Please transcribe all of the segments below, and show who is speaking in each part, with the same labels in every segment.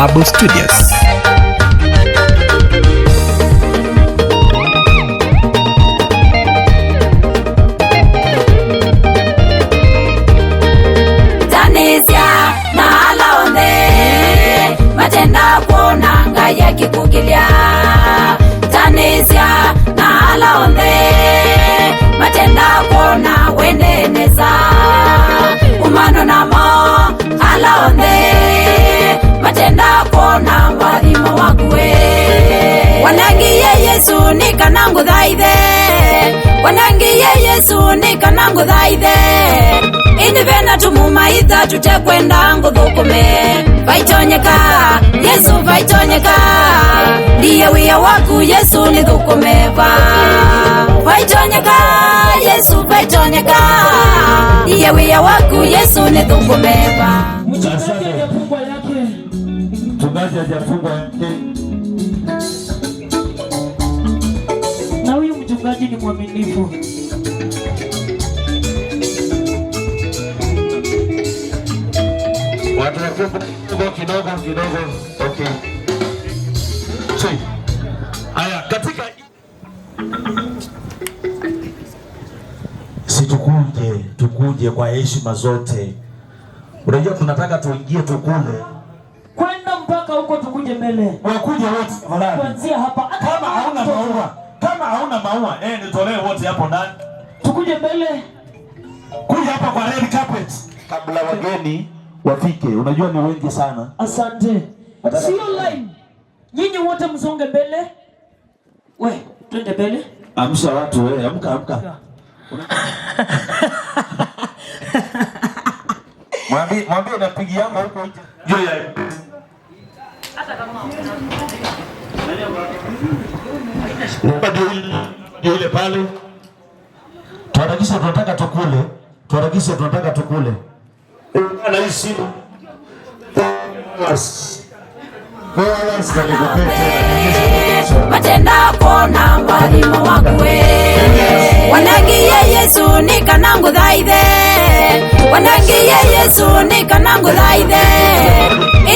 Speaker 1: Bawabu Studios.
Speaker 2: Tanisia na alaonde matenda kuona ngaya kikukilia. Tanisia na alaonde matenda kuona weneneza umano namo alaonde matenda kuona mwalimu wakuwe wanangiye Yesu nikanangu thaithe wanangiye Yesu nikanangu thaithe inivena tumumaitha tutekwenda nguthukume vaitonyeka Yesu vaitonyeka ndiye wia waku Yesu nithukumeva vaitonyeka Yesu vaitonyeka ndiye wia waku Yesu nithukumeva.
Speaker 3: Mchungaji hajafungwa yake.
Speaker 4: Mchungaji hajafungwa yake.
Speaker 3: Na huyu mchungaji ni mwaminifu.
Speaker 4: Watu wakiwa kidogo kidogo. Okay. Haya, katika
Speaker 5: Situkuje, tukuje kwa heshima zote. Unajua tunataka tuingie tukule.
Speaker 3: Kwenda mpaka huko tukuje mbele.
Speaker 4: Wakuje wote tafadhali.
Speaker 3: Kuanzia hapa.
Speaker 4: Kama hauna maua, kama hauna maua, nitolee wote hapo ndani.
Speaker 3: Tukuje mbele.
Speaker 4: Kuja hapa kwa red carpet kabla wageni wafike. Unajua ni wengi sana.
Speaker 3: Asante. Sio line. Nyinyi wote msonge mbele. We, twende mbele.
Speaker 5: Amsha watu wewe, amka amka.
Speaker 4: Mwambie mwambie napigia yangu huko nje. Juu ya
Speaker 3: hata kama
Speaker 4: ndio ile pale.
Speaker 5: Tuharakishe, tunataka tukule. Tuharakishe, tunataka tukule.
Speaker 4: Na hii simu.
Speaker 2: Matenda kuona mwalimu wakuwe wanangiye Yesu nikanangu thaithe wanangiye Yesu nikanangu thaithe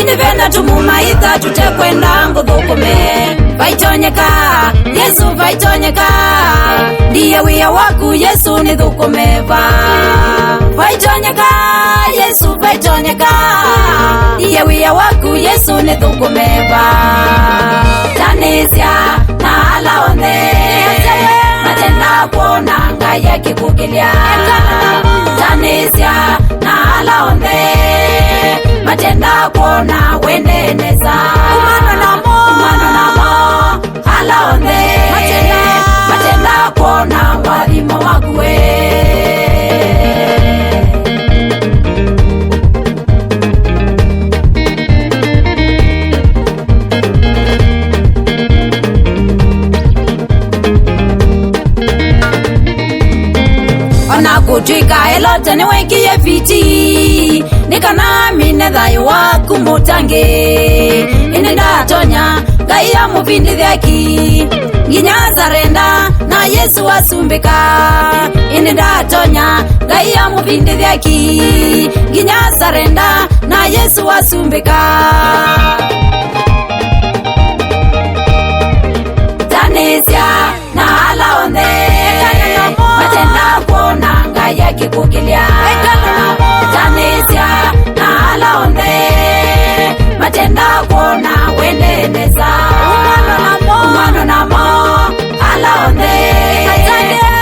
Speaker 2: inivena tumumaitha tutekwenda nguthukume vaitonyeka Yesu vaitonyeka ndiye wia waku Yesu nithukumeva vaitonyeka Yesu vaitonyeka ndiye wia waku Yesu nithukumeva. Tanisia na alaonde matenda kuona ngaya kikukilia. Tanisia na alaonde matenda kuona weneneza umano namo alaonde matenda kuona mwalimu wakuwe. Ona kutwika elote niwekie fiti nikana mine thayo waku mutangi ine ndatonya ngai ya muvindithyaki nginya sarenda na Yesu asumbika ine ndatonya ngai ya muvindithyaki nginya sarenda na Yesu asumbika. Tanisia na alaonde matenda kuona ngaya kikukilia. Tanisia na alaonde matenda kuona weneneza umano namo alaonde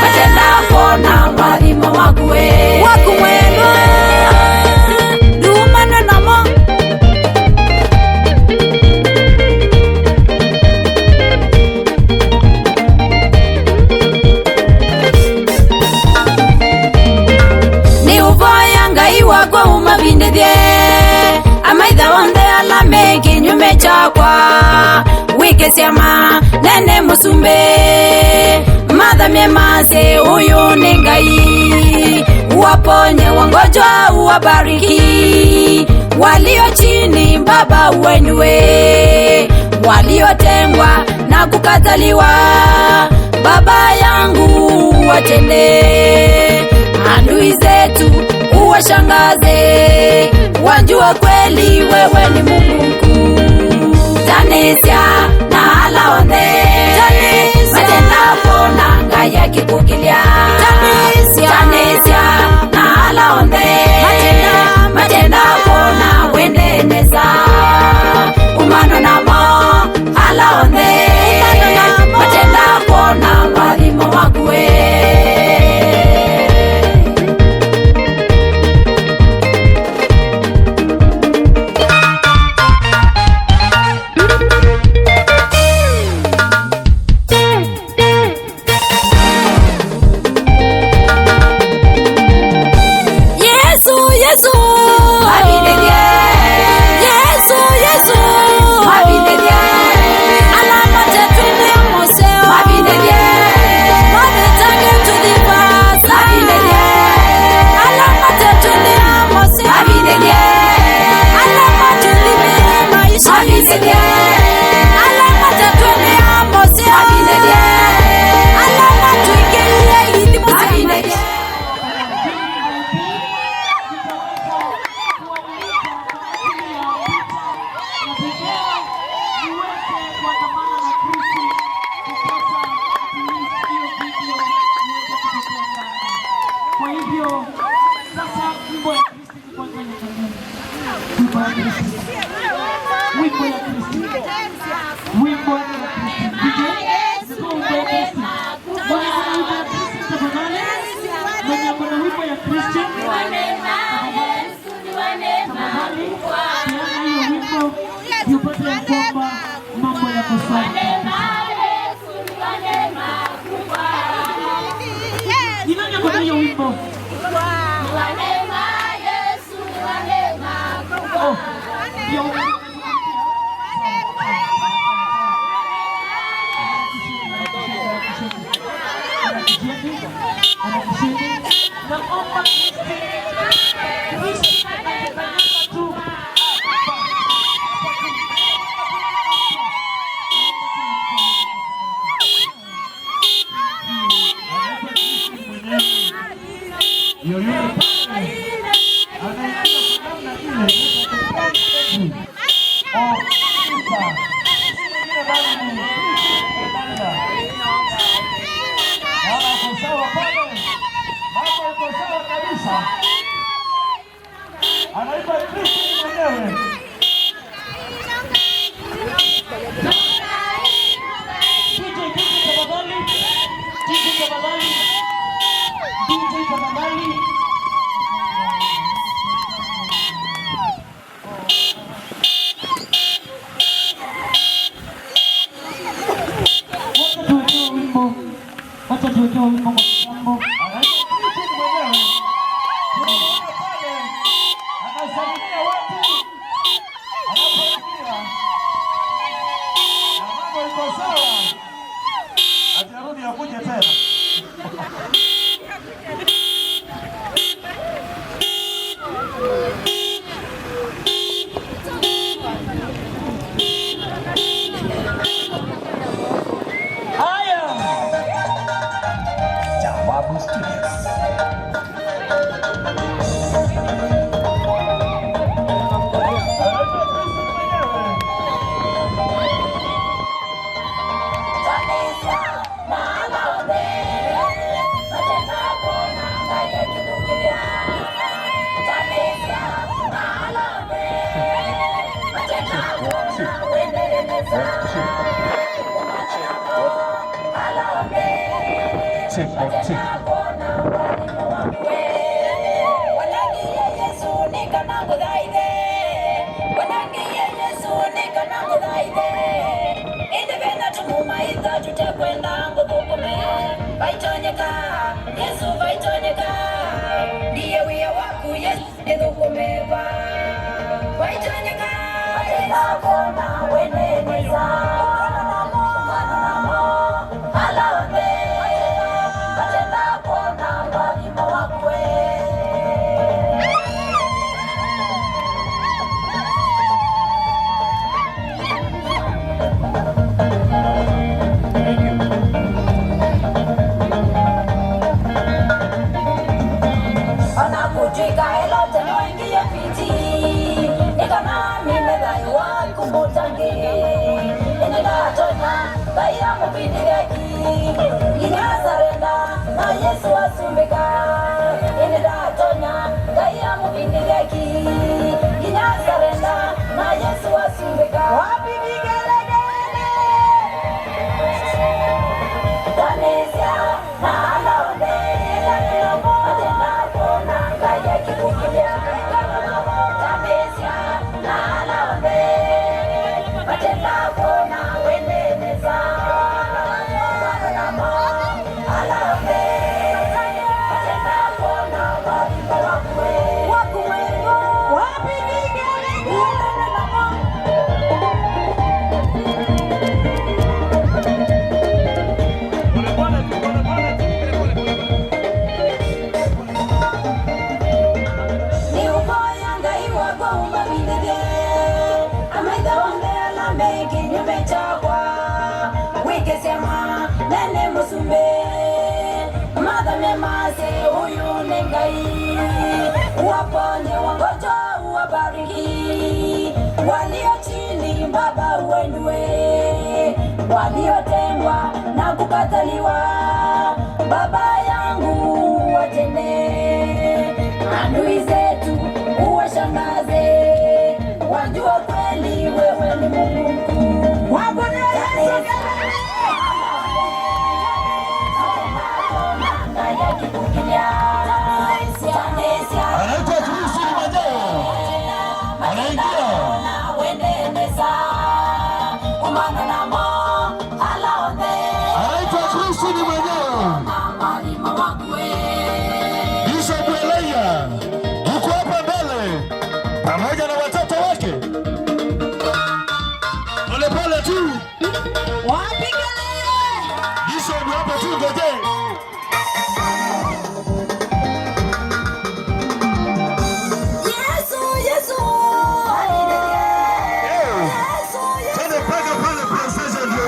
Speaker 2: matenda kuona mwalimu wakuwe wakumwelwa lumano namo. Wakwa umavindithye amaitha wonthe ala me kinyume chakwa wike syama nene musumbi mathamie mase uyu ni Ngai uwaponye wagonjwa uwabariki walio chini Baba uwainue waliotengwa na kukataliwa Baba yangu watende adui zetu uwashangaze, wanjua kweli wewe ni Mungu mkuu. Tanisya na ala onthe Matenda kuona Ngai akikukilia Tanisya na ala onthe Matenda kuona wendeneza Umano namo ala onthe Matenda kuona wathimo wakue. Yesu Yesu Yesu Yesu alama tetwine museo mavitange tuthivasa alama tetwine museo alama tuthime maisha alama tetwine museo alama tuingilie ithimo cia maisha.
Speaker 3: Kwa hivyo sasa wimbo ya Kristi kwanza ni wimbo ya Kristi. Wimbo ya Kristi. Wimbo ya Kristi. DJ, wimbo ya Kristi. Mwenye kuna wimbo ya Kristi tafadhali. Mwenye kuna wimbo ya Kristi. Tafadhali. Peana hiyo wimbo tupate ya kwamba mambo yako sawa. Ni nani ako na hiyo wimbo? Oh, ndio. Naomba Kristi akikanyaga tu
Speaker 4: Yoyote pale anaingia kwa namna ile, oh, sifa. Si mwingine bali ni Kristo Elanda. Naona uko sawa pale, mambo iko sawa kabisa. Anaitwa Kristo mwenyewe.
Speaker 3: DJ, DJ tafadhali. DJ tafadhali. DJ tafadhali. Wacha tuwekewe wimbo. Wacha tuwekewe wimbo kwa kitambo.
Speaker 4: Anaitwa Kristo mwenyewe. Tunamuona pale anasalimia watu anapoingia, na mambo iko sawa. Atarudi akuje tena.
Speaker 3: Haya.
Speaker 5: Jawabu Studios.
Speaker 4: Anaitwa Kristo mwenyewe.
Speaker 2: Tanisya na ala onthe Matenda kuona Ngai akikukilia Tanisya na ala onthe Matenda kuona wendeneza Umano namo ala onthe Matenda kuona wathimo wakue Wanangiye Yesu nikana nguthaithe Wanangiye Yesu nikana nguthaithe Indi vena tumumaitha tutekwenda nguthukume Vaitonyeka Yesu vaitonyeka Ndiye wia waku Yesu nithukumeva Vaitonyeka Matenda kuona weneneza Umano namo ala onthe Matenda kuona wathimo wakue. Ona kutwika elote noingie fiti nikana mine thayo waku mutangi. Yesu asumbika inidatonya Ngai amuvinditheki nginya sarenda na Yesu asumbika. Wapi vigelegele? Tanisya na alaonde matenda kuona Ngai akikukilia. Tanisya na alaonde matenda kuona weneneza namo alaonde matenda kuona walimbo wakue
Speaker 3: Wapi vigelegele?
Speaker 2: Ni uboya Ngai wakwa umavindithye amaitha onthe ala me kinyume chakwa wikesema nene musumbi mathamie mase uyu ni Ngai uwaponye wagonjwa uwabariki walio chini Baba uwainue waliotengwa na kukataliwa Baba yangu watende adui zetu uwashangaze wajua kweli wewe ni Mungu mkuu.
Speaker 3: Wapi Yesu?
Speaker 4: Anaitwa Kristo mwenyewe. Anaingia. Anaitwa Kristo mwenyewe. Bishop Elia yuko hapa mbele pamoja na watoto wake. Pole pole tu.
Speaker 3: Wapi kelele?
Speaker 4: Bishop hapa tu ngoje.
Speaker 2: Yesu, Yesu, Yesu,
Speaker 4: Twende pale pale procession ndio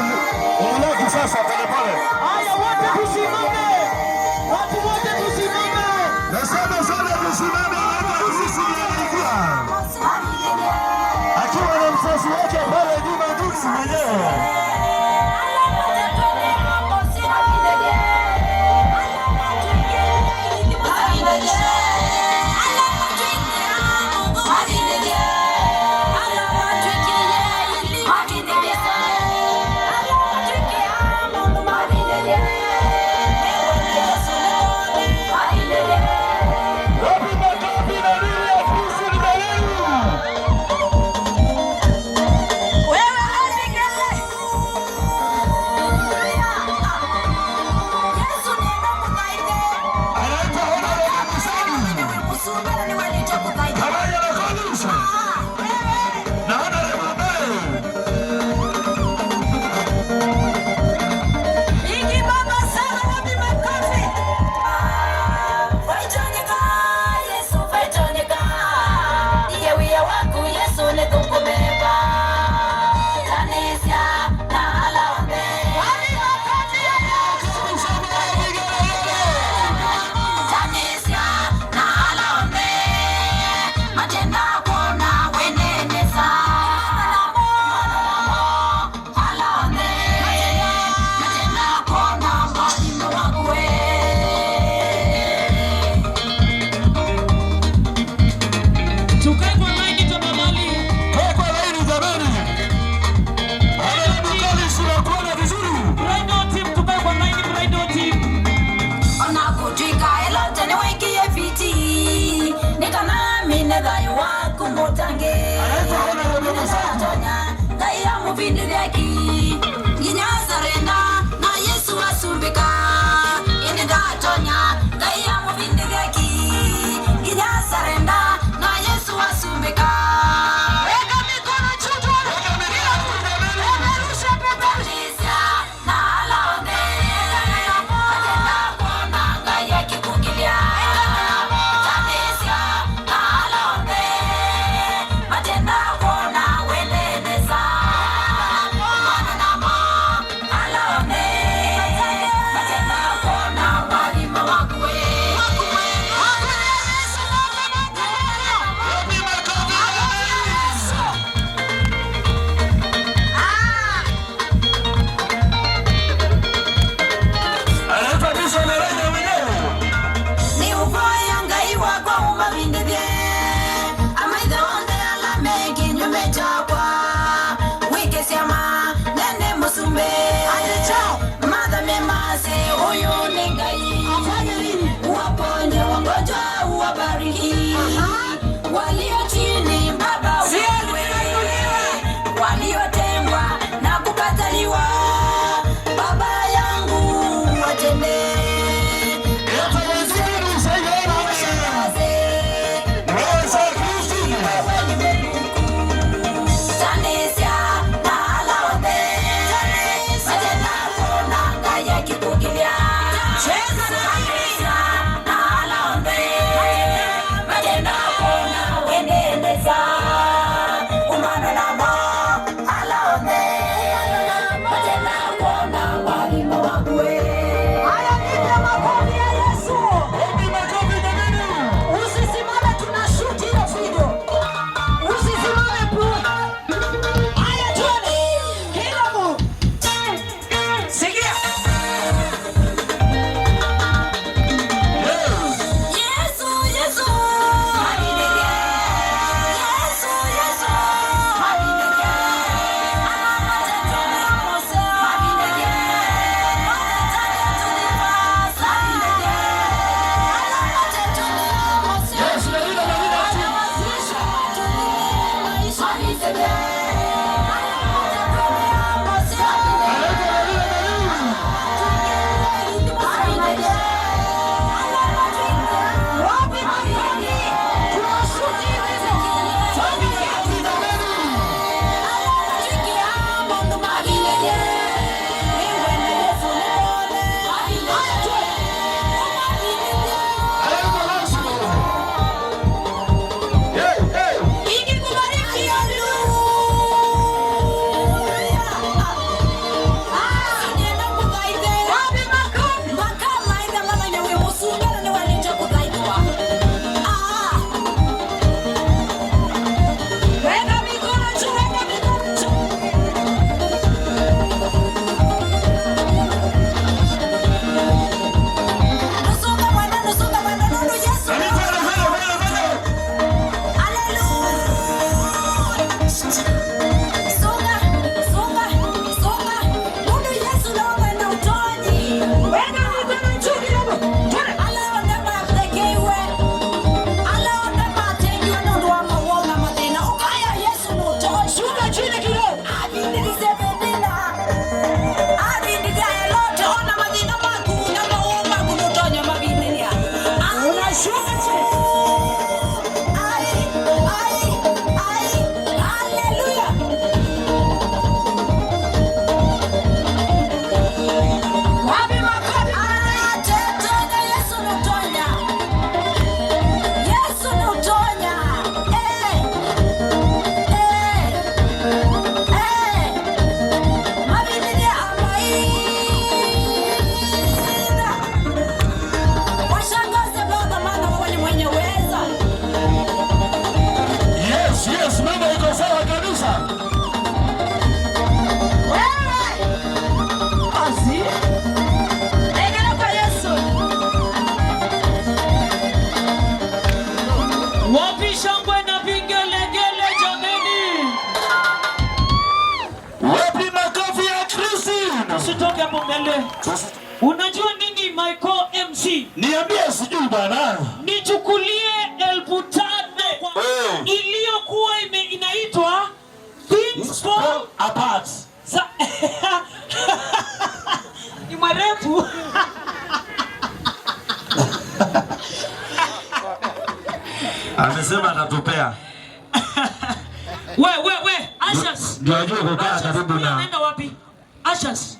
Speaker 4: ulaki sasa pole pole.
Speaker 3: Haya, wote tusimame. Watu wote tusimame.
Speaker 4: Nasema sana tusimame, anaitwa Kristo anaingia. Akiwa na mzazi wake pale nyuma Duksi mwenyewe. Wapi makofi na nini ya Kristo ni mwenyewe. Anaitwa Honorable Musani. Pamoja na Collins. Na Honorable Bayo.
Speaker 2: Yesu vaitonyeka iye wiya waku Yesu nithũkũmeba Tanisya na alaonde. Tanisya na alaonde matenda kuona wenenesa alaonde matenda kuona mwalimu wakuwe.
Speaker 3: Tukae kwa laini tafadhali.
Speaker 4: Kaa kwa laini jamani. Honorable Collins unakuona vizuri.
Speaker 3: Bridal team, tukae kwa laini, bridal team.
Speaker 2: Ona kutwika elote niwikie viti nikanamine thayu waku mutange.
Speaker 4: Anaitwa Honorable Musani.
Speaker 2: Tonya Ngai amuvinditheki nginya sarenda na Yesu asumbika ini ndatonya Ngai amuvinditheki nginya sarenda na Yesu asumbika. Weka mikono juu tuone. Peperusha, peperusha na alaonde matenda kuona Ngai akikukilia. Tanisya na alaonde matenda kuona wenenesa. Wabariki walio chini Baba, wewe waliotengwa na kukataliwa, Baba yangu watende
Speaker 3: Haya, piga makofi ya Yesu. Usisimame, tunashoot hiyo video. Usisimame pu. Haya, twende. Kila mtu. Sikia.
Speaker 2: Yesu, Yesu, Yesu, Yesu,
Speaker 3: Wapi makofi? Tunashoot hiyo video. Weka mikono juu, weka mikono juu. Weka mikono juu kidogo. Twende. Shuka chini kidogo. Unashuka chini. Wapi makofi?
Speaker 2: Washangaze Baba, maana wewe ni mwenye uweza.
Speaker 4: Yes, yes, mambo iko sawa kabisa.
Speaker 3: Wewe. Azi. Egera kwa Yesu.
Speaker 1: Wapi shangwe na vigelegele jameni?
Speaker 4: Wapi makofi ya Christine?
Speaker 1: Usitoke hapo mbele. Unajua nini Michael MC?
Speaker 4: Niambie sijui bwana.
Speaker 1: Nichukulie 5,000 iliyokuwa inaitwa Things Fall
Speaker 4: Apart.
Speaker 1: Ni marefu.
Speaker 5: Amesema atatupea.
Speaker 1: We we we, Ashas.
Speaker 5: Ndio ajue kukaa
Speaker 1: Ashas,
Speaker 5: karibu
Speaker 1: huyu
Speaker 5: na
Speaker 1: anaenda wapi? Ashas.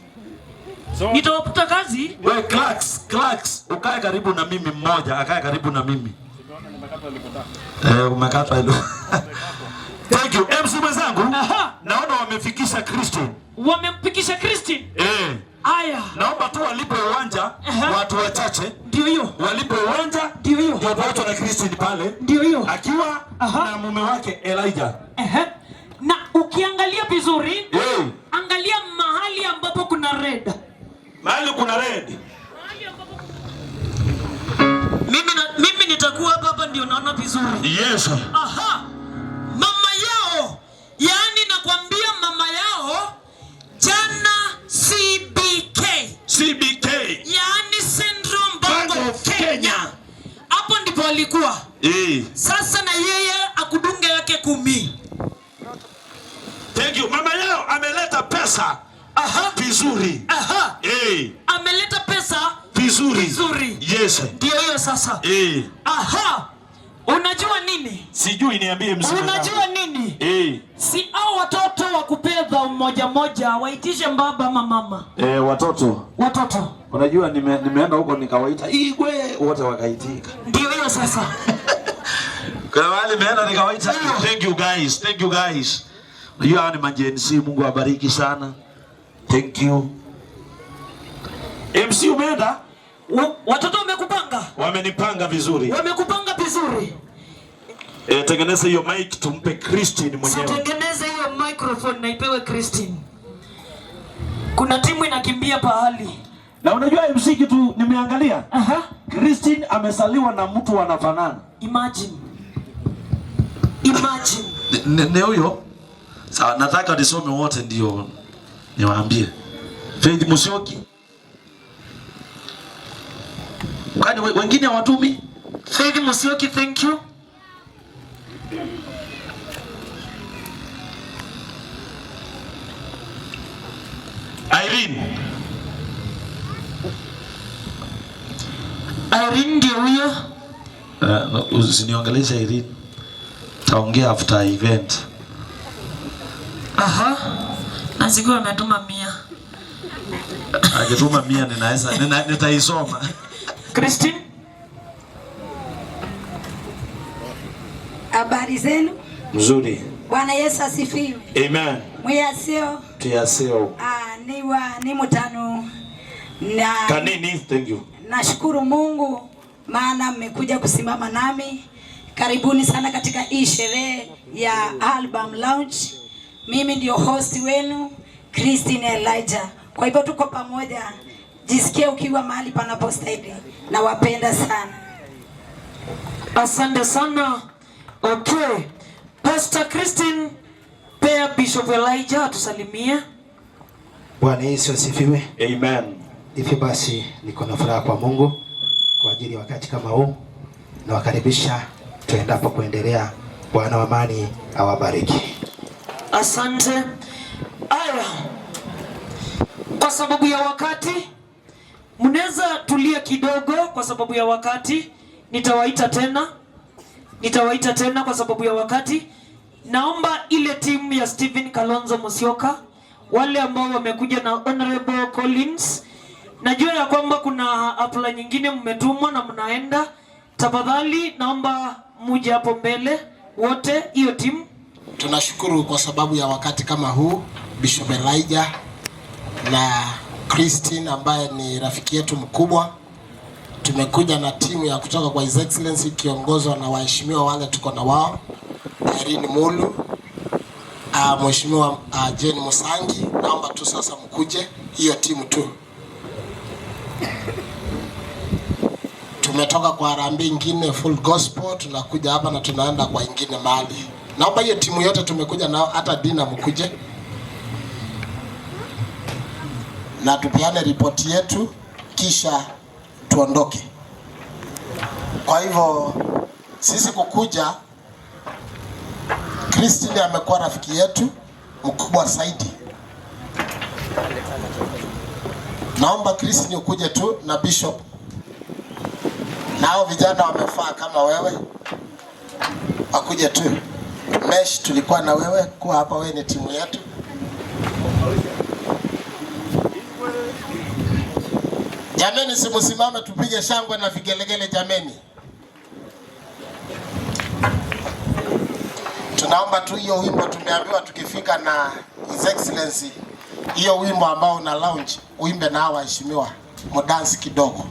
Speaker 1: Nitawaputa kazi.
Speaker 5: We clerks, clerks, ukae karibu na mimi mmoja, akae karibu na mimi. Umekatwa hilo. Thank you. MC mwenzangu,
Speaker 1: Aha.
Speaker 5: naona wamefikisha Christine.
Speaker 1: Wamempikisha Christine. Aya.
Speaker 5: Naomba tu walipe uwanja
Speaker 1: Aha.
Speaker 5: watu wachache
Speaker 1: Ndio hiyo.
Speaker 5: walipe uwanja
Speaker 1: Ndio hiyo.
Speaker 5: ndio tuachwe na Christine pale
Speaker 1: Ndio hiyo.
Speaker 5: akiwa
Speaker 1: Aha.
Speaker 5: na mume wake Elijah.
Speaker 1: Ehe. Na ukiangalia vizuri, angalia mahali ambapo kuna red.
Speaker 5: Mahali kuna red.
Speaker 1: Mimi nitakuwa hapa hapa ndio naona vizuri.
Speaker 5: Yes.
Speaker 1: Aha. Mama yao, yaani nakwambia mama yao jana CBK,
Speaker 5: CBK.
Speaker 1: yaani Central Bank
Speaker 5: Bank
Speaker 1: of
Speaker 5: of
Speaker 1: Kenya.
Speaker 5: Kenya.
Speaker 1: Hapo ndipo alikuwa. Sasa na yeye akudunge yake 10.
Speaker 5: Thank you. Mama yao ameleta pesa.
Speaker 1: Aha.
Speaker 5: Vizuri.
Speaker 1: Aha. Ameleta pesa
Speaker 5: Vizuri.
Speaker 1: Vizuri.
Speaker 5: Yes.
Speaker 1: Ndio hiyo sasa. Aha. Unajua nini?
Speaker 5: Sijui, niambie mzee.
Speaker 1: Unajua nini? Si hao watoto wa kupedha mmoja mmoja waitishe baba ama mama.
Speaker 5: Watoto.
Speaker 1: Watoto.
Speaker 5: Unajua nimeenda huko nikawaita Igwe, wote wakaitika.
Speaker 1: Ndio hiyo sasa.
Speaker 5: Kuna mahali nimeenda nikawaita. Thank you guys. Thank you guys. Unajua hao ni majenzi, Mungu awabariki sana. Thank you. MC umeenda?
Speaker 1: Watoto wamekupanga?
Speaker 5: Wamenipanga vizuri.
Speaker 1: Wamekupanga vizuri.
Speaker 5: Tengeneza hiyo mic tumpe Christine mwenyewe.
Speaker 1: Tengeneza hiyo microphone na ipewe Christine. Kuna timu inakimbia pahali.
Speaker 5: Na unajua MC kitu nimeangalia?
Speaker 1: Aha.
Speaker 5: Christine amesaliwa na mtu wanafanana.
Speaker 1: Imagine. Imagine.
Speaker 5: Ni huyo. Sawa, nataka nisome wote ndio niwaambie. Faith Musyoki. Kwani wengine hawatumi?
Speaker 1: Faith Musyoki, thank you.
Speaker 5: Irene.
Speaker 1: Irene ndio huyo.
Speaker 5: Usiniongeleshe Irene. Taongea after event.
Speaker 1: Aha. Na siku ametuma 100.
Speaker 5: Akituma 100 ninaweza nitaisoma.
Speaker 1: Christine.
Speaker 2: Habari zenu?
Speaker 5: Mzuri.
Speaker 2: Bwana Yesu asifiwe.
Speaker 5: Amen.
Speaker 2: Mwiyaseo.
Speaker 5: Tuyaseo.
Speaker 2: Ni mutano. Na
Speaker 5: Kanini, thank you.
Speaker 2: Nashukuru Mungu maana mmekuja kusimama nami. Karibuni sana katika hii sherehe ya album launch. Mimi ndio host wenu Christine Elijah. Kwa hivyo tuko pamoja. Jisikie ukiwa mahali panapostahili. Nawapenda sana.
Speaker 1: Asante sana. Okay. Pastor Christine, pea Bishop Elijah atusalimie.
Speaker 6: Bwana Yesu asifiwe.
Speaker 5: Amen.
Speaker 6: Hivyo basi niko na furaha kwa Mungu kwa ajili ya wakati kama huu. Nawakaribisha tuendapo kuendelea. Bwana wa amani awabariki.
Speaker 1: Asante. Aya. Kwa sababu ya wakati mnaweza tulia kidogo kwa sababu ya wakati. Nitawaita tena. Nitawaita tena kwa sababu ya wakati. Naomba ile timu ya Stephen Kalonzo Musyoka, wale ambao wamekuja na Honorable Collins, najua ya kwamba kuna hafla nyingine mmetumwa na mnaenda. Tafadhali naomba muje hapo mbele wote, hiyo timu.
Speaker 7: Tunashukuru kwa sababu ya wakati kama huu, Bishop Elijah na Christine ambaye ni rafiki yetu mkubwa. Tumekuja na timu ya kutoka kwa His Excellency ikiongozwa na waheshimiwa wale tuko na wao, Irene Mulu, Mheshimiwa Jane Musangi. Naomba tu sasa mkuje, hiyo timu tu. Tumetoka kwa harambee ingine full gospel, tunakuja hapa na tunaenda kwa ingine mahali. Naomba hiyo timu yote tumekuja nao, hata Dina mkuje na tupeane ripoti yetu kisha tuondoke. Kwa hivyo sisi kukuja, Christine amekuwa rafiki yetu mkubwa zaidi. Naomba Christine ukuje tu na Bishop. Na hao vijana wamefaa kama wewe, wakuje tu. Mesh tulikuwa na wewe, kuwa hapa wewe ni timu yetu. Jameni, simusimame tupige shangwe na vigelegele jameni. Tunaomba tu hiyo wimbo tumeambiwa tukifika na His Excellency, hiyo wimbo ambao una launch uimbe na hawa waheshimiwa, mdance kidogo.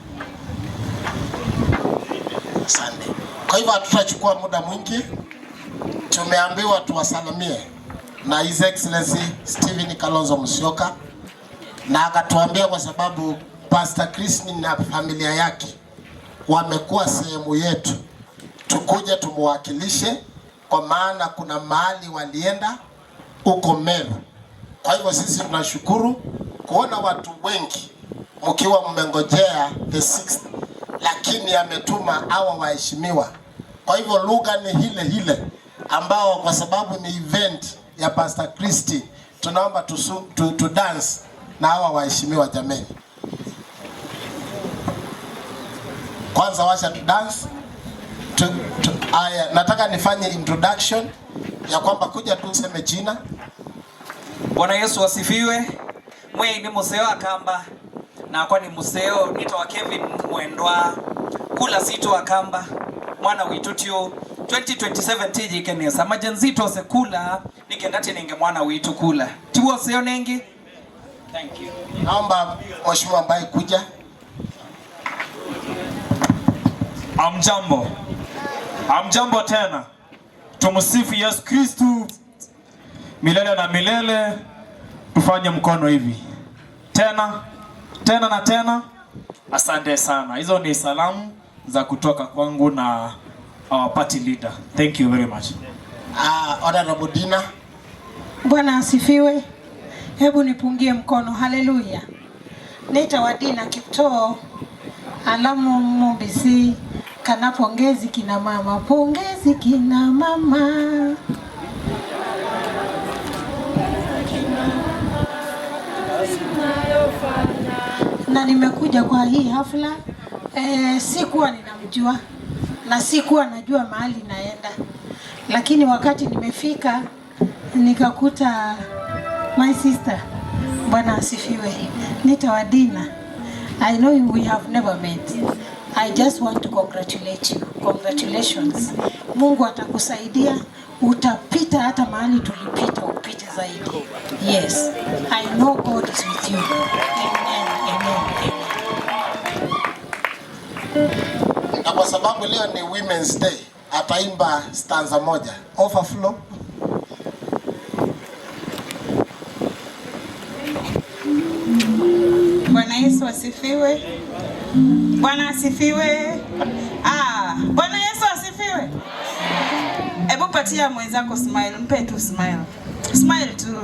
Speaker 7: Asante. Kwa hivyo hatutachukua muda mwingi. Tumeambiwa tuwasalimie na His Excellency Stephen Kalonzo Musyoka, na akatuambia kwa sababu Pastor Christine na familia yake wamekuwa sehemu yetu, tukuje tumuwakilishe, kwa maana kuna mahali walienda huko Meru. Kwa hivyo sisi tunashukuru kuona watu wengi mkiwa mmengojea the 6th, lakini ametuma hawa waheshimiwa Kwa hivyo lugha ni ile ile ambao kwa sababu ni event ya Pastor Christie, tunaomba tu dance na hawa waheshimiwa jameni. Kwanza wacha tu dance aya, nataka nifanye introduction ya kwamba kuja tu useme jina.
Speaker 8: Bwana Yesu asifiwe. Mwei ni museo akamba nakwa ni museo nitawa Kevin Mwendwa kula sito akamba mwana witu tio 2027 tijikenesa majenzito sekula nikenda tinenge mwana witu kula tiwo seo nengi. Thank you.
Speaker 7: Naomba mheshimiwa ambaye kuja.
Speaker 9: Amjambo. Amjambo tena. Tumsifu Yesu Kristu milele na milele. Tufanye mkono hivi tena tena na tena. Asante sana. Hizo ni salamu za kutoka kwangu na our party leader. Thank you very much.
Speaker 7: Honorable Dina.
Speaker 10: Bwana asifiwe. Hebu nipungie mkono. Haleluya. Nita Dina Kiptoo alamu mumbisi kana pongezi kina mama, pongezi kina mama. Na nimekuja kwa hii hafla sikuwa ninamjua na sikuwa najua mahali naenda, lakini wakati nimefika nikakuta my sister. Bwana asifiwe. Nita Dina. I know we have never met. I just want to congratulate you. Congratulations. Mungu atakusaidia, utapita hata mahali tulipita, upite zaidi. Yes, I know God is with you. Amen, amen, amen.
Speaker 7: Na kwa sababu leo ni Women's Day, ataimba stanza moja. Overflow.
Speaker 11: Bwana Yesu asifiwe. Bwana asifiwe. Bwana Yesu asifiwe. Hebu patia mwenzako smile, mpe tu smile. Smile tu.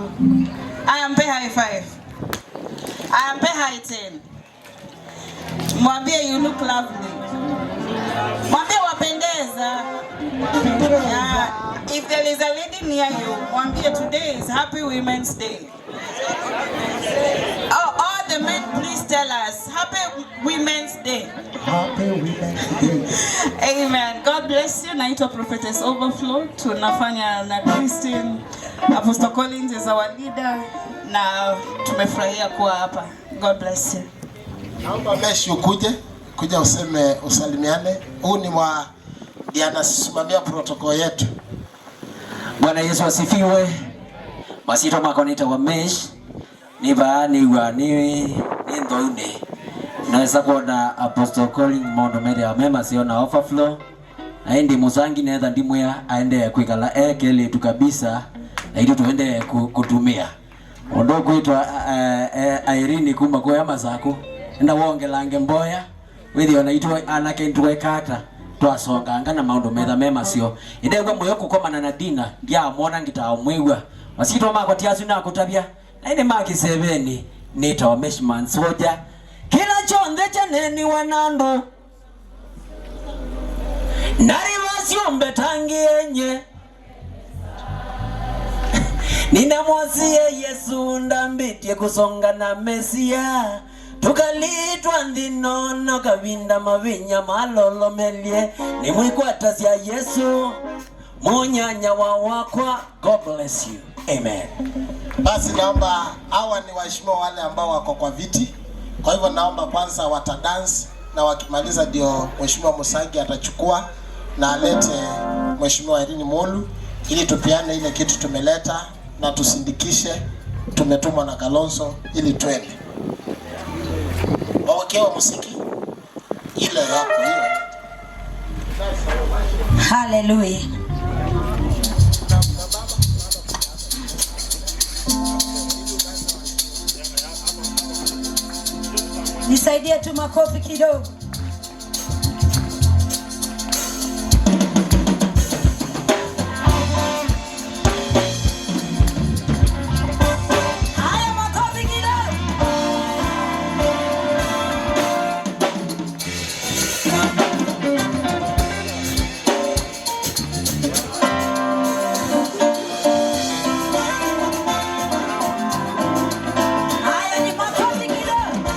Speaker 11: Aya, mpe high five. Aya, mpe high 10. Mwambie you look lovely. Mwambie wapendeza. Yeah. If there is a lady near you, mwambie today is Happy Women's Day. Oh, all the men, please tell us Happy Women's Day.
Speaker 7: Happy Women's Day.
Speaker 11: Amen. God bless you. Naitwa Prophetess Overflow. Tunafanya na Christine. Apostle Collins is our leader na tumefurahia kuwa hapa. God bless you.
Speaker 7: Naomba Meshi ukuje, kuja useme, usalimiane. Huu ni wa ndiye anasimamia protocol yetu.
Speaker 12: Bwana Yesu asifiwe. Masito makonita wa Mesh niba niwa ni nthoune naweza kuona Apostle Colin maundu mere ya mema siona overflow na indi musangi netha ndimwia aende kwikala ekelitu kabisa na itu tuende kutumia undu kwitwa Irene kuma kuya Masaku enda wongelange mboya withio na itu anake ntwekata twasonganga na maundu metha mema sio indegwa moyo kukomana na Dina ndiamwona ngitaamwigua masito makwa tiasu nakutabia na ine makiseveni nitawa Meshman Soja kila chonthe chaneni wanandu nari vasiombe tangi enye ninamwasie Yesu ndambitie kusonga na Mesia tukalitwa nthinono kavinda mavinya malolomelie ni mwikwatasia Yesu munyanya wa wakwa. God bless you. Amen.
Speaker 7: Basi naomba hawa ni waheshimiwa wale ambao wako kwa viti. Kwa hivyo naomba kwanza watadance na wakimaliza ndio Mheshimiwa Musangi atachukua na alete Mheshimiwa Irene Molu ili tupeane ile kitu tumeleta na tusindikishe. Tumetumwa na Kalonzo ili twende. Wawekewe muziki ile yako hiyo.
Speaker 2: Hallelujah. Nisaidie tu makofi kidogo. Haya, makofi kidogo. Haya ni makofi kidogo.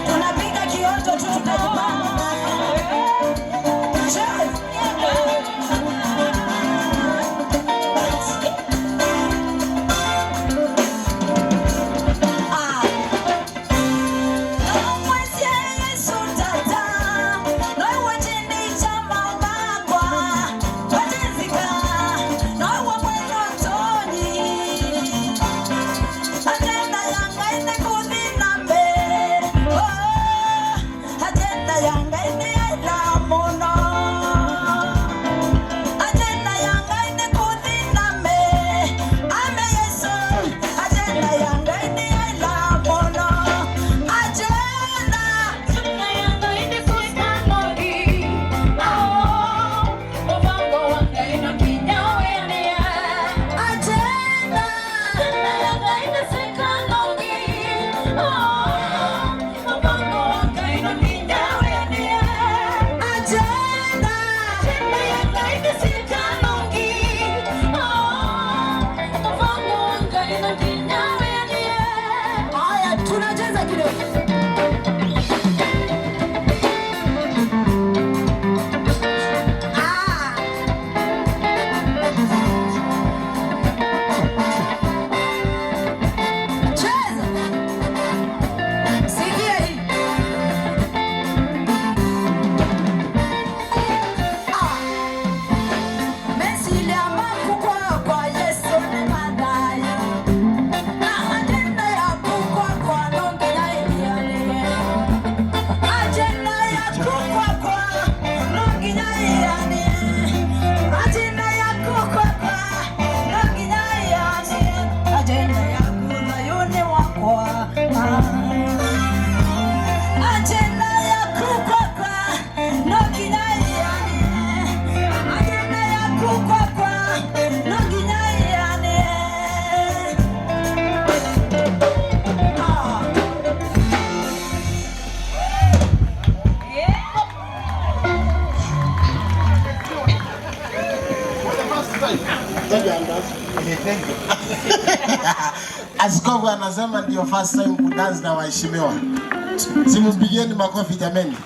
Speaker 2: Tunapiga kioto tu tutajipanga. Haya, tunacheza kidogo. Cheza. Sikia hii. Ah. Mesili amakukwa kwa Yesu ni madaya. Na ajenda ya kukwa kwa nonge ya iyale. Ajenda ya kukwa kwa nonge ya iyale. Ajenda ya kukwa kwa nonge ya iyale. Ajenda ya kudhayuni wakwa. Ajenda ya kukwa kwa nonge ya iyale. Ajenda ya kukwa kwa nonge ya iyale. Ah.
Speaker 7: Askofu anasema ndio first time kudance na waheshimiwa. Simpigieni makofi jameni.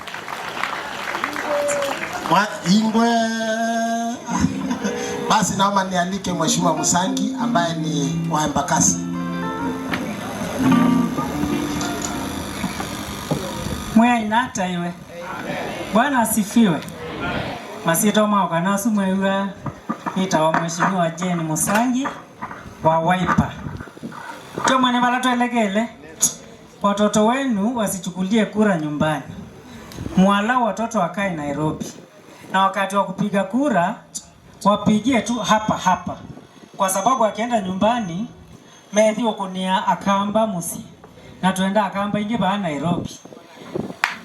Speaker 7: Ingwe. Basi naomba nialike Mheshimiwa Musangi ambaye ni wa Embakasi.
Speaker 13: Mwea inata iwe. Bwana asifiwe. Masito mauka nasu mwewa nitawa Mheshimiwa Jane Musangi wa Wiper. Kyo mwene bala tuelekele. Watoto wenu wasichukulie kura nyumbani. Mwala watoto wakae Nairobi. Na wakati wa kupiga kura wapigie tu hapa hapa. Kwa sababu akienda nyumbani methi ukunia akamba musi. Na tuenda akamba ingi ba Nairobi.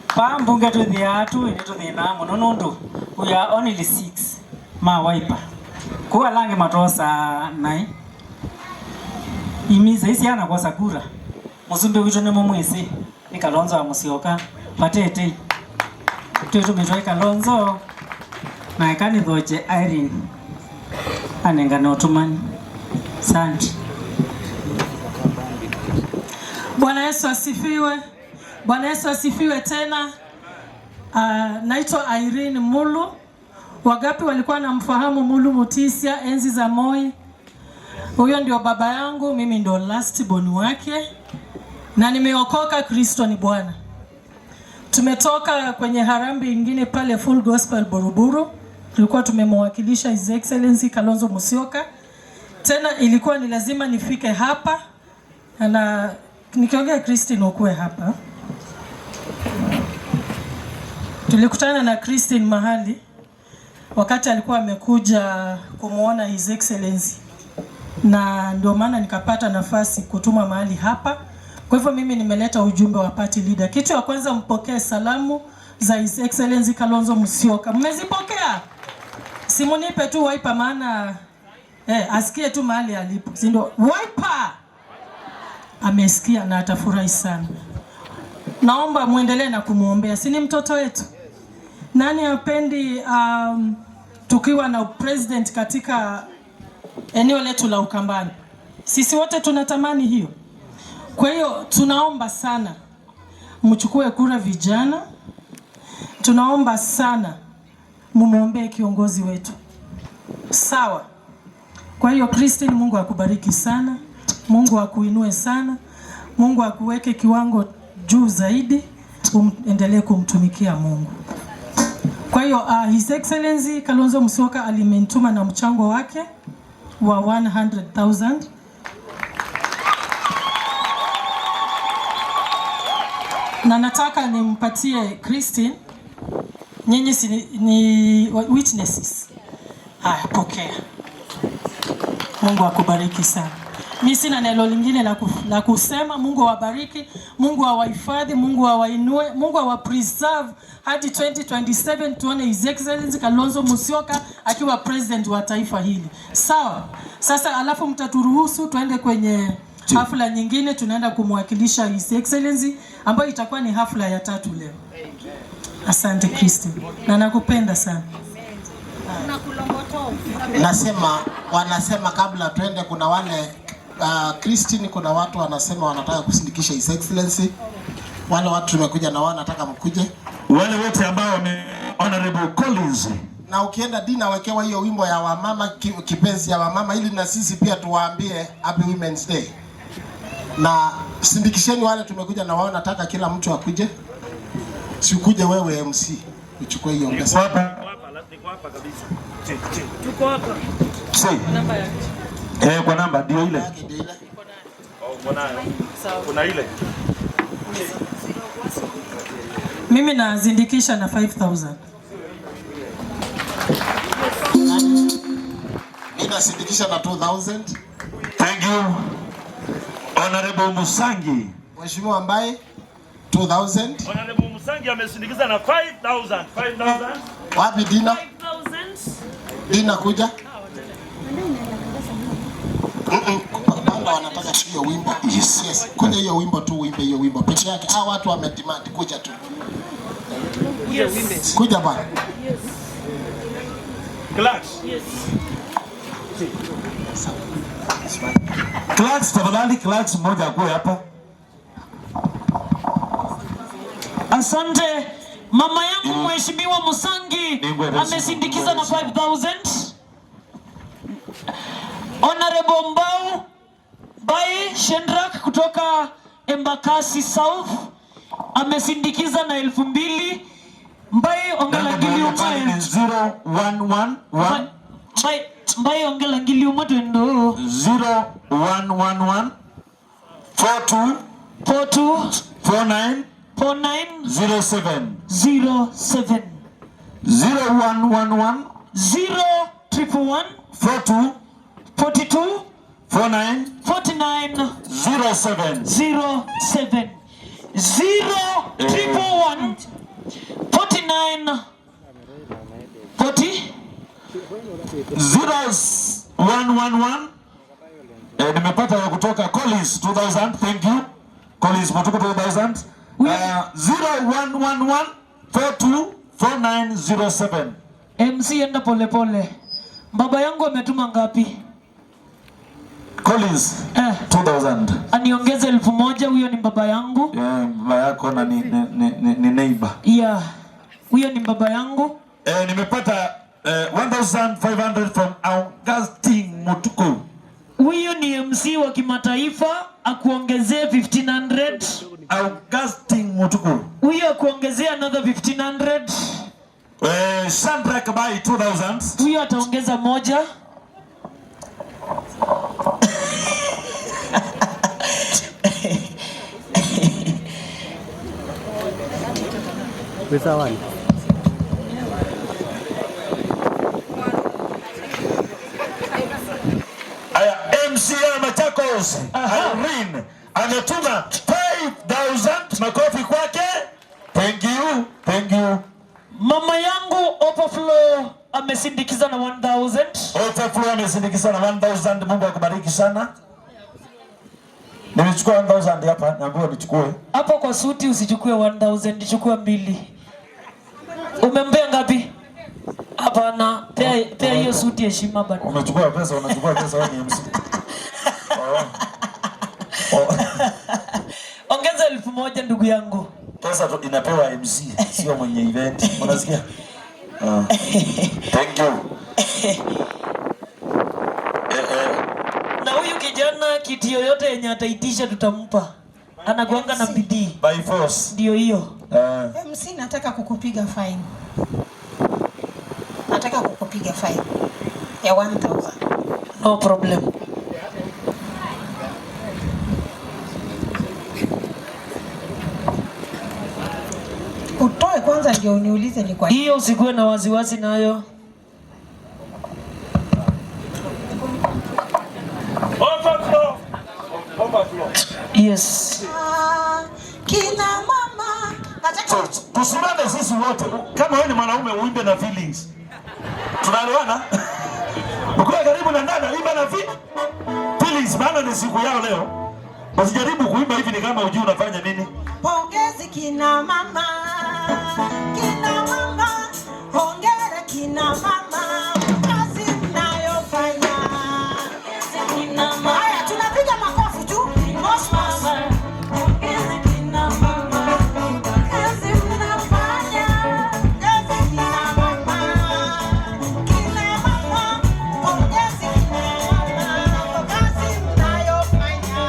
Speaker 13: Pambunge tuthia tu ini tuthina muno nundu we are only 6 ma Wiper. Kuwa langi matosa nai imiza isi ana kosa kura. Musumbi witu ni mumwisi ni Kalonzo wa Musyoka patete twetumitwa Kalonzo na ikanithoche Irene anengana utumani. Asante.
Speaker 14: Bwana Yesu asifiwe. Bwana Yesu asifiwe tena. Naitwa Irene Mulu. Wagapi walikuwa namfahamu Mulu Mutisia enzi za Moi? Huyo ndio baba yangu, mimi ndio last born wake. Na nimeokoka, Kristo ni Bwana. Tumetoka kwenye harambee ingine pale Full Gospel Buruburu. Tulikuwa tumemwakilisha His Excellency Kalonzo Musyoka. Tena ilikuwa ni lazima nifike hapa na nikiongea Christine ukue hapa. Tulikutana na Christine mahali wakati alikuwa amekuja kumuona His Excellency, na ndio maana nikapata nafasi kutuma mahali hapa. Kwa hivyo mimi nimeleta ujumbe wa party leader. Kitu ya kwanza, mpokee salamu za His Excellency Kalonzo Musyoka. Mmezipokea? Simunipe tu Wiper, maana asikie tu mahali alipo, si ndio? Wiper amesikia na atafurahi sana. Naomba muendelee na kumwombea, si ni mtoto wetu? Nani hapendi tukiwa na president katika eneo letu la Ukambani? Sisi wote tunatamani hiyo. Kwa hiyo tunaomba sana mchukue kura vijana, tunaomba sana mumwombee kiongozi wetu, sawa? Kwa hiyo Christine, Mungu akubariki sana, Mungu akuinue sana, Mungu akuweke kiwango juu zaidi, endelee kumtumikia Mungu. Kwa hiyo His Excellency Kalonzo Musyoka alimenituma na mchango wake wa 100,000. Na nataka nimpatie Christine, nyinyi si ni witnesses. Haya, pokea. Mungu akubariki sana. Mi sina neno lingine la kusema. Mungu awabariki, Mungu awahifadhi, Mungu awainue, Mungu awapreserve hadi 2027 tuone His Excellency Kalonzo Musyoka akiwa president wa taifa hili. Sawa. Sasa alafu mtaturuhusu tuende kwenye hafla nyingine, tunaenda kumwakilisha His Excellency ambayo itakuwa ni hafla ya tatu leo. Asante Christine, na nakupenda sana.
Speaker 7: Nasema wanasema kabla tuende, kuna wale Christine, kuna watu wanasema wanataka kusindikisha His Excellency. Wale watu tumekuja na wao, nataka mkuje.
Speaker 5: Wale wote ambao wame Honorable Collins.
Speaker 7: Na ukienda dina wekewa hiyo wimbo ya wamama, kipenzi ya wamama, ili na sisi pia tuwaambie Happy Women's Day. Na sindikisheni wale tumekuja na wao, nataka kila mtu akuje. Si ukuje wewe MC uchukue hiyo pesa.
Speaker 1: Tuko hapa.
Speaker 5: Si. Kwa namba ndio ile. Kuna ile.
Speaker 14: Mimi nazindikisha na 5,000.
Speaker 7: Mimi nasindikisha na 2,000.
Speaker 5: Thank you. Honorable Musangi.
Speaker 7: Mheshimiwa ambaye 2,000.
Speaker 4: Honorable Musangi amesindikiza na 5,000. 5,000.
Speaker 7: Wapi Dina?
Speaker 1: 5,000.
Speaker 7: Dina kuja. Banda wanataka hiyo wimbo. Yes. Yes. Kuja hiyo wimbo tu, uimbe hiyo wimbo peke yake. Hao watu wame demand kuja tu.
Speaker 1: Yes.
Speaker 7: Kuja bwana.
Speaker 1: Yes.
Speaker 4: Clax.
Speaker 1: Yes.
Speaker 5: Clax, tafadhali Clax mmoja akuwe hapa.
Speaker 1: Asante. Mama yangu Mheshimiwa Musangi amesindikiza na 5,000. Honorable Mbau Bai Shendrak kutoka Embakasi South amesindikiza na 2,000. Mbai ongela ngili umae.
Speaker 5: 0111
Speaker 1: Mbai ongela ngili umae twendo.
Speaker 5: 0111 42
Speaker 1: 42
Speaker 5: 49
Speaker 1: 49
Speaker 5: 07
Speaker 1: 07
Speaker 5: 0111
Speaker 1: 0111
Speaker 5: 42
Speaker 1: 42
Speaker 5: 49
Speaker 1: 49
Speaker 5: 07
Speaker 1: 07 0111 49 40
Speaker 5: 0111. Nimepata ya kutoka Collins 2000, thank you. Collins Mutuku 2000. 0111 42 4907.
Speaker 1: MC enda pole pole. Baba yangu ametuma ngapi?
Speaker 5: Collins 2000.
Speaker 1: Aniongeze 1,000, huyo ni baba yangu.
Speaker 5: Yeah, baba yako na ni neighbor.
Speaker 1: Yeah. Huyo ni baba yangu.
Speaker 5: Nimepata 1,500 from Augustine Mutuku.
Speaker 1: Huyo ni MC wa kimataifa, akuongezee 1,500.
Speaker 5: Augustine Mutuku.
Speaker 1: Huyo akuongezea another 1,500.
Speaker 5: Sandra Kabai 2,000.
Speaker 1: Huyo ataongeza moja.
Speaker 5: Aya, MCA Machakos Irene ametuma 5,000. Makofi kwake. Thank you, thank you.
Speaker 1: Mama yangu Overflow amesindikiza na 1,000.
Speaker 5: Overflow amesindikiza na 1,000. Mungu akubariki sana. Nimechukua 1000 hapa, naambiwa nichukue.
Speaker 1: Hapo kwa suti usichukue 1000, chukua 2. Umempea ngapi? Hapana, pea hiyo suti heshima bana.
Speaker 5: Umechukua pesa, unachukua pesa wewe ni MC.
Speaker 1: Ongeza 1000 ndugu yangu.
Speaker 5: Pesa tu inapewa MC, sio mwenye event. Unasikia? Thank you.
Speaker 1: Na huyu kijana kiti yoyote yenye ataitisha tutampa. Anakuanga na bidii.
Speaker 5: By force.
Speaker 1: Ndio hiyo.
Speaker 10: MC, nataka kukupiga fine. Nataka kukupiga fine ya 1000.
Speaker 1: No problem.
Speaker 10: Utoe kwanza ndio uniulize ni kwa
Speaker 1: hiyo, usikuwe na wasiwasi nayo.
Speaker 4: Overflow. Overflow.
Speaker 1: Yes.
Speaker 10: Kina mama nataka
Speaker 5: tusimame sisi wote. Kama wewe ni mwanaume uimbe na feelings. Tunaelewana? Ukiwa karibu na dada imba na feelings, maana ni siku yao leo. Usijaribu kuimba hivi ni kama hujui unafanya nini.
Speaker 10: Pongezi kina mama. Kina mama, hongera kina mama. Kazi mnayofanya. Haya, tunapiga makofi tu. Mosmos. Pongezi kina mama. Kazi mnafanya. Pongezi kina mama. Kina mama, pongezi kina mama. Kazi mnayofanya.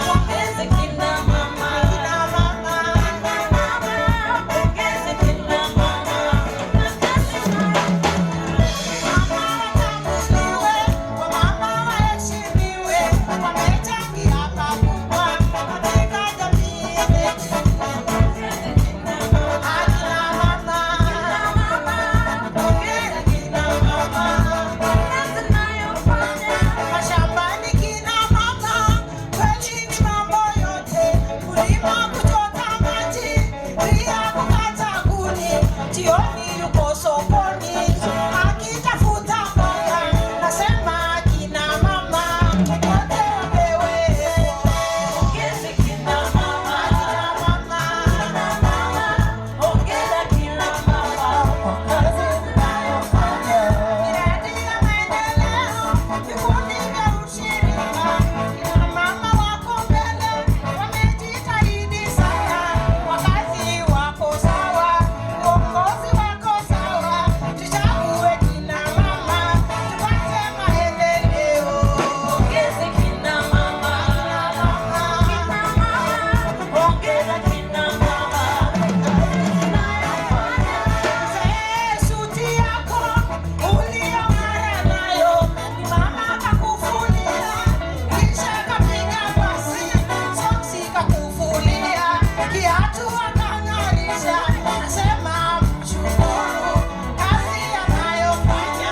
Speaker 10: Pongezi kina mama. Kina mama. Pongezi kina mama. Jioni yuko sokoni akitafuta mboga, nasema kina mama wote wapewe. Pongezi kina mama, kina mama, hongera kina mama kwa kazi mnayofanya. Miradi ya maendeleo, vikundi vya ushirika, kina mama wako mbele, wamejitahidi sana, wakazi wako sawa, uongozi wako sawa, tuchague kina mama tupate maendeleo. Pongezi kina mama, kina mama, hongera kina mama. Mzee, suti yako uliyong'ara nayo ni mama kakufulia, kisha kapiga pasi, soksi kakufulia, kiatu akang'arisha, nasema mshukuru kazi anayofanya.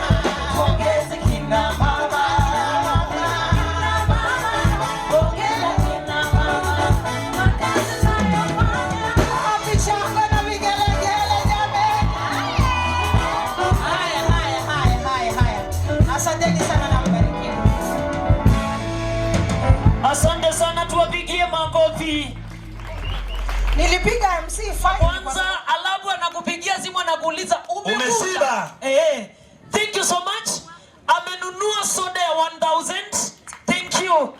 Speaker 10: Pongezi kina mama, hongera kina mama kwa kazi anayofanya. Shangwe na vigelegele jameni. Haya, haya, haya, haya, haya. Asanteni sana na mbarikiwe.
Speaker 1: Asante sana, tuwapigie makofi.
Speaker 10: Nilipiga MC fine
Speaker 1: kwanza, alafu anakupigia simu anakuuliza umekuja?
Speaker 5: Umeshiba?
Speaker 1: Thank you so much. Amenunua soda ya 1000. Thank you.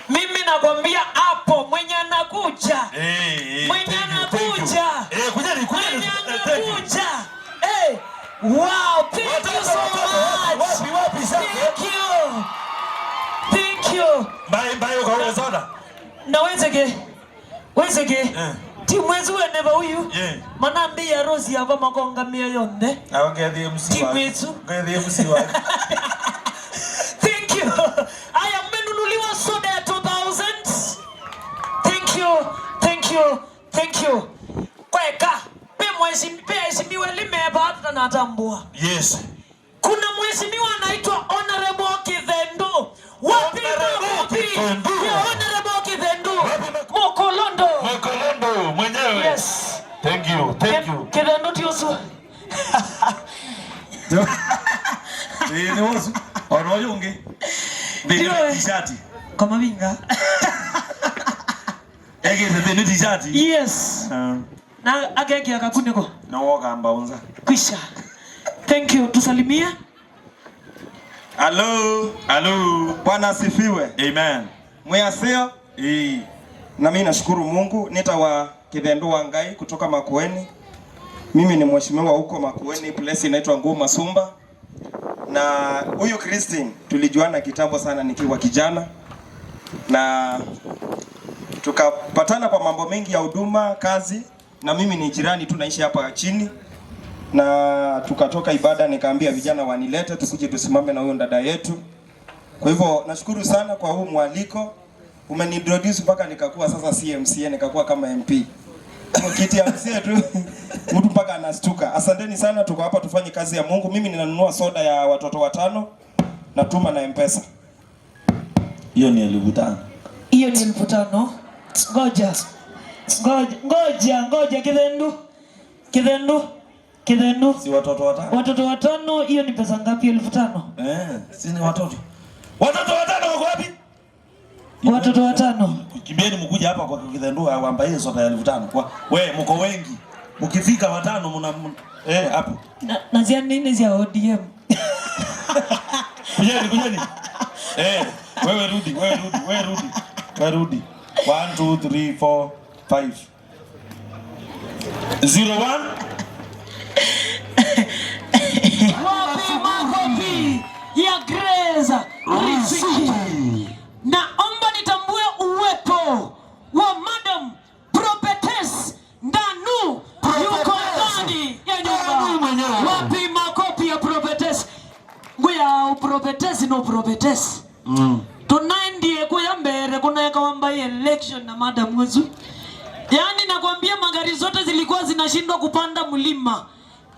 Speaker 1: Mimi nakwambia hapo mwenye anakuja. Mwenye anakuja.
Speaker 5: Kujeni, kujeni.
Speaker 1: Mwenye
Speaker 5: Thank you.
Speaker 1: anakuja. Wow, thank you so much.
Speaker 5: Wapi, wapi, sasa?
Speaker 1: Thank you. Thank you.
Speaker 5: Bye bye kwa soda.
Speaker 1: Na wezeke. Wezeke. Ti mwezi weneva huyu.
Speaker 5: Yeah.
Speaker 1: Manambi ya Rosi ava makonga mia yonde.
Speaker 5: Aonge MC
Speaker 1: Ti
Speaker 5: wa.
Speaker 1: mwezi.
Speaker 5: Ngethi MC wa.
Speaker 1: Thank you. Aya, mmenunuliwa soda ya 2000. Thank you. Thank you. Thank you. Kweka. Pe mheshimiwa, pe mheshimiwa limeba hata natambua.
Speaker 5: Yes.
Speaker 1: Kuna mheshimiwa anaitwa Honorable Kithendu. Wapi makofi? Ya Honorable Kithendu. Mokolondo.
Speaker 5: Mokolondo mwenyewe.
Speaker 1: Yes.
Speaker 5: Thank you. Thank you.
Speaker 1: Kithendu tiusu.
Speaker 5: Ni wosu. Ono yungi.
Speaker 1: Ndio.
Speaker 5: Shati.
Speaker 1: Kamavinga.
Speaker 5: Ekete ni t-shirt.
Speaker 1: Yes. Na akeke akakuniko.
Speaker 5: Na woka mbaunza.
Speaker 1: Kwisha. Thank you. Tusalimie.
Speaker 15: Hello.
Speaker 5: Hello.
Speaker 15: Bwana asifiwe.
Speaker 5: Amen.
Speaker 15: Mwaseo.
Speaker 5: Eh.
Speaker 15: Na mimi nashukuru Mungu nitawa Kithendu wa Ngai kutoka Makueni. Mimi ni mheshimiwa huko Makueni, place inaitwa Nguma Sumba. Na huyu Christine tulijuana kitambo sana nikiwa kijana. Na tukapatana kwa mambo mengi ya huduma, kazi, na mimi ni jirani tu naishi hapa chini. Na tukatoka ibada nikaambia vijana wanilete tukuje tusimame na huyo dada yetu. Kwa hivyo nashukuru sana kwa huu mwaliko. Umeniintroduce mpaka nikakuwa sasa CMCA, nikakuwa kama MP. Kwa kiti ya MCA tu mtu mpaka anastuka. Asanteni sana, tuko hapa tufanye kazi ya Mungu. Mimi ninanunua soda ya watoto 5 natuma na M-Pesa.
Speaker 5: Hiyo ni 5,000.
Speaker 1: Hiyo ni 5,000. Ngoja. Ngoja, ngoja, ngoja Kithendu. Kithendu. Kithendu.
Speaker 5: Si watoto 5.
Speaker 1: Watoto 5, hiyo ni pesa ngapi? 5,000?
Speaker 5: Si ni watoto. Watoto 5 wako wapi?
Speaker 1: Watoto 5.
Speaker 5: Kimbieni mkuje hapa kwa Kithendu awambaye soda ya 5,000. Kwa we mko wengi. Mkifika 5 mna hapo.
Speaker 1: Na zia nini zia ODM?
Speaker 5: Kujeni, kujeni. Wewe rudi, wewe rudi, wewe rudi. Wewe rudi. 1 2 3 4 5 0 1.
Speaker 1: Wapi makofi ya Grace Riziki. Naomba nitambue uwepo wa Madam Prophetess Ndanu yuko ndani ya nyumba. Wapi makofi ya Prophetess? Nguya Prophetess no Prophetess. Tunaendie kuya mbere kuna kawamba election na Madam Mwezu. Yaani nakwambia magari zote zilikuwa zinashindwa kupanda mlima.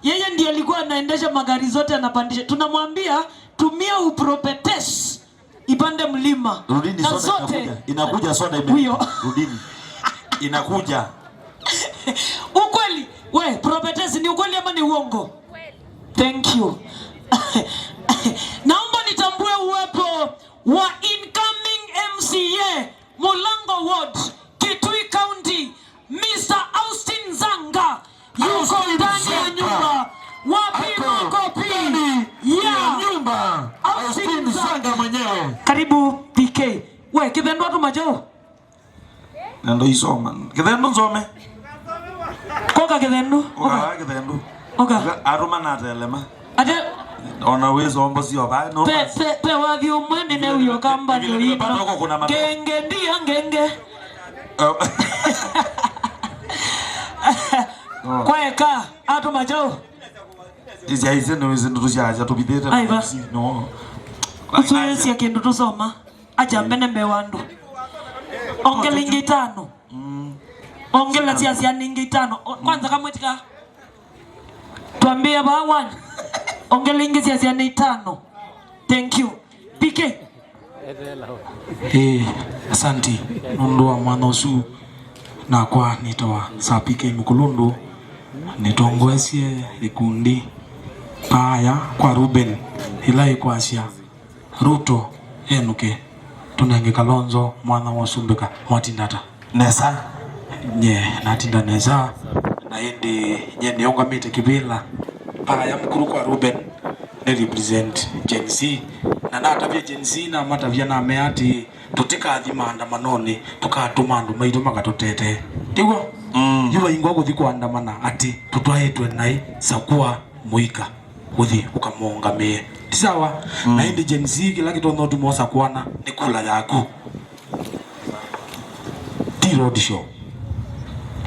Speaker 1: Yeye ndiye alikuwa anaendesha magari zote anapandisha. Tunamwambia tumia uprophetess ipande mlima.
Speaker 5: Rudini
Speaker 1: na
Speaker 5: soda
Speaker 1: zote
Speaker 5: inakuja. Inakuja soda ime.
Speaker 1: Huyo.
Speaker 5: Rudini. Inakuja.
Speaker 1: Ukweli. We, prophetess ni ukweli ama ni uongo? Thank you. Naomba nitambue uwepo wa incoming MCA Mulango Ward, Kitui County, Mr. Austin Zanga yuko ndani ya nyumba. Wapi makofi ya
Speaker 5: nyumba?
Speaker 1: Austin
Speaker 5: Zanga mwenyewe.
Speaker 1: Karibu PK. We, Kithendu atu majao.
Speaker 5: Na ndo isoma. Kithendu nsome.
Speaker 1: Koka Kithendu.
Speaker 5: Oka Kithendu.
Speaker 1: Oka.
Speaker 5: Aruma na telema.
Speaker 1: Ate
Speaker 5: Ona wezo ombo sio ba no.
Speaker 1: Pe wathi umwe nene uyo kamba ndio ino. Genge ndia ngenge. Kweka atu majao.
Speaker 5: Izi aize no izi ndo cia tubithite.
Speaker 1: Aiva.
Speaker 5: No.
Speaker 1: Usuyesia kindu tusoma. Acha mbene mbe wandu. Ongela ingi 5. Ongela cia cia ingi 5. Kwanza kamwetika. Tuambie ba 1. Ongela ingi cia cia 5. Thank you. PK.
Speaker 9: Asanti. Nundu wa mwana usu na kwa nitawa sa PK Mukulundu nitongoesie ikundi paya kwa Ruben ila ikwasia Ruto enuke tunenge Kalonzo mwana wa Sumbika mwatindata
Speaker 5: nesa
Speaker 9: nye natinda nesa na indi nye niongamite kibila paya mkuru kwa Ruben ne represent Gen Z na natavia Gen Z na matavia na meati tutikathi maandamanoni tukatuma andu maitu makatutete tiguo yuba ingwa guthi kuandamana ati tutwaitwe nai sakua muika guthi ukamuungamie tisawa. Na indi Gen Z kila kitondo tumosa kuana ni kula yaku ti road show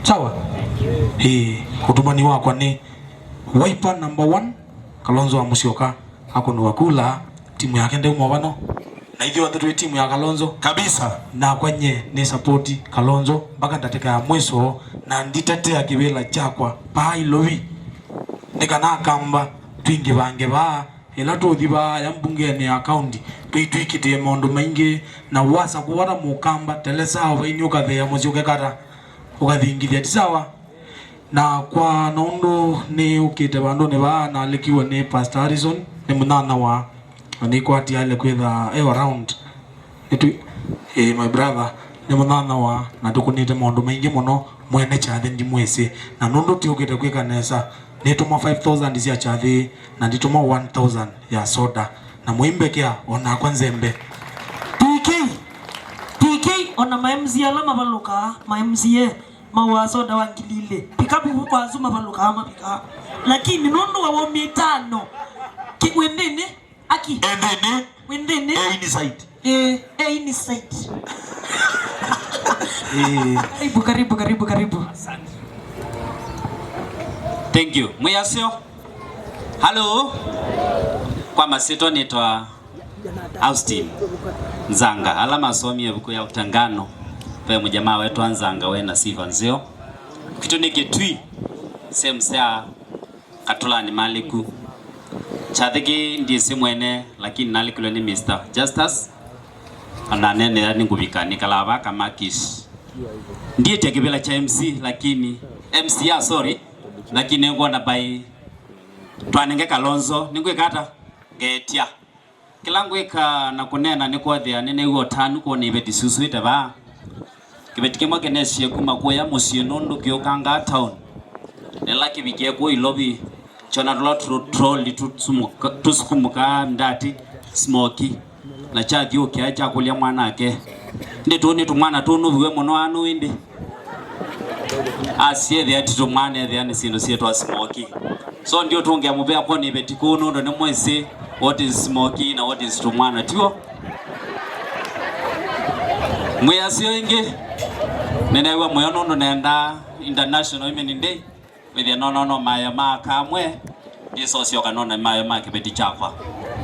Speaker 9: sawa. Utumani wakwa ni Wiper number 1 Kalonzo wa Musyoka akunua kula timu yake ndio mwabano na ithio othe twi timu ya Kalonzo
Speaker 5: kabisa
Speaker 9: na kwenye ni support Kalonzo mpaka ndateka ya mwiso na nditetea kiwila chakwa pailovi nikana kamba twingi bange ba ila tuthi ba ya mbunge ni account twitwikitie maundu maingi na wasa kuwara mukamba telesa vaini ukathea muci ukekata ukathingithia tisawa na kwa nondu ni ukite bandu ni ba na alikiwa ni Pastor Harrison ni munana wa ni kwati ale kwitha around
Speaker 16: My brother ni muthana wa na tukunite maundu maingi muno mwene chathi ndimwisi na nundu tiukite kwika nesa nituma 5000 cia chathi na ndituma 1000 ya soda na muimbekia ona kwa nzembe.
Speaker 1: PK PK ona ma MC ala mabaluka ma MCA mawa soda wangilile pikapu huko azuma baluka ama pika lakini nundu wa womi tano kiwendene aki
Speaker 5: endene
Speaker 1: wendene
Speaker 5: inside
Speaker 1: inside. Karibu karibu karibu karibu.
Speaker 17: Thank you. Mwiyasio. Hello. Kwa masito nitwa Austin Nzanga. Alama somi ebuku ya utangano. Pe mjamaa wetu Nzanga we na sifa nzio. Kitu ni kitui. Same sea katulani maliku. Chathiki ndiye si mwene lakini nalikule ni Mr. Justus. Ananene ni ngubika nikalaba kama kish. Ndiye tekibela cha MC lakini MC ya sorry lakini ngona bai twanenge Kalonzo ningwikata ngetia kila ngwika na kunena ni kwathia nene uo tanu ko ni beti susuite ba kibeti kimwe kenesie kuma kuya musie nundu kiukanga town nela kibikie ku ilobi chona lot troll tusukumuka ndati smoky na chathi ukia cha kulia mwanake ndi tuni tumwana tunuviwe muno anu indi asiethe ati tumwana ethea ni sindu sietwa smoky so ndio tungia mubea kwa ni beti kunu ndo ni mwesi what is smoky na what is tumwana tio mwiyasio ingi nenewa moyo nundu nenda International Women Day withia no no no maya makamwe ndiso kanona maya makibeti chakwa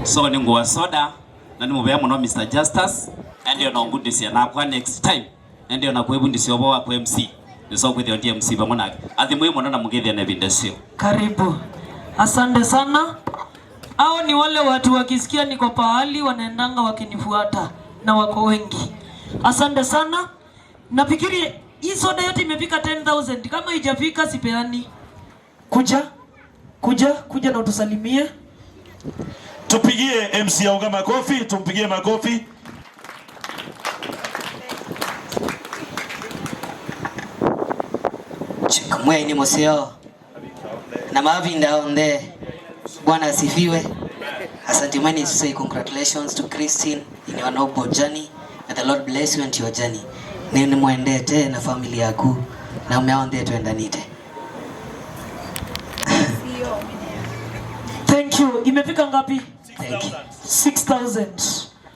Speaker 17: so ni nguwa soda na ni mubea muno Mr. Justus ndio na ngundisia na kwa next time ndio na kwebundisia obo wa kwa MC niso kwithio ndi MC pamwe nake athi mwi muno na mugithia na vindesio.
Speaker 1: Karibu, asante sana. Hao ni wale watu wakisikia niko pahali wanaendanga wakinifuata na wako wengi. Asante sana. Nafikiri hii soda yote imefika 10,000. Kama haijafika sipeani. Kuja kuja kuja na utusalimie.
Speaker 5: Tupigie MC Auga makofi, tumpigie makofi.
Speaker 18: Mwe ni moseo na mavinda onde. Bwana asifiwe. Asante mweni to say congratulations to Christine in your noble journey. May the Lord bless you and your journey. Nini muendete na familia yako na umeonde tuendanite.
Speaker 1: Thank you. Imefika ngapi? 6,000.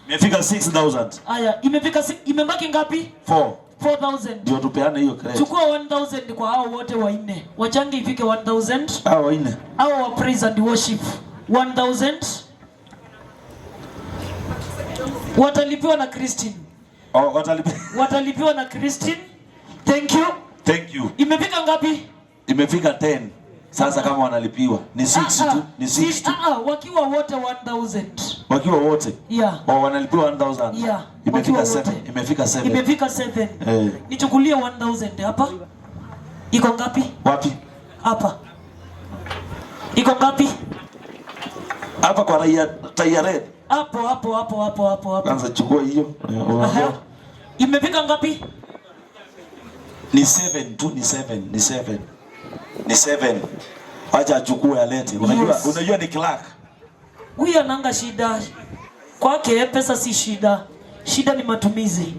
Speaker 5: Imefika 6,000.
Speaker 1: Aya, imefika imebaki ngapi?
Speaker 5: 4.
Speaker 1: 4,000.
Speaker 5: Ndio tupeane hiyo credit.
Speaker 1: Chukua 1,000 kwa hao wote wanne. Wachange ifike 1,000.
Speaker 5: Hao wanne.
Speaker 1: Hao wa praise and worship 1,000. Watalipiwa na Christine.
Speaker 5: Oh, watalipiwa.
Speaker 1: Watalipiwa na Christine. Thank you.
Speaker 5: Thank you.
Speaker 1: Imefika ngapi?
Speaker 5: Imefika 10. Sasa kama wanalipiwa ni 6 tu, ni 6 tu.
Speaker 1: Wakiwa wote 1,000.
Speaker 5: Wakiwa wote?
Speaker 1: Yeah.
Speaker 5: Oh, wanalipiwa 1,000.
Speaker 1: Yeah.
Speaker 5: Imefika 7, imefika 7.
Speaker 1: Imefika 7. Nichukulie 1,000 hapa. Iko ngapi?
Speaker 5: Wapi?
Speaker 1: Hapa. Iko ngapi?
Speaker 5: Hapa kwa raia tayari red.
Speaker 1: Hapo hapo hapo hapo hapo hapo.
Speaker 5: Kwanza chukua hiyo.
Speaker 1: Imefika ngapi?
Speaker 5: Ni 7 tu, ni 7, ni 7. Ni 7. Acha achukue alete. Unajua,
Speaker 1: yes.
Speaker 5: Unajua ni clerk.
Speaker 1: Huyu ananga shida. Kwake pesa si shida. Shida ni matumizi.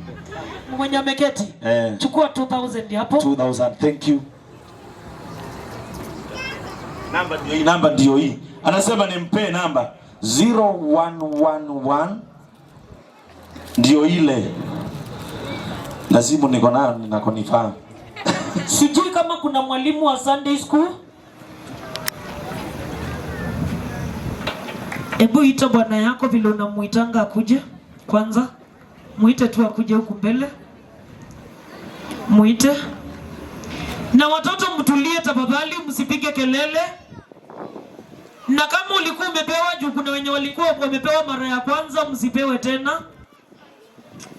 Speaker 1: Mwenye ameketi. Chukua 2,000 hapo.
Speaker 5: 2,000. Thank you. Namba ndio hii, namba ndio hii. Anasema nimpe namba 0111 ndio ile. Na simu niko nayo ninakonifahamu.
Speaker 1: Sijui kama kuna mwalimu wa Sunday school. Ebu ita bwana yako vile unamuitanga akuje kwanza. Muite tu akuje huku mbele. Muite. Na watoto mtulie tafadhali, msipige kelele. Na kama ulikuwa umepewa juu kuna wenye walikuwa wamepewa mara ya kwanza, msipewe tena.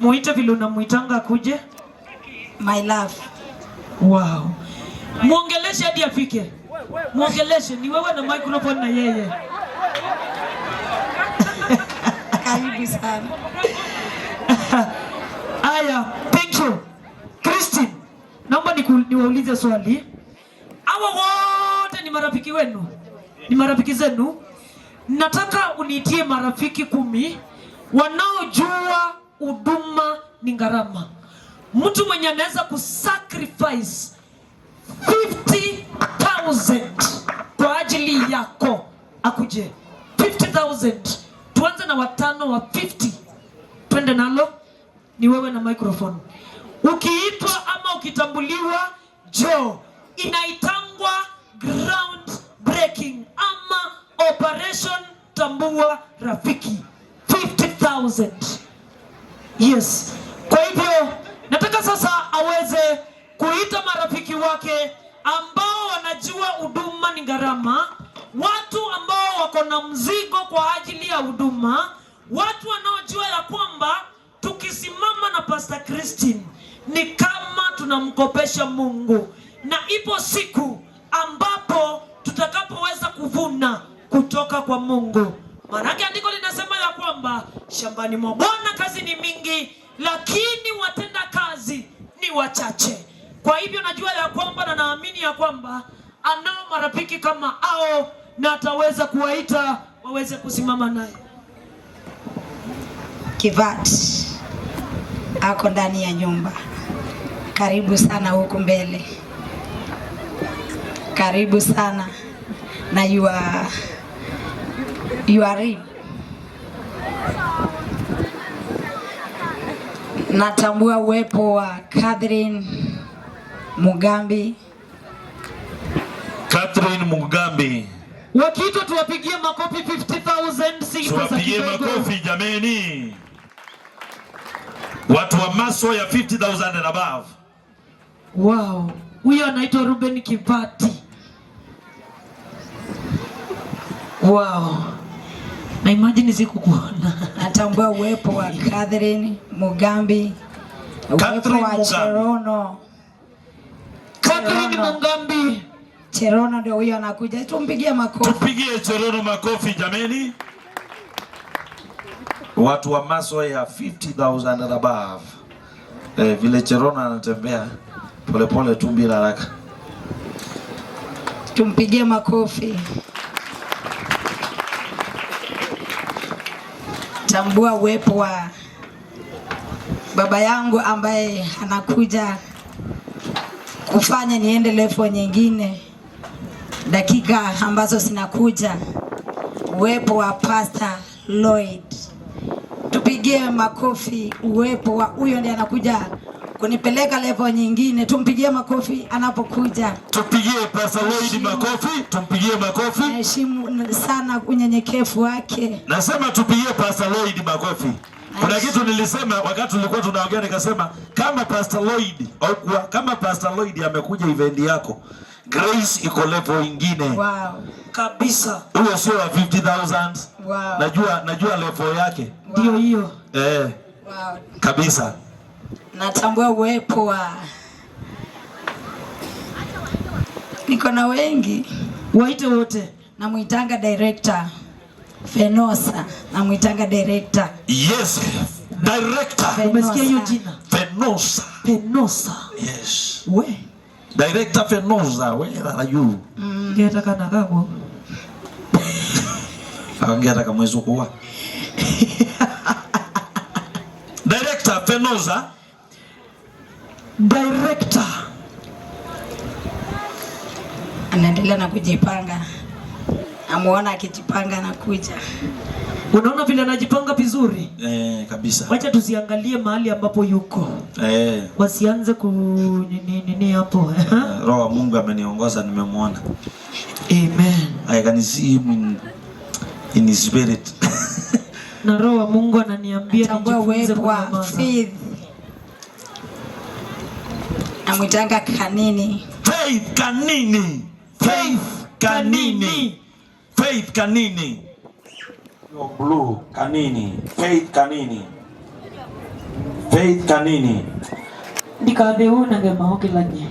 Speaker 1: Muite vile unamuitanga akuje.
Speaker 2: My love.
Speaker 1: Wow. Muongeleshe hadi afike. Muongeleshe, ni wewe na microphone na yeye.
Speaker 2: Karibu sana.
Speaker 1: Aya, thank you. Christine, naomba niwaulize swali. Hawa wote ni marafiki wenu? Ni marafiki zenu? Nataka uniitie marafiki 10 wanaojua huduma ni gharama. Mtu mwenye anaweza kusacrifice 50,000 kwa ajili yako akuje. 50,000. Tuanze na 5 wa 50. Twende nalo. Ni wewe na microphone. Ukiitwa ama ukitambuliwa, jo, inaitangwa ground breaking ama operation tambua rafiki. 50,000. Yes. Kwa hivyo nataka sasa aweze kuita marafiki wake ambao wanajua huduma ni gharama, watu ambao wako na mzigo kwa ajili ya huduma, watu wanaojua ya kwamba tukisimama na Pastor Christine ni kama tunamkopesha Mungu, na ipo siku ambapo tutakapoweza kuvuna kutoka kwa Mungu. Maanake andiko linasema ya kwamba shambani mwa Bwana kazi ni mingi, lakini watenda kazi ni wachache. Kwa hivyo najua ya kwamba na naamini ya kwamba anao marafiki kama hao na ataweza kuwaita waweze kusimama naye.
Speaker 2: Kivat ako ndani ya nyumba. Karibu sana huku mbele. Karibu sana na you are in. Natambua uwepo wa Catherine Mugambi.
Speaker 5: Catherine Mugambi.
Speaker 1: Wakiitwa tuwapigie makofi 50,000, si pesa
Speaker 5: Tuwapigie
Speaker 1: kidogo.
Speaker 5: makofi jameni. Watu wa maso ya 50,000 and above.
Speaker 1: Wow. Huyo anaitwa Ruben Kipati. Wow. Na imagine sikukuona.
Speaker 2: Natambua uwepo wa Catherine Mugambi. Uwepo
Speaker 5: Catherine
Speaker 2: wa
Speaker 5: Mugambi.
Speaker 2: Cherono.
Speaker 1: Catherine Mugambi.
Speaker 2: Cherono ndio huyo anakuja. Tumpigie makofi.
Speaker 5: Tupigie Cherono makofi jameni. Watu wa maso ya 50,000 and above. Vile Cherono anatembea polepole tu bila haraka.
Speaker 2: Tumpigie makofi. Tambua uwepo wa baba yangu ambaye anakuja kufanya niende level nyingine dakika ambazo zinakuja. Uwepo wa Pastor Lloyd. Tupigie makofi uwepo wa huyo ndiye anakuja kunipeleka level nyingine. Tumpigie makofi anapokuja.
Speaker 5: Tupigie Pastor Lloyd makofi, tumpigie makofi.
Speaker 2: Naheshimu sana unyenyekevu wake.
Speaker 5: Nasema tupigie Pastor Lloyd makofi. Kuna kitu nilisema wakati tulikuwa tunaongea, nikasema kama Pastor Lloyd au kwa, kama Pastor Lloyd amekuja event yako, Grace iko level nyingine.
Speaker 2: Wow.
Speaker 1: Kabisa.
Speaker 5: Huyo sio wa 50,000.
Speaker 2: Wow.
Speaker 5: Najua level yake.
Speaker 1: Ndio hiyo.
Speaker 2: Wow.
Speaker 5: Kabisa.
Speaker 2: Natambua uwepo wa, niko na wengi.
Speaker 1: Waite wote.
Speaker 2: Namuitanga director Fenosa, namuitanga director.
Speaker 5: Yes, director.
Speaker 2: Fenosa.
Speaker 1: Umesikia hiyo jina?
Speaker 5: Fenosa.
Speaker 1: Fenosa.
Speaker 5: Yes.
Speaker 1: We.
Speaker 5: Director Fenosa, where are you?
Speaker 1: Ngeta kana kako.
Speaker 5: Angeta kama mwezi kuwa. Director Fenosa.
Speaker 1: Director.
Speaker 2: Anaendelea na kujipanga. Amuona akijipanga na kuja.
Speaker 1: Unaona vile anajipanga vizuri?
Speaker 5: Kabisa.
Speaker 1: Wacha tusiangalie mahali ambapo yuko. Wasianze ku nini nini hapo.
Speaker 5: Roho wa Mungu ameniongoza, nimemuona.
Speaker 1: Amen.
Speaker 5: I can see him in his spirit.
Speaker 1: Na Roho wa Mungu ananiambia
Speaker 2: Natambua
Speaker 1: nijifunze
Speaker 2: uwepo wa
Speaker 1: kunyamaza.
Speaker 2: Faith. Namwitanga Kanini.
Speaker 5: Faith Kanini. Faith Kanini. Faith Kanini. Yo blue Kanini. Faith Kanini. Faith Kanini.
Speaker 1: Ndikabeona ngema okilanye.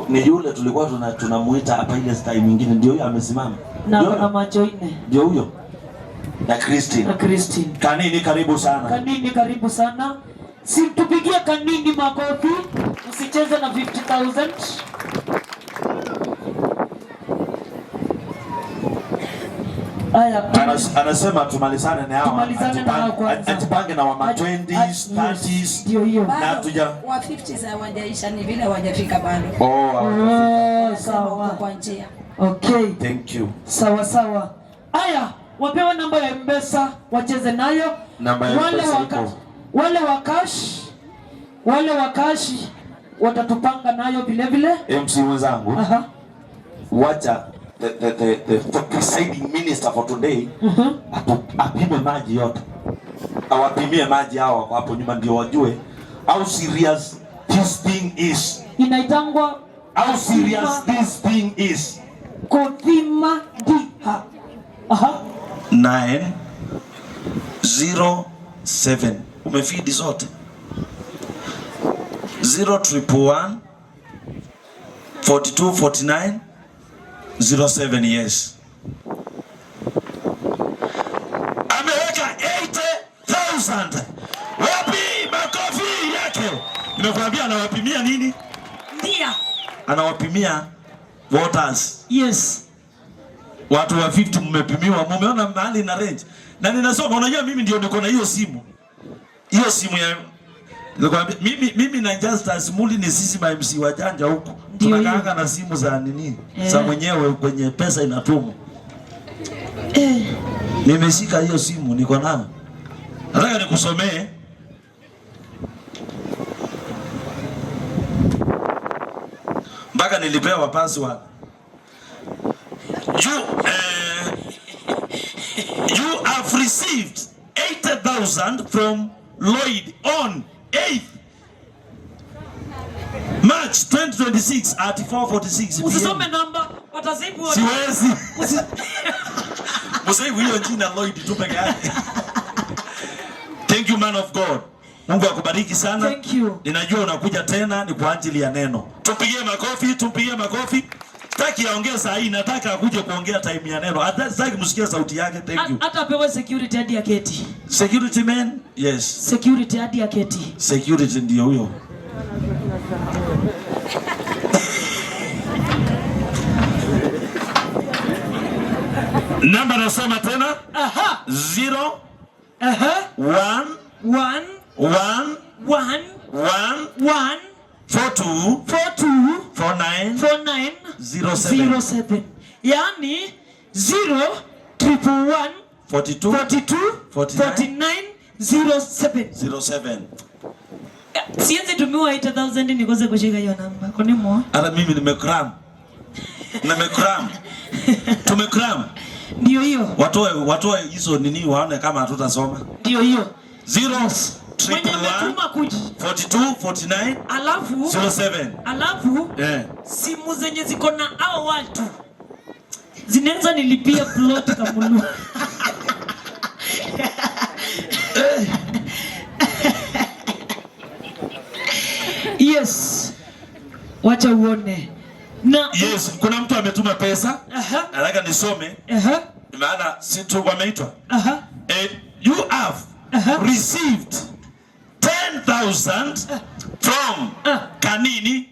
Speaker 5: Ni yule tulikuwa tunamuita hapa ile time nyingine, ndio huyo amesimama.
Speaker 1: Na kuna macho nne.
Speaker 5: Ndio huyo. Na Christine.
Speaker 1: Na Christine.
Speaker 5: Kanini karibu sana.
Speaker 1: Kanini karibu sana. Simtupigie Kanini makofi, usicheze na 50,000. Aya,
Speaker 5: Anasema tumalizane na hawa.
Speaker 1: Tumalizane na hao kwanza.
Speaker 5: Ajipange na wama 20s, 30s.
Speaker 1: Ndio hiyo.
Speaker 5: Na tuja
Speaker 2: Wa 50s hawajaisha, ni vile hawajafika bado.
Speaker 5: Oh,
Speaker 1: Oh, sawa.
Speaker 2: Kwa njia.
Speaker 1: Okay.
Speaker 5: Thank you.
Speaker 1: Sawa sawa. Aya, wapewe namba ya M-Pesa wacheze nayo.
Speaker 5: Namba ya
Speaker 1: Wale
Speaker 5: M-Pesa
Speaker 1: wa
Speaker 5: iko.
Speaker 1: Wale wa cash, wale wa cash watatupanga nayo vile vile.
Speaker 5: MC mwenzangu. Wacha the presiding minister for today apime maji yote. Awapimie maji hao wako hapo nyuma ndio wajue how serious this thing is.
Speaker 1: Inaitangwa
Speaker 5: how serious this thing is.
Speaker 1: Kothima Diha. Aha.
Speaker 5: 9 0 7. Umefidi zote. 0 111 42 49 07. Yes. Ameweka 80,000. Wapi makofi yake? Nimekuambia anawapimia nini?
Speaker 1: Ndia.
Speaker 5: Anawapimia waters.
Speaker 1: Yes.
Speaker 5: Watu wa 50 mmepimiwa, mumeona mahali na range. Na ninasoma, unajua mimi ndio niko na hiyo simu. Hiyo simu ya nilikwambia mimi na Justus Muli ni sisi ma MC wajanja huku. Tunakaanga na simu za nini? Za mwenyewe kwenye pesa inatumwa. Nimeshika hiyo simu niko nayo. Nataka nikusomee. Mpaka nilipewa password. You have received 80,000 from Lloyd on 8th March 2026 at 4:46 p.m.
Speaker 1: Usisome namba, watazibu.
Speaker 5: Siwezi. Msaibu hiyo jina Lloyd tu peke yake. Thank you man of God. Mungu akubariki sana.
Speaker 1: Thank you.
Speaker 5: Ninajua unakuja tena ni kwa ajili ya neno. Tupigie makofi, tupigie makofi. Sitaki aongee saa hii, nataka akuje kuongea time ya neno. Hata sitaki msikie sauti yake. Thank you.
Speaker 1: Hata apewe security hadi aketi.
Speaker 5: Security man? Yes.
Speaker 1: Security hadi aketi.
Speaker 5: Security ndio huyo. Namba nasema tena.
Speaker 1: Aha.
Speaker 5: 0
Speaker 1: Aha.
Speaker 5: 1
Speaker 1: 1
Speaker 5: 1
Speaker 1: 1
Speaker 5: 1
Speaker 1: 1
Speaker 5: 4 2
Speaker 1: 4 2
Speaker 5: 4 9
Speaker 1: 4 9
Speaker 5: 0 7.
Speaker 1: 0 7. Yani 0 111
Speaker 5: 42
Speaker 1: 42 49 07.
Speaker 5: 07.
Speaker 1: Siwezi tumiwa 8000 nikose kushika hiyo namba. Kwa nini mwa?
Speaker 5: Hata mimi nimekram. Nimekram. Tumekram.
Speaker 1: Ndio hiyo.
Speaker 5: Watoe hizo nini waone kama hatutasoma.
Speaker 1: Ndio hiyo.
Speaker 5: 0
Speaker 1: Mwenye
Speaker 5: 111
Speaker 1: ametuma kuji.
Speaker 5: 42 49
Speaker 1: Alafu
Speaker 5: 07.
Speaker 1: Alafu simu zenye ziko na hao watu zinaweza nilipia plot Kamulu. Yes. Wacha uone. Na
Speaker 5: yes, kuna mtu ametuma pesa. Nataka nisome. Maana si tu wameitwa. You have received 10,000 from Kanini.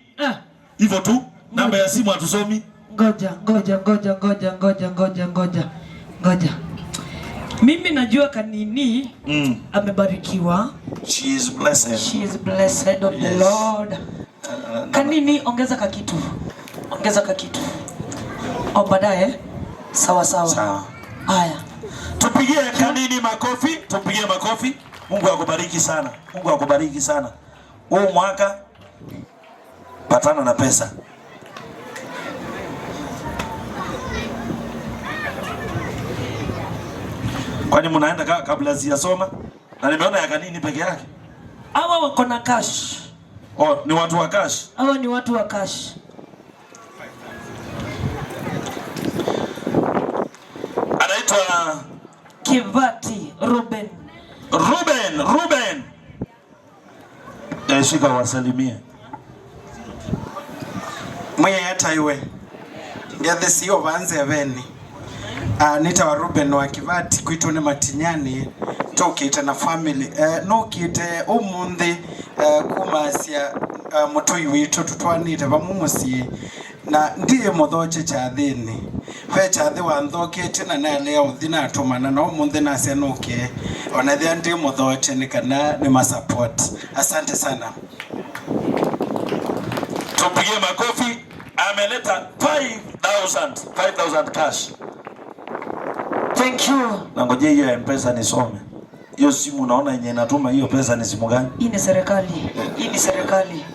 Speaker 5: Hivyo tu. Namba ya simu hatusomi.
Speaker 1: Ngoja. Mimi najua Kanini amebarikiwa.
Speaker 5: She is blessed.
Speaker 1: She is blessed of the Lord. Kanini, ongeza kakitu. Ongeza kakitu. Au baadaye. Sawa sawa.
Speaker 5: Sawa.
Speaker 1: Haya.
Speaker 5: Tupigie Kanini makofi, tupigie makofi. Mungu akubariki sana. Mungu akubariki sana. Huu mwaka patana na pesa. Kwani mnaenda kabla sijasoma? Na nimeona ya Kanini peke yake.
Speaker 1: Hawa wako na cash.
Speaker 5: Oh, ni watu wa cash.
Speaker 1: Hawa ni watu wa cash.
Speaker 5: Anaitwa
Speaker 1: Kivati Ruben.
Speaker 5: Ruben. Shika wasalimie.
Speaker 19: Mwenye yataiwe. Ngethe sio banze veni. Nita wa Ruben wa Kivati kuitwa ni Matinyani. Tukite na family nukite umunthi kumasia mutui witu tutwanite vamwe musyi na ndiye muthoche chathini ve chathi wanthokete na nalea uthi natumana na umunthi nasia nuke onethia ndi muthoche ni kana ni masupport. Asante sana.
Speaker 5: Tupigie makofi. Ameleta 5,000 cash.
Speaker 1: Thank you.
Speaker 5: Na ngojea hiyo ya M-Pesa nisome. Hiyo simu unaona yenye inatuma hiyo pesa ni simu gani?
Speaker 1: Hii ni serikali. Hii ni serikali.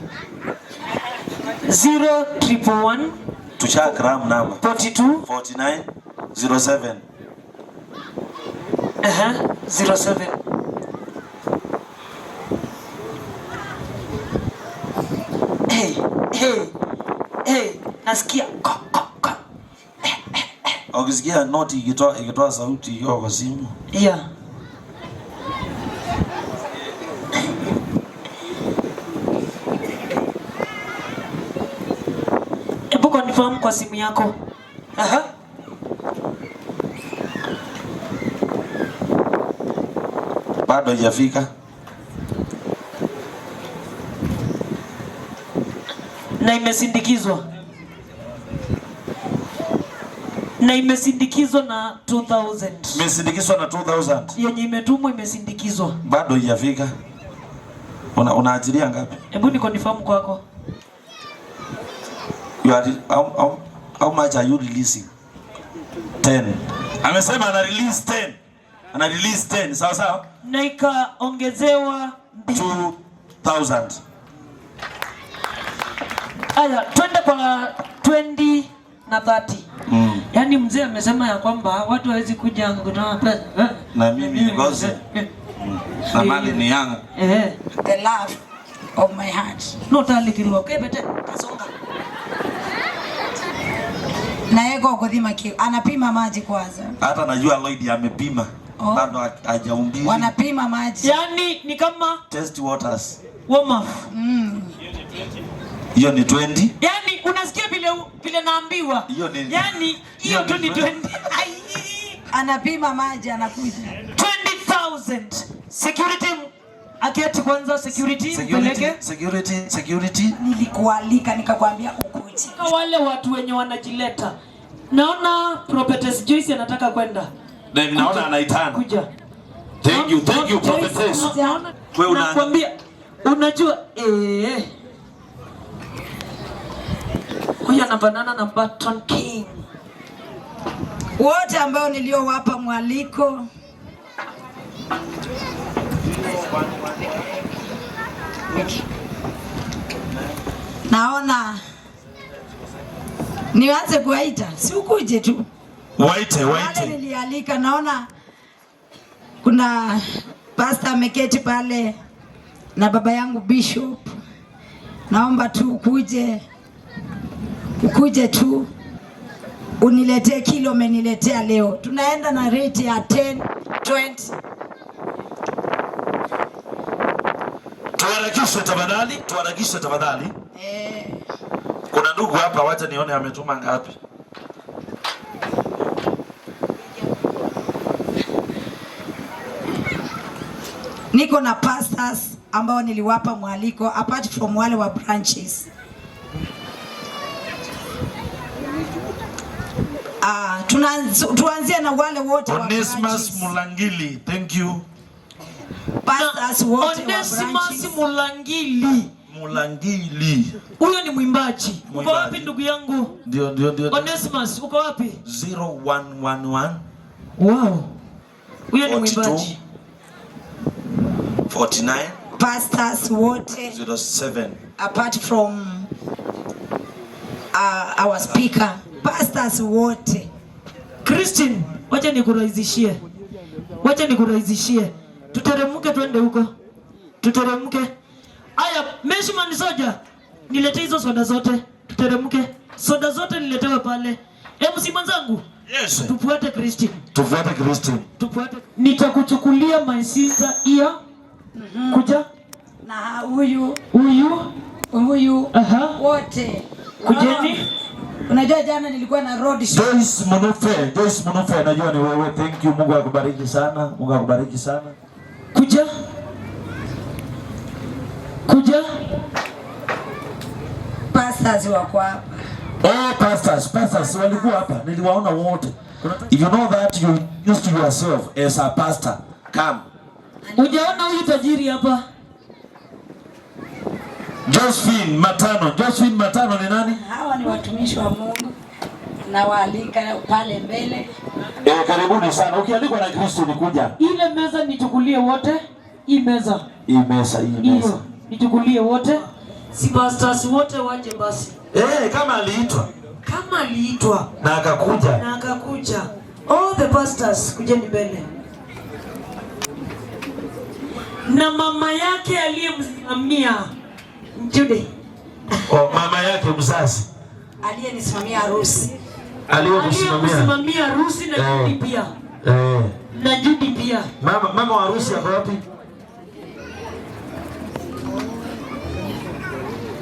Speaker 1: 0111
Speaker 5: Tusha gram number
Speaker 1: 42
Speaker 5: 49 07.
Speaker 1: 07. Hey, hey, hey, nasikia ko ko ko.
Speaker 5: Ukisikia noti ikitoa sauti hiyo kwa simu.
Speaker 1: Yeah. Ebu confirm kwa simu yako. Aha.
Speaker 5: Bado haijafika.
Speaker 1: Na imesindikizwa. Na imesindikizwa na 2000.
Speaker 5: Imesindikizwa na 2000.
Speaker 1: Yenye imetumwa imesindikizwa.
Speaker 5: Bado haijafika. Unaajiria ngapi?
Speaker 1: Hebu ni confirm kwako.
Speaker 5: You are how much are you releasing? 10. Amesema ana release 10. Ana release 10. Sawa sawa?
Speaker 1: Na ikaongezewa
Speaker 5: 2000.
Speaker 1: Aya, twende kwa 20 na 30. Yaani mzee amesema ya kwamba watu hawezi kuja kutoa pesa.
Speaker 5: Na mimi nikose. Na mali ni yangu.
Speaker 2: The love of my heart.
Speaker 1: No talikirwa kebete kasonga.
Speaker 2: Na yego kuthima ki anapima maji kwanza.
Speaker 5: Hata najua Lloyd amepima. Bado hajaumbili.
Speaker 2: Wanapima maji.
Speaker 1: Yaani ni kama
Speaker 5: test waters.
Speaker 1: Warm up.
Speaker 5: Hiyo ni 20.
Speaker 1: Yaani unasikia vile naambiwa. Yaani hiyo tu ni 20.
Speaker 2: Anapima maji anakuja.
Speaker 1: 20,000. Security aketi kwanza, security mpeleke.
Speaker 5: Security.
Speaker 2: Nilikualika nikakwambia ukuje.
Speaker 1: Wale watu wenye wanajileta. Naona Prophetess Joyce anataka kwenda.
Speaker 5: Na naona anaitana.
Speaker 1: Kuja.
Speaker 5: Thank you Prophetess. Wewe
Speaker 1: unakwambia unajua Huyu anafanana na Barton King.
Speaker 2: Wote ambao niliowapa mwaliko naona nianze kuwaita, si ukuje tu.
Speaker 5: Waite.
Speaker 2: Wale nilialika, naona kuna pastor ameketi pale na baba yangu Bishop. Naomba tu ukuje tu uniletee kilo umeniletea leo. Tunaenda na rate ya 10, 20.
Speaker 5: Tuharakishe tafadhali. Kuna ndugu hapa, wacha nione ametuma ngapi.
Speaker 2: Niko na pastors ambao niliwapa mwaliko apart from wale wa branches. Tuanzie na wale wote wa branches.
Speaker 5: Onesmus Mulangili, thank you.
Speaker 2: Pastors wote wa branches.
Speaker 1: Onesmus Mulangili.
Speaker 5: Mulangili.
Speaker 1: Huyo ni mwimbaji. Uko wapi ndugu yangu?
Speaker 5: Ndio.
Speaker 1: Onesmus, uko wapi?
Speaker 5: 0111.
Speaker 1: Wow. Huyo ni mwimbaji.
Speaker 5: 49.
Speaker 2: Pastors wote
Speaker 5: 07.
Speaker 2: Apart from our speaker, pastors wote.
Speaker 1: Christine, wacha nikurahisishie. Tuteremke twende huko. Tuteremke. Aya, Meshman Soja, niletee hizo soda zote. Tuteremke. Soda zote niletewe pale. MC mwenzangu.
Speaker 5: Yes.
Speaker 1: Tufuate Christine. Tufuate.
Speaker 3: Nitakuchukulia my sister here. Kuja.
Speaker 2: Na huyu.
Speaker 3: Huyu.
Speaker 2: Wote.
Speaker 3: Kujeni.
Speaker 2: Unajua jana nilikuwa na road show.
Speaker 5: Joyce Munufe, najua ni wewe. Thank you. Mungu akubariki sana.
Speaker 1: Kuja. Kuja.
Speaker 2: Pastors wako hapa.
Speaker 5: Oh, pastors walikuwa hapa, niliwaona wote. If you know that you used to yourself as a pastor, come.
Speaker 1: Hujaona huyu tajiri hapa?
Speaker 5: Josephine Matano. Josephine Matano ni nani?
Speaker 2: Hawa ni watumishi wa Mungu na waalika pale mbele.
Speaker 5: Karibuni sana. Ukialikwa na Kristo ni kuja.
Speaker 1: Ile meza nichukulie wote. Hii meza.
Speaker 5: Hii meza, hii meza.
Speaker 1: Nichukulie wote. Si pastors wote waje basi.
Speaker 5: Kama aliitwa.
Speaker 1: Kama aliitwa
Speaker 5: na akakuja.
Speaker 1: Na akakuja. All the pastors kujeni mbele. Na mama yake aliyemsimamia Judy.
Speaker 5: Oh, mama yake mzazi.
Speaker 2: Aliyenisimamia harusi.
Speaker 5: Aliyemsimamia
Speaker 1: harusi na Judy pia. Na Judy pia.
Speaker 5: Mama wa harusi ako wapi?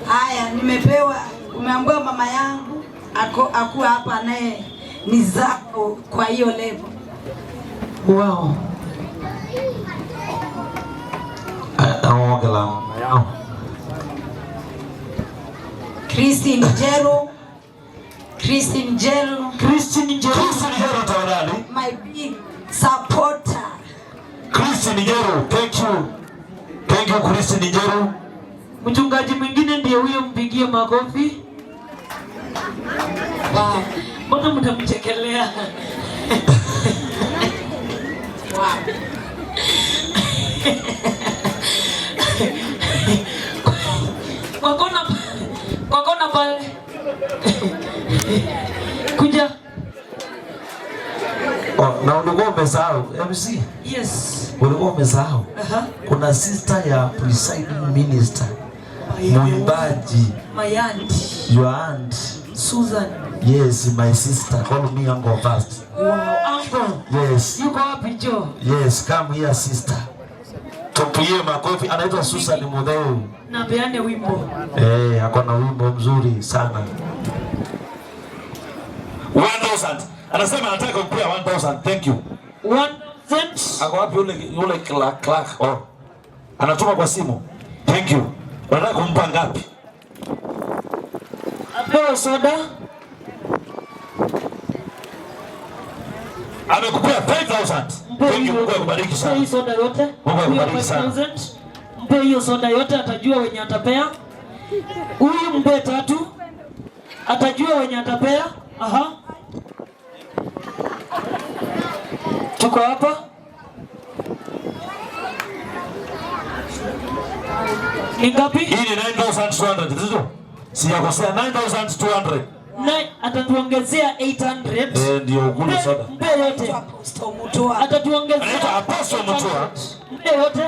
Speaker 2: Haya, nimepewa, umeambiwa mama yangu akuwa hapa naye ni zao kwa hiyo level.
Speaker 1: Wow.
Speaker 2: Christine Njeru. Christine Njeru.
Speaker 1: Christine Njeru.
Speaker 5: Christine Njeru tafadhali.
Speaker 2: My big supporter.
Speaker 5: Christine Njeru, thank you. Thank you Christine Njeru.
Speaker 1: Mchungaji mwingine ndiye huyo, mpigie makofi. Wow. Mbona mtamchekelea?
Speaker 2: Wow.
Speaker 1: Kwa kona pale. Kuja.
Speaker 5: Oh, na ulikuwa umesahau MC?
Speaker 1: Yes.
Speaker 5: Ulikuwa umesahau. Kuna sister ya presiding minister. Mwimbaji.
Speaker 1: My aunt.
Speaker 5: Your aunt.
Speaker 1: Susan.
Speaker 5: Yes, my sister. Call me uncle first.
Speaker 1: Wow, uncle.
Speaker 5: Yes.
Speaker 1: Yuko wapi Joe?
Speaker 5: Yes, come here sister. Tupigie makofi. Anaitwa Susan Mudheu.
Speaker 1: Na peane wimbo.
Speaker 5: Ako na wimbo mzuri sana. 1000. Anasema anataka kumpea 1000. Thank you.
Speaker 1: 1000.
Speaker 5: Ako wapi yule clerk? Oh. Anatuma kwa simu. Thank you. Unataka kumpa ngapi?
Speaker 1: Apewe soda.
Speaker 5: Amekupea 5000. Thank you, Mungu akubariki sana.
Speaker 1: Hii soda yote.
Speaker 5: Mungu akubariki sana.
Speaker 1: Mpe hiyo soda yote, atajua wenye atapea. Huyu mpe 3. Atajua wenye atapea. Aha. Tuko hapa. Ni ngapi?
Speaker 5: Hii ni 9200, sio? Sijakosea, 9200.
Speaker 1: Na atatuongezea 800.
Speaker 5: Ndio ukule soda.
Speaker 1: Mpe yote.
Speaker 2: Apostle Mutua.
Speaker 1: Atatuongezea
Speaker 5: Apostle Mutua.
Speaker 1: Mpe yote.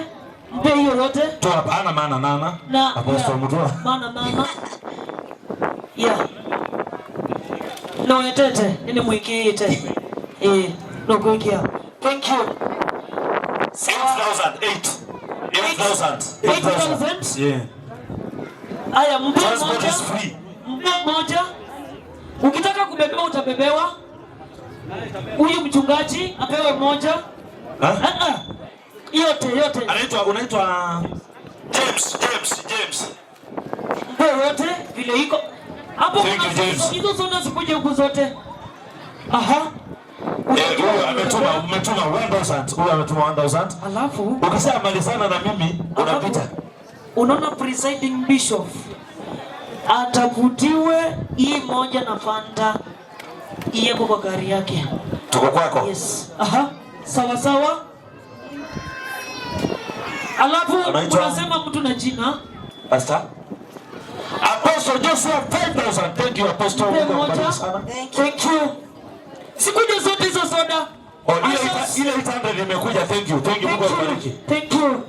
Speaker 1: Mpe hiyo yote.
Speaker 5: Toa hapana maana nana.
Speaker 1: Na
Speaker 5: Apostle Mutua.
Speaker 1: Maana mama. Yeah. No etete, nini mwikiite. No kuikia. Thank you.
Speaker 5: 8000, 8000. 8000. Yeah.
Speaker 1: Aya, mpe
Speaker 5: Transport
Speaker 1: moja.
Speaker 5: is free.
Speaker 1: Mpe moja. Ukitaka kubebewa utabebewa. Huyu mchungaji apewe moja. Yote yote.
Speaker 5: Unaitwa James.
Speaker 1: Mpe yote vile iko. Hapo
Speaker 5: Thank you, James.
Speaker 1: Hizo zona zikuje huku zote. Aha.
Speaker 5: Huyu ametuma 1000. Huyu ametuma 1000.
Speaker 1: Alafu
Speaker 5: ukishamalizana na mimi unapita.
Speaker 1: Unaona presiding bishop atavutiwe hii moja na Fanta iyeko kwa gari yake.
Speaker 5: Tuko kwako.
Speaker 1: Yes. Aha. Sawa sawa. Alafu unasema mtu na jina.
Speaker 5: Pastor Apostle Joshua 5000. Thank you Apostle. Mungu akubariki sana.
Speaker 1: Thank you. Sikuja zote hizo soda.
Speaker 5: Oh, ile 800 imekuja. Thank you. Thank you. Mungu akubariki.
Speaker 1: Thank you.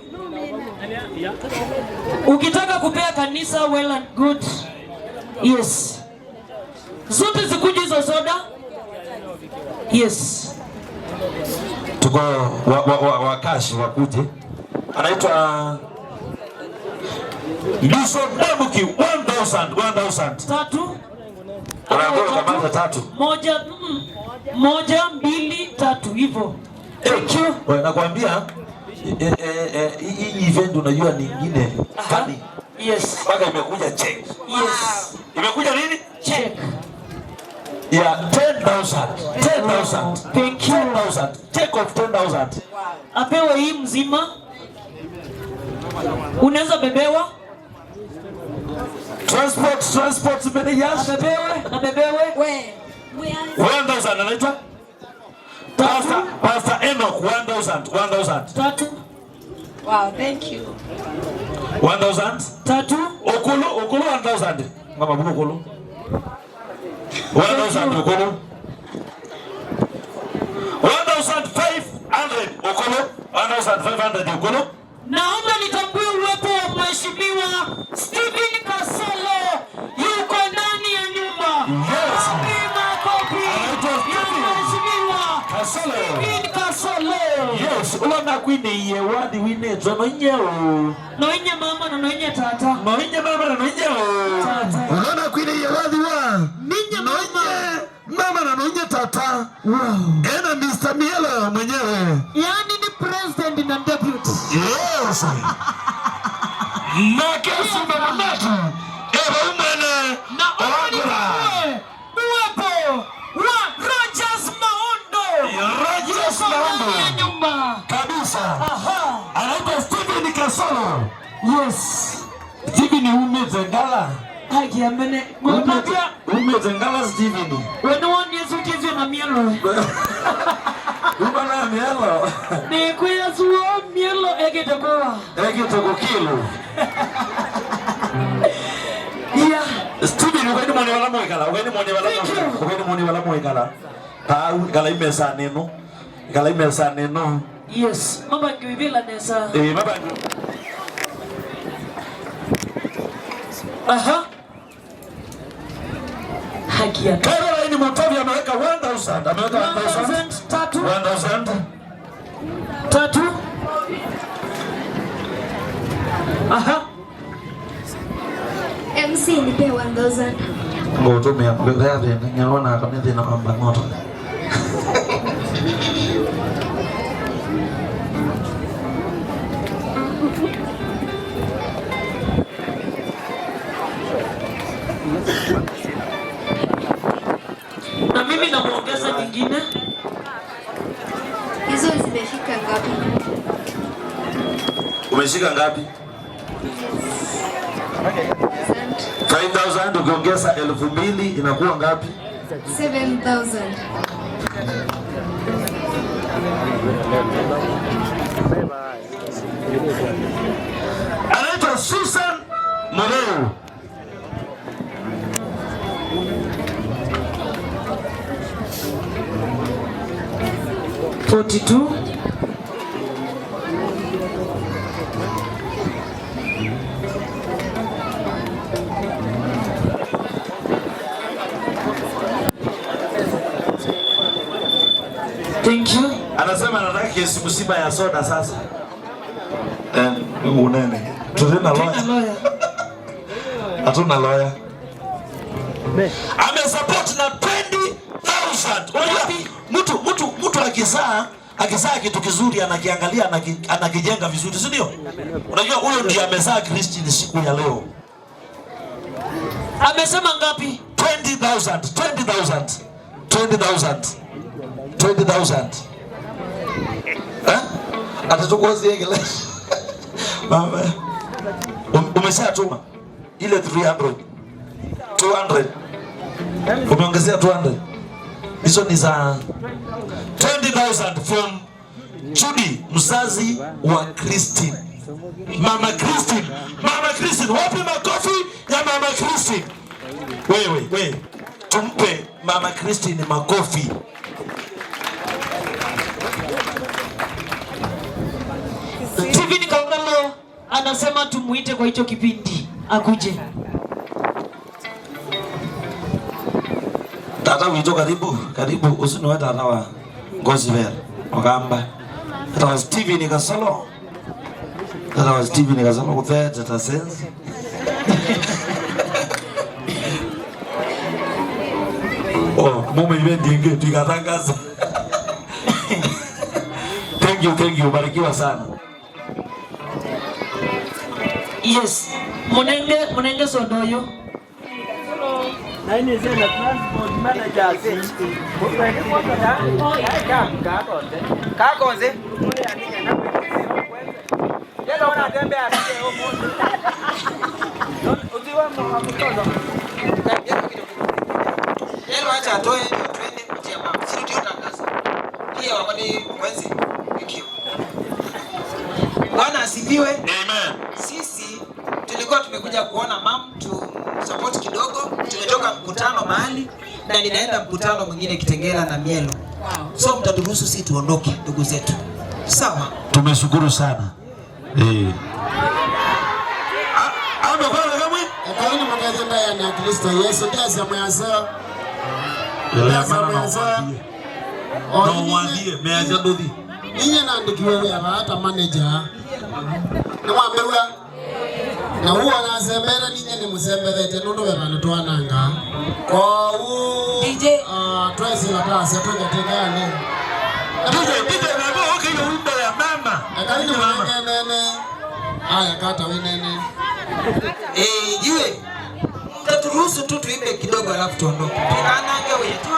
Speaker 1: Ukitaka kupea kanisa well and good. Yes. Zote zikuja hizo soda. Yes.
Speaker 5: Tuko wakashi wakuje. Anaitwa Bishop Dabuki 1000 1000.
Speaker 1: Tatu.
Speaker 5: Unaambiwa kamata tatu.
Speaker 1: Moja, 1 2 3 hivyo. Thank you.
Speaker 5: Wewe nakwambia Hii event unajua ni ingine funny.
Speaker 1: Yes.
Speaker 5: Mpaka imekuja check.
Speaker 1: Yes.
Speaker 5: Imekuja nini?
Speaker 1: Check.
Speaker 5: Ya 10,000. 10,000.
Speaker 1: Thank you.
Speaker 5: 10,000. Check of 10,000.
Speaker 1: Apewe hii mzima. Unaweza bebewa.
Speaker 5: Transport managers.
Speaker 1: Abebewe.
Speaker 2: We.
Speaker 5: 1,000 anaitwa? Pastor Enoch 1,000. 1,000.
Speaker 1: Tatu.
Speaker 2: Wow, thank you.
Speaker 5: 1,000.
Speaker 1: Tatu.
Speaker 5: Okolo 1,000. Ngama buku Okolo. 1,000 Okolo. 1,500 Okolo. 1,500 Okolo.
Speaker 1: Naomba nitambue uwepo wa Mheshimiwa Stephen Kasolo, yuko ndani ya nyumba.
Speaker 5: Yes.
Speaker 1: Makofi
Speaker 5: Anaitwa
Speaker 1: ya
Speaker 5: Stephen
Speaker 1: Mheshimiwa
Speaker 5: Kasolo.
Speaker 1: Stephen Kasolo.
Speaker 5: Yes, ulona kwine iye wadi wine zono nyeo.
Speaker 1: Noinye mama na noinye tata.
Speaker 5: Noinye mama na noinye o.
Speaker 1: Tata.
Speaker 5: Ulona kwine iye wadi wa.
Speaker 1: Ninye mama.
Speaker 5: Mama na noinye tata.
Speaker 1: Wow.
Speaker 5: Ena Mr. Mielo mwenyewe.
Speaker 1: Yaani ni president na deputy.
Speaker 5: Yes. Na kesu mwanatu. Eba umene.
Speaker 1: Na
Speaker 5: Ongora.
Speaker 1: uwepo wa Rogers Maondo.
Speaker 5: Rogers
Speaker 1: Yuko
Speaker 5: Maondo.
Speaker 1: ndani ya nyumba.
Speaker 5: Kabisa.
Speaker 1: Aha.
Speaker 5: Anaitwa Stephen Kasolo.
Speaker 1: Yes.
Speaker 5: Stephen umezengala.
Speaker 1: Haki ya mene. Mwapatia.
Speaker 5: Umezengala Stephen.
Speaker 1: Wenuoni Yesu kizwe na mielo.
Speaker 5: Ubana mielo.
Speaker 1: Ni kuya zuo mielo egete kwa.
Speaker 5: Egete kukilo.
Speaker 1: Yeah.
Speaker 5: Stephen ukaini mwone wala mwekala. Ukaini mwone wala mwekala. Ukaini mwone wala mwekala. Pa ikala imesa neno. Ikala imesa neno.
Speaker 1: Yes. Mama ngiwibila nesa.
Speaker 5: Mama.
Speaker 1: Aha. Haki ya.
Speaker 5: Caroline Mutovi ameweka 1,000. Ameweka 1,000.
Speaker 1: Tatu.
Speaker 5: 1,000.
Speaker 1: Tatu. Aha.
Speaker 20: MC nipe 1,000.
Speaker 5: Ngotumia mbele nyaona kama na kwamba ngoto.
Speaker 1: Na mimi namuongeza nyingine.
Speaker 20: Hizo zimefika ngapi?
Speaker 5: Umeshika ngapi? 5,000 ukiongeza 2,000 inakuwa ngapi?
Speaker 20: 7,000.
Speaker 5: Anaitwa Susan Moreu.
Speaker 1: 42. Thank you.
Speaker 5: Anasema anataka kesi msiba ya soda sasa. Unene. Tuna lawyer. Hatuna lawyer. Ame support na 20,000. Unajua mtu akizaa kitu kizuri anakiangalia, anakijenga vizuri, si ndio? Unajua huyo ndiye amezaa Christine siku ya leo.
Speaker 1: Amesema ngapi?
Speaker 5: 20,000, 20,000. 20,000. 20,000. Atachukua zile. Mama. Umeshatuma ile 300. 200. Umeongezea 200. Hizo ni za 20,000 from Judy, mzazi wa Christine. Mama Christine. Mama Christine, wapi makofi ya Mama Christine? Wewe, tumpe Mama Christine makofi.
Speaker 1: Stephen Kaungalo anasema tumuite kwa hicho kipindi akuje.
Speaker 5: Tata wito karibu, karibu usiniwe tata wa Gospel Ogamba. Tata wa Stephen Kasolo. Tata wa Stephen Kasolo kuthe tata sense. Oh, mume event inge tuikatangaza. Thank you, thank you. Barikiwa sana.
Speaker 1: Yes. Munenge munenge sodoyo.
Speaker 8: Kakonze. Yelo acha atoe twende kutia mama. Sisi ndio tangaza. Pia wakoni mwenzi. Thank you. Bwana asifiwe.
Speaker 5: Amen.
Speaker 8: Sisi tulikuwa tumekuja kuona mam tu support kidogo. Tumetoka mkutano mahali na ninaenda mkutano mwingine Kitengela na Mielo. So mtaturuhusu sisi tuondoke ndugu zetu. Sawa.
Speaker 5: Tumeshukuru sana. Eh. Ame kwa kamwe?
Speaker 7: Ekaini mugethenda ya na Kristo Yesu ndiacia mwaseo.
Speaker 5: Ele mana na umwadie. Na umwadie meaja nduthi.
Speaker 7: Ninye nandikiwe wira hata manager. Nimwambiwa na huo anasembere ninye nimusembethete nundu we vandu twananga. Koguo
Speaker 2: DJ
Speaker 7: twesila tacia tugetigane.
Speaker 5: DJ DJ na okay hiyo wimbo ya mama.
Speaker 7: Ekaini mwenene. Aya kata winene.
Speaker 8: Eh, jiwe. Mtaturuhusu tu tuimbe kidogo alafu tuondoke. Tukanange wetu.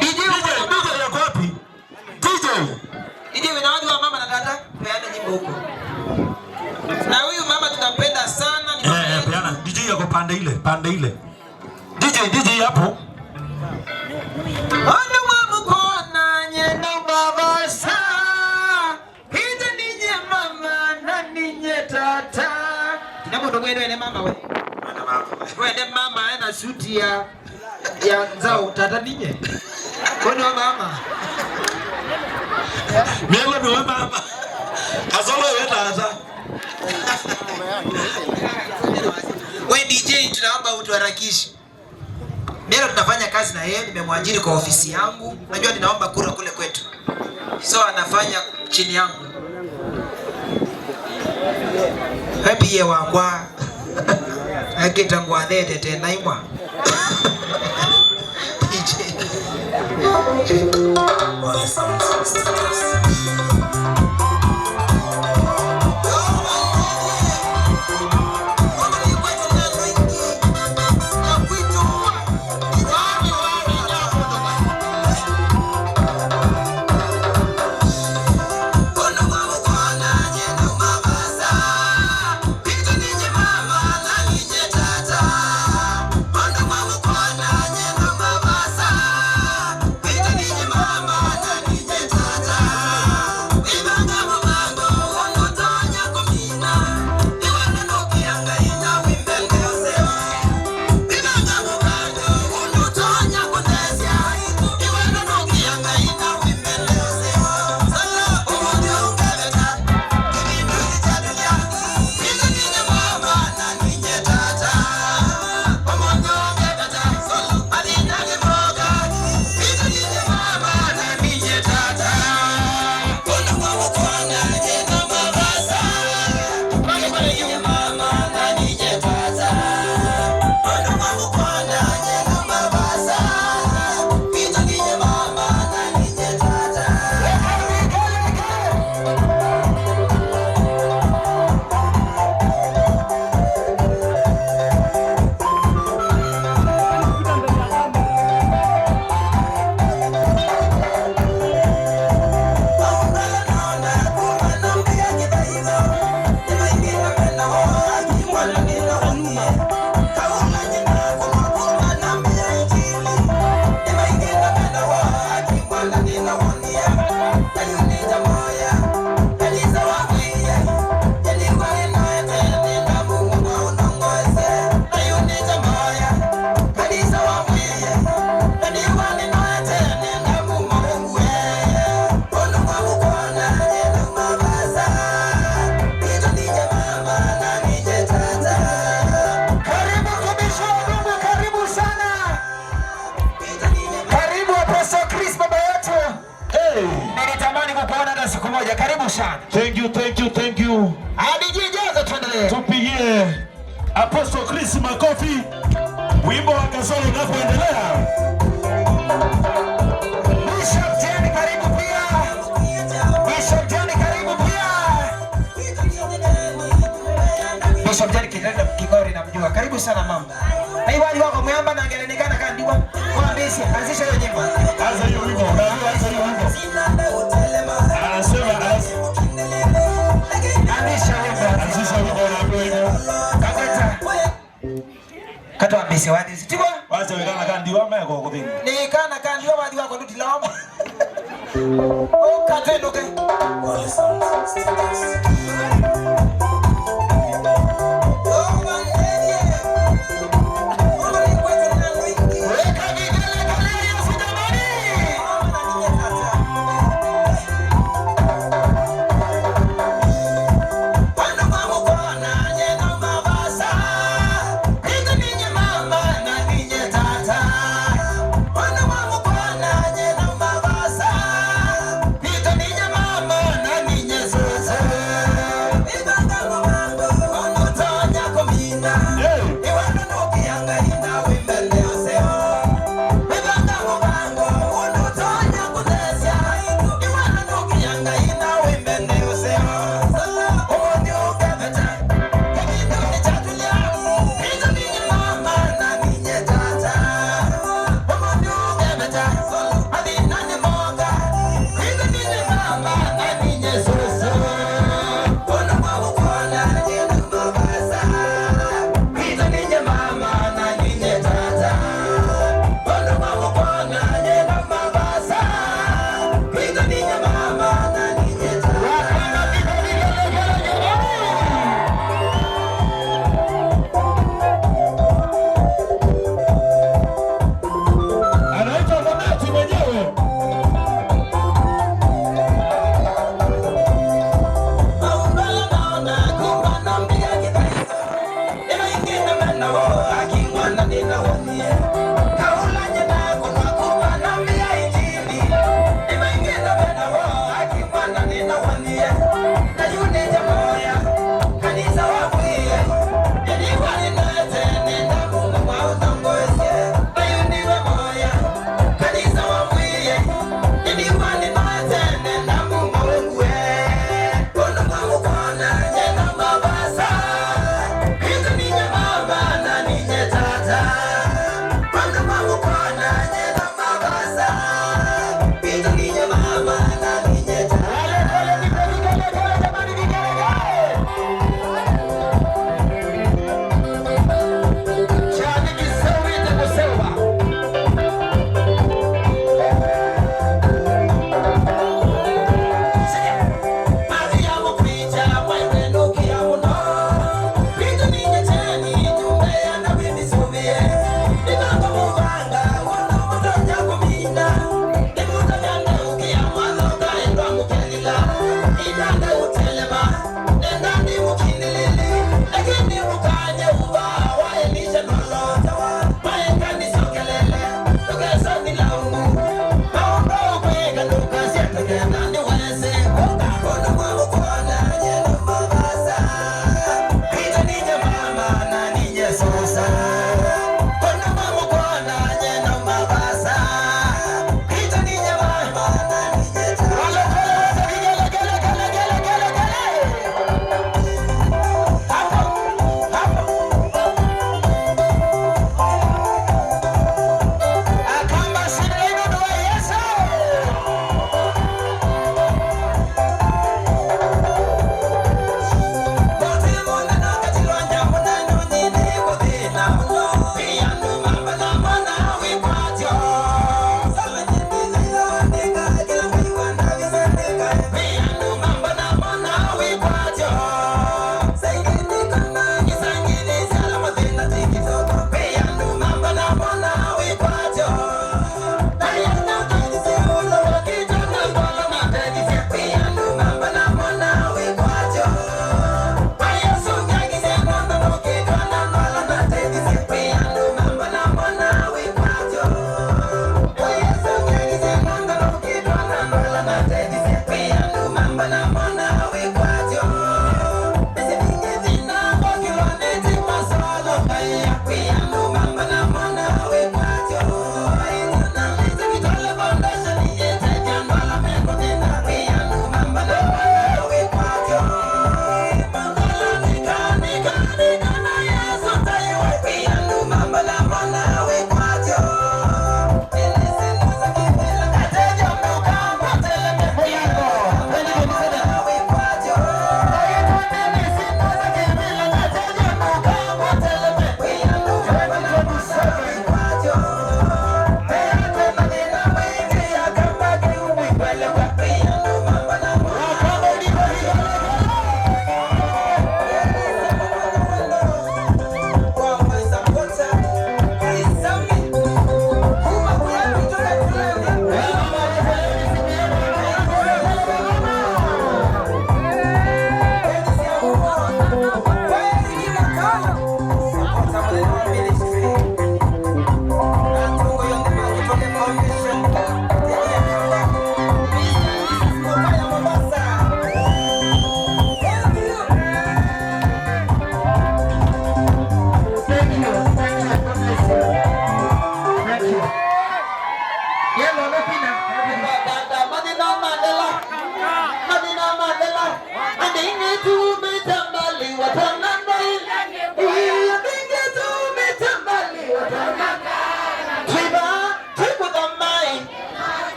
Speaker 8: DJ
Speaker 5: DJ yako wapi? DJ.
Speaker 8: DJ na watu wa mama na dada, peana nyimbo huko. Na huyu mama tunampenda sana ni
Speaker 5: Eh, peana. DJ yako pande ile, pande ile. DJ DJ hapo.
Speaker 8: Ono wa mukona nyenda babasa. Hita ninye mama na ninye tata. Kina ndo mwene mama we. Wende mama ana suti ya nzao tata ninye. Kono wa mama.
Speaker 5: Mielo ni wa mama. Kasolo we tata.
Speaker 8: We DJ tunaomba utuharakishe. Mielo tunafanya kazi na yeye, nimemwajiri kwa ofisi yangu. Najua ninaomba kura kule kwetu. So anafanya chini yangu. Happy ye wakwa. Akitangwa thete tena imwa. DJ.
Speaker 5: Thank you, thank you, thank you.
Speaker 8: Hadi tuendelee.
Speaker 5: Tupigie Apostle Chris makofi. Wimbo wa Kasolo unapoendelea.
Speaker 8: Bishop Jenny karibu pia. Bishop Jenny karibu pia.
Speaker 21: Kwasya wathi tiwa
Speaker 5: Wacha wekana kandiwa meko kuthini.
Speaker 21: Ni kana kandiwa wathi wakwa ndutilawa. Ukatwenuke.
Speaker 22: Mama na ninye sasa.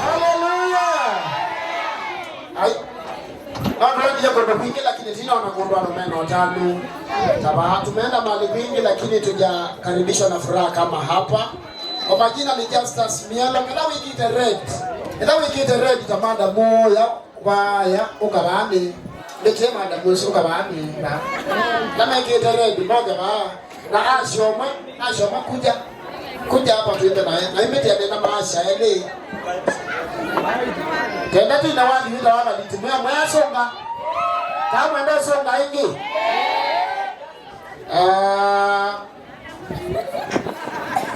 Speaker 7: Haleluya. Ai. Naona kondo kwingi lakini tinaona kondo meno tano. Sababu tumeenda mahali kwingi lakini tujakaribishwa na furaha kama hapa. Kwa majina ni Justus Mielo, kana wikite red. Ila wikite red tamanda moya waya ukabani. Ndete manda musi ukabani na. Kama ikite red moja ba na ashoma kuja. Kuja hapa tuende na na imeti ya nena maasha ele. Kenda tu inawali wita wala litumia mwaya songa. Kama enda songa ingi.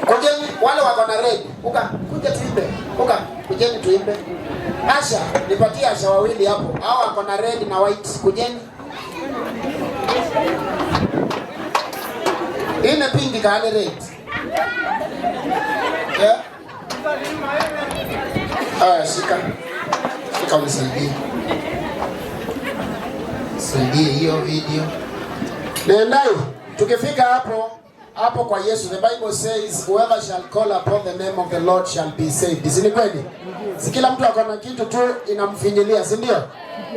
Speaker 7: Kujeni wale wako na red. Uka kuja tuimbe. Uka kujeni tuimbe. Asha, nipatie Asha wawili hapo. Hao wako na red na white. Kujeni. Ine pingi kale red. Yeah. Aya, shika. Shika unisaidie. Saidie hiyo video. Nendai, tukifika hapo hapo kwa Yesu, the Bible says whoever shall call upon the name of the Lord shall be saved. Si ni kweli? Si kila mtu akona kitu tu inamfinyilia, si ndio?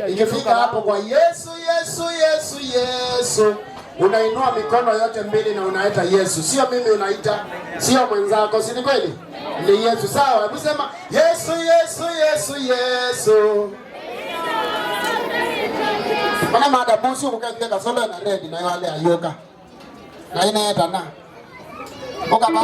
Speaker 7: Ikifika hapo kwa Yesu, Yesu, Yesu, Yesu, unainua mikono yote mbili na unaita Yesu. Sio mimi unaita, sio mwenzako, si ni kweli? Ni Yesu, sawa? Hebu sema Yesu, Yesu, Yesu, Yesu. Mana madabusu ukende kasolo na red na wale ayoka. Na inaeta na. Oka ba.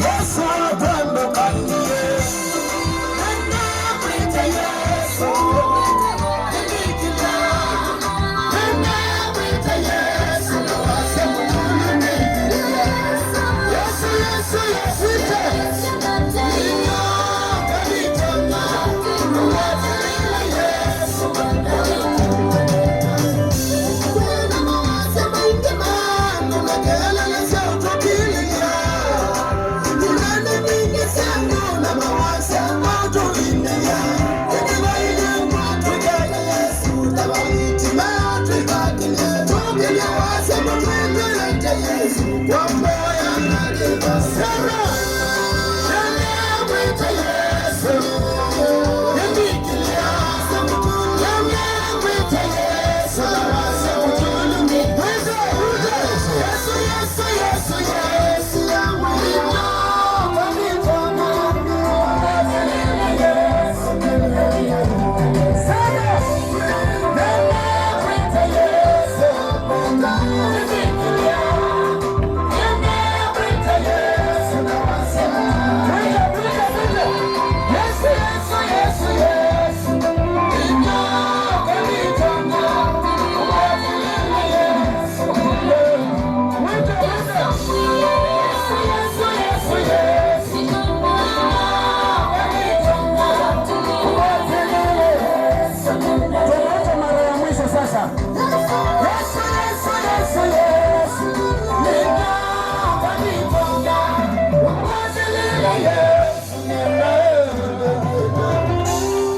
Speaker 5: Yesu.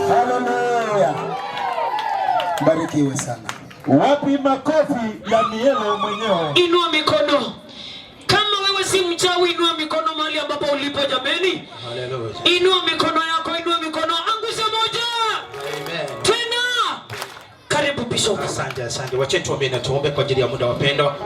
Speaker 6: Haleluya. Barikiwe sana.
Speaker 5: Wapi makofi ya Mielo mwenyewe?
Speaker 1: Inua mikono. Kama wewe si mchawi, inua mikono mahali ambapo ulipo jameni. Inua mikono yako, inua mikono. Angusha moja. Tena. Karibu Bishop.
Speaker 22: Asante, asante. Wache tuombe na tuombe kwa ajili ya muda wapendwa.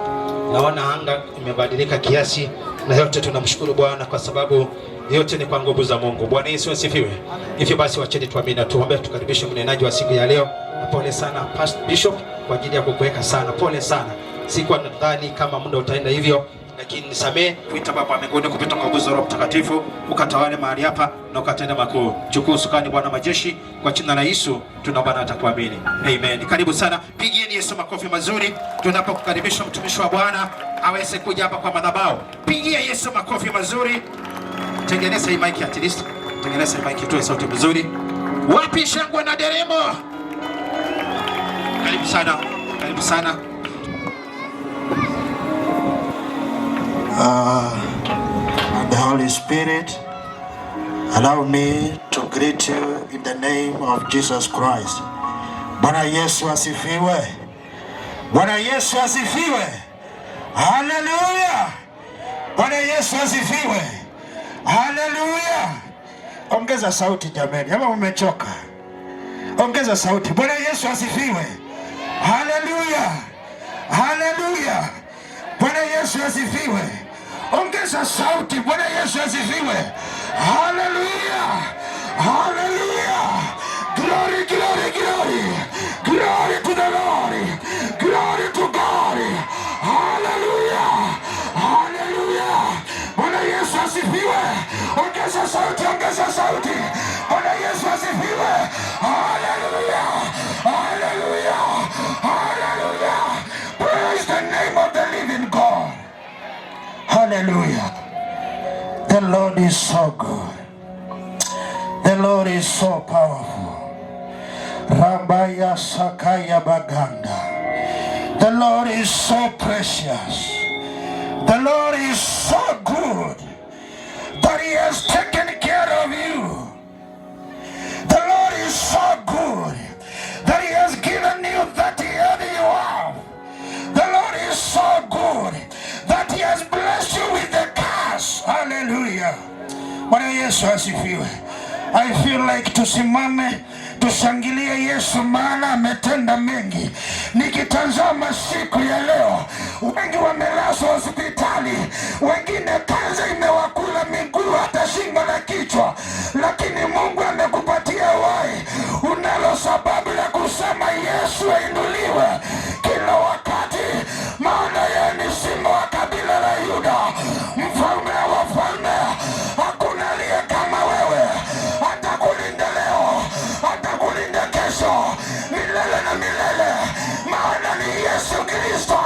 Speaker 22: Naona anga imebadilika kiasi, na yote tunamshukuru Bwana kwa sababu yote ni kwa nguvu za Mungu. Bwana Yesu asifiwe. Hivyo basi wacheni tuamini na tuombe, tukaribishe mnenaji wa siku ya leo. Na pole sana Pastor Bishop kwa ajili ya kukuweka sana, pole sana. Sikuwa nadhani kama muda utaenda hivyo, lakini nisamee kuita Baba wa mbinguni kupita kwa nguzo ya Roho Mtakatifu, ukatawale mahali hapa na ukatende makuu. Chukua usukani Bwana majeshi, kwa jina la Yesu tunaomba na atakuamini. Amen. Karibu sana, pigieni Yesu makofi mazuri tunapokukaribisha mtumishi wa Bwana aweze kuja hapa kwa madhabahu. Pigia Yesu makofi mazuri. Tengeneza hii mic at least, tengeneza hii mic itoe sauti mzuri. Wapi shangwe na nderemo? Karibu sana, karibu sana.
Speaker 23: The Holy Spirit, allow me to greet you in the name of Jesus Christ. Bwana Yesu asifiwe. Bwana Yesu asifiwe. Haleluya. Bwana Yesu asifiwe. Haleluya. Ongeza sauti jameni, ama umechoka? Ongeza sauti. Bwana Yesu asifiwe. Haleluya. Haleluya. Bwana Yesu asifiwe. Ongeza sauti. Bwana Yesu asifiwe. Haleluya. Haleluya. Glory, glory, glory. Glory to the Lord. Glory to God. Haleluya. Haleluya. Bwana Yesu asifiwe. Ongeza sauti, ongeza sauti. Bwana Yesu asifiwe. Haleluya. Haleluya. Haleluya. Praise the name of the living God. Hallelujah. The Lord is so good. The Lord is so powerful. Rabaya Sakaya Baganda. The Lord is so precious. The Lord is so good that He has taken care of you. The Lord is so good that He has given you that health you have. The Lord is so good that He has blessed you with the cars. Hallelujah. Bwana Yesu asifiwe. I feel like tusimame tushangilie Yesu maana ametenda mengi. Nikitazama siku ya leo, wengi wamelazwa hospitali, wengine kansa imewakula miguu hata shingo na kichwa, lakini Mungu amekupatia uhai. Unalo sababu la kusema Yesu ainuliwe kila wakati, maana yeye ni simba wa kabila la Yuda, mfalme wa wafalme. Hakuna aliye kama wewe. Atakulinda leo, atakulinda kesho, milele na milele, maana ni Yesu Kristo.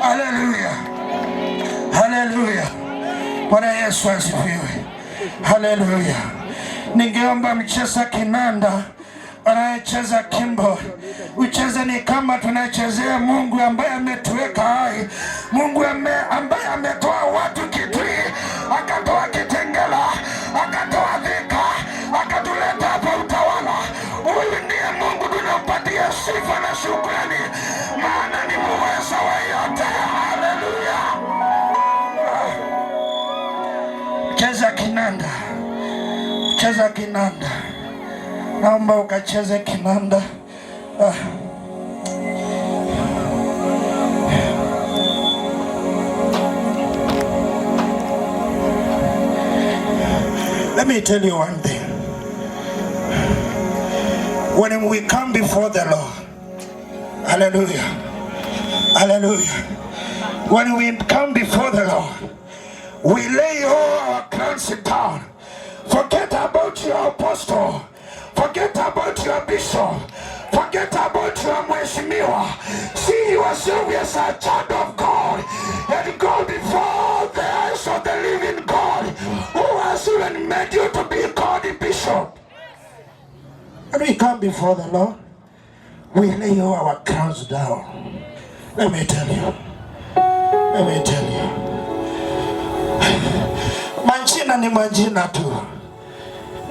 Speaker 23: Haleluya, haleluya. Bwana Yesu asifiwe. Haleluya. Ningeomba mcheza kinanda anayecheza kimbo ucheze ni kama tunachezea Mungu ambaye ametuweka hai, Mungu ambaye ametoa watu Kitui, akatoa Kitengela, akatoa Thika, akatuleta hapa Utawala. Huyu ndiye Mungu tunampatia sifa na shukrani, maana ni muweza wa yote. Haleluya. Cheza kinanda, cheza kinanda, naomba ukacheze kinanda. Let me tell you one thing. When we come before the Lord, hallelujah, hallelujah. When we come before the Lord, we lay all our crowns down. Forget about your apostle. Forget about your bishop. Forget about your mheshimiwa. See yourself as a child of God and go before the eyes of the living God, who has even made you to be called bishop. When we come before the Lord, we lay all our crowns down. Let me tell you. Let me tell you. Majina ni majina tu.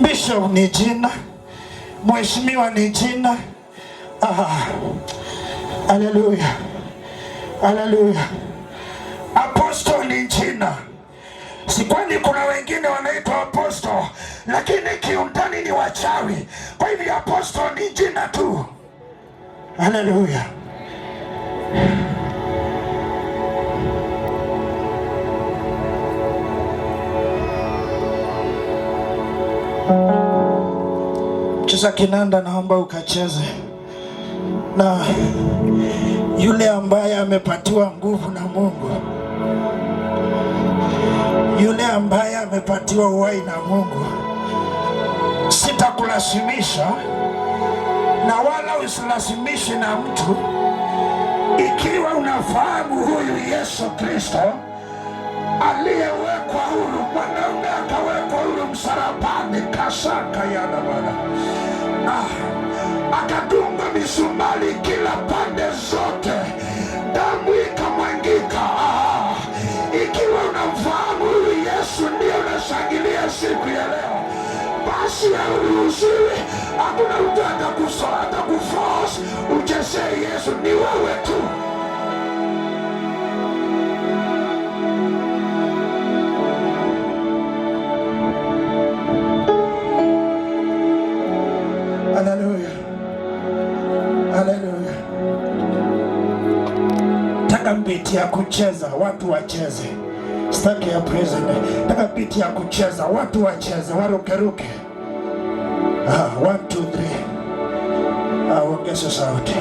Speaker 23: Bishop ni jina, mheshimiwa ni jina. Haleluya, haleluya. Apostle ni jina. Si kwani kuna wengine wanaitwa apostle, lakini kiundani ni wachawi. Kwa hivyo apostle ni jina tu. Haleluya. Cheza kinanda, naomba ukacheze. Na yule ambaye amepatiwa nguvu na Mungu, yule ambaye amepatiwa uhai na Mungu, sitakulazimisha na wala usilazimishe na mtu. Ikiwa unafahamu huyu Yesu Kristo aliyewekwa huru, mwanaume akawekwa huru msalabani, kasaka yana bwana, akadungwa misumari kila pande zote, damu ikamwangika. Ikiwa unamfahamu huyu Yesu, ndiye unashangilia siku ya leo, basi hauruhusiwi. Hakuna mtu atakuforce uchezee Yesu, ni wewe tu. Haleluya, haleluya. Taka biti ya kucheza, watu wacheze. Sitaki ya president. Taka biti ya kucheza, watu wacheze, warukeruke. 1 2 3. Ongeza sauti.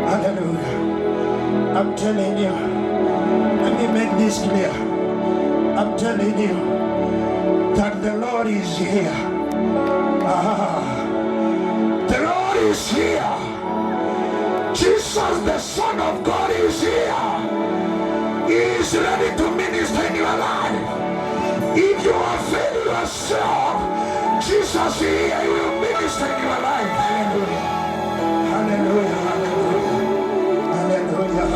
Speaker 23: Hallelujah. I'm telling you, let me make this clear. I'm telling you that the Lord is here. The Lord is here. Jesus, the Son of God, is here. He is ready to minister in your life. If you are failing yourself, Jesus is here. He will minister in your life. Hallelujah. Hallelujah. Hallelujah. Hallelujah.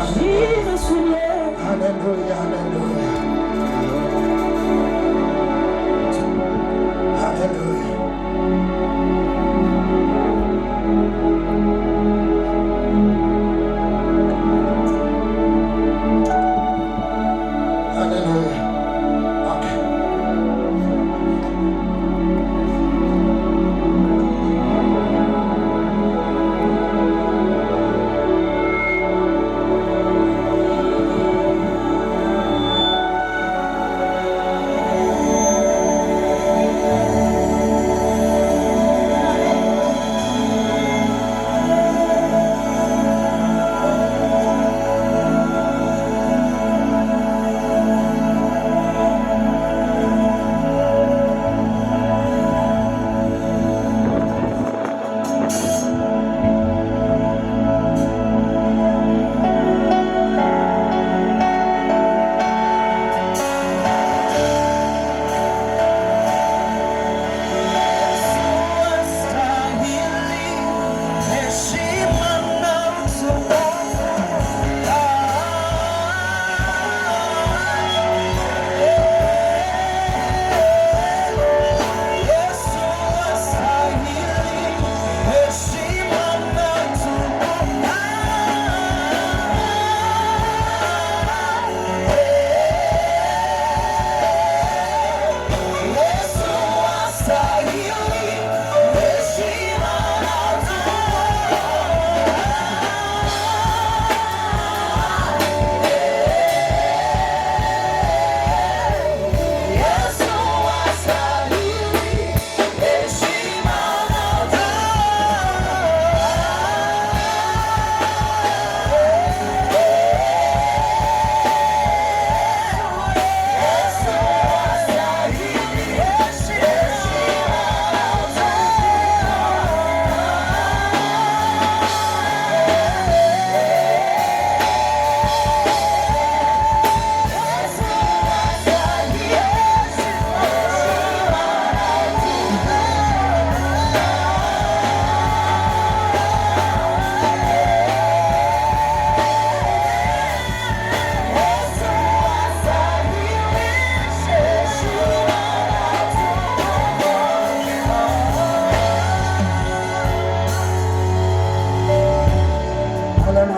Speaker 23: Hallelujah. Hallelujah. Hallelujah. Hallelujah. Okay.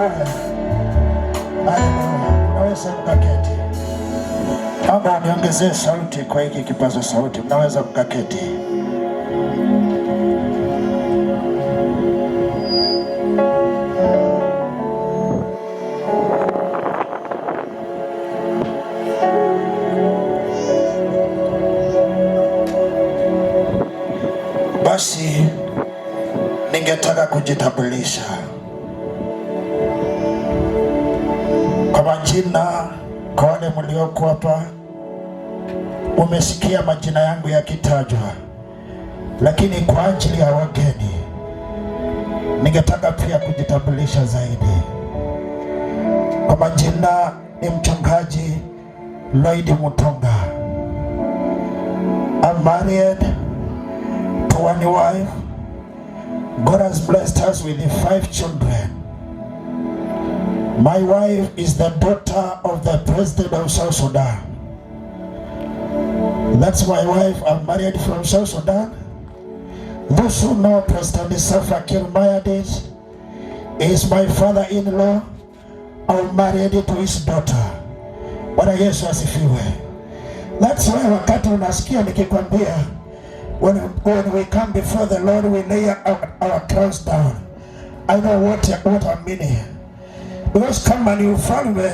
Speaker 23: Haleluya. Haleluya. Mnaweza mkaketi. Naomba niongezee sauti kwa hiki kipaza sauti. Mnaweza mkaketi. Basi ningetaka kujitambulisha kwa majina. Kwa wale mlioko hapa, umesikia majina yangu yakitajwa, lakini kwa ajili ya wageni ningetaka pia kujitambulisha zaidi. Kwa majina ni mchungaji Lloyd Mutonga. I'm married to one wife. God has blessed us with 5 children. My wife is the daughter of the president of South Sudan. That's my wife. I'm married from South Sudan. Those who know President Salva Kiir Mayardit is my father-in-law. I'm married to his daughter. Bwana Yesu asifiwe. That's why wakati unasikia nikikwambia, when we come before the Lord, we lay our crowns down. I know what I'm meaning. Because kama ni ufalme,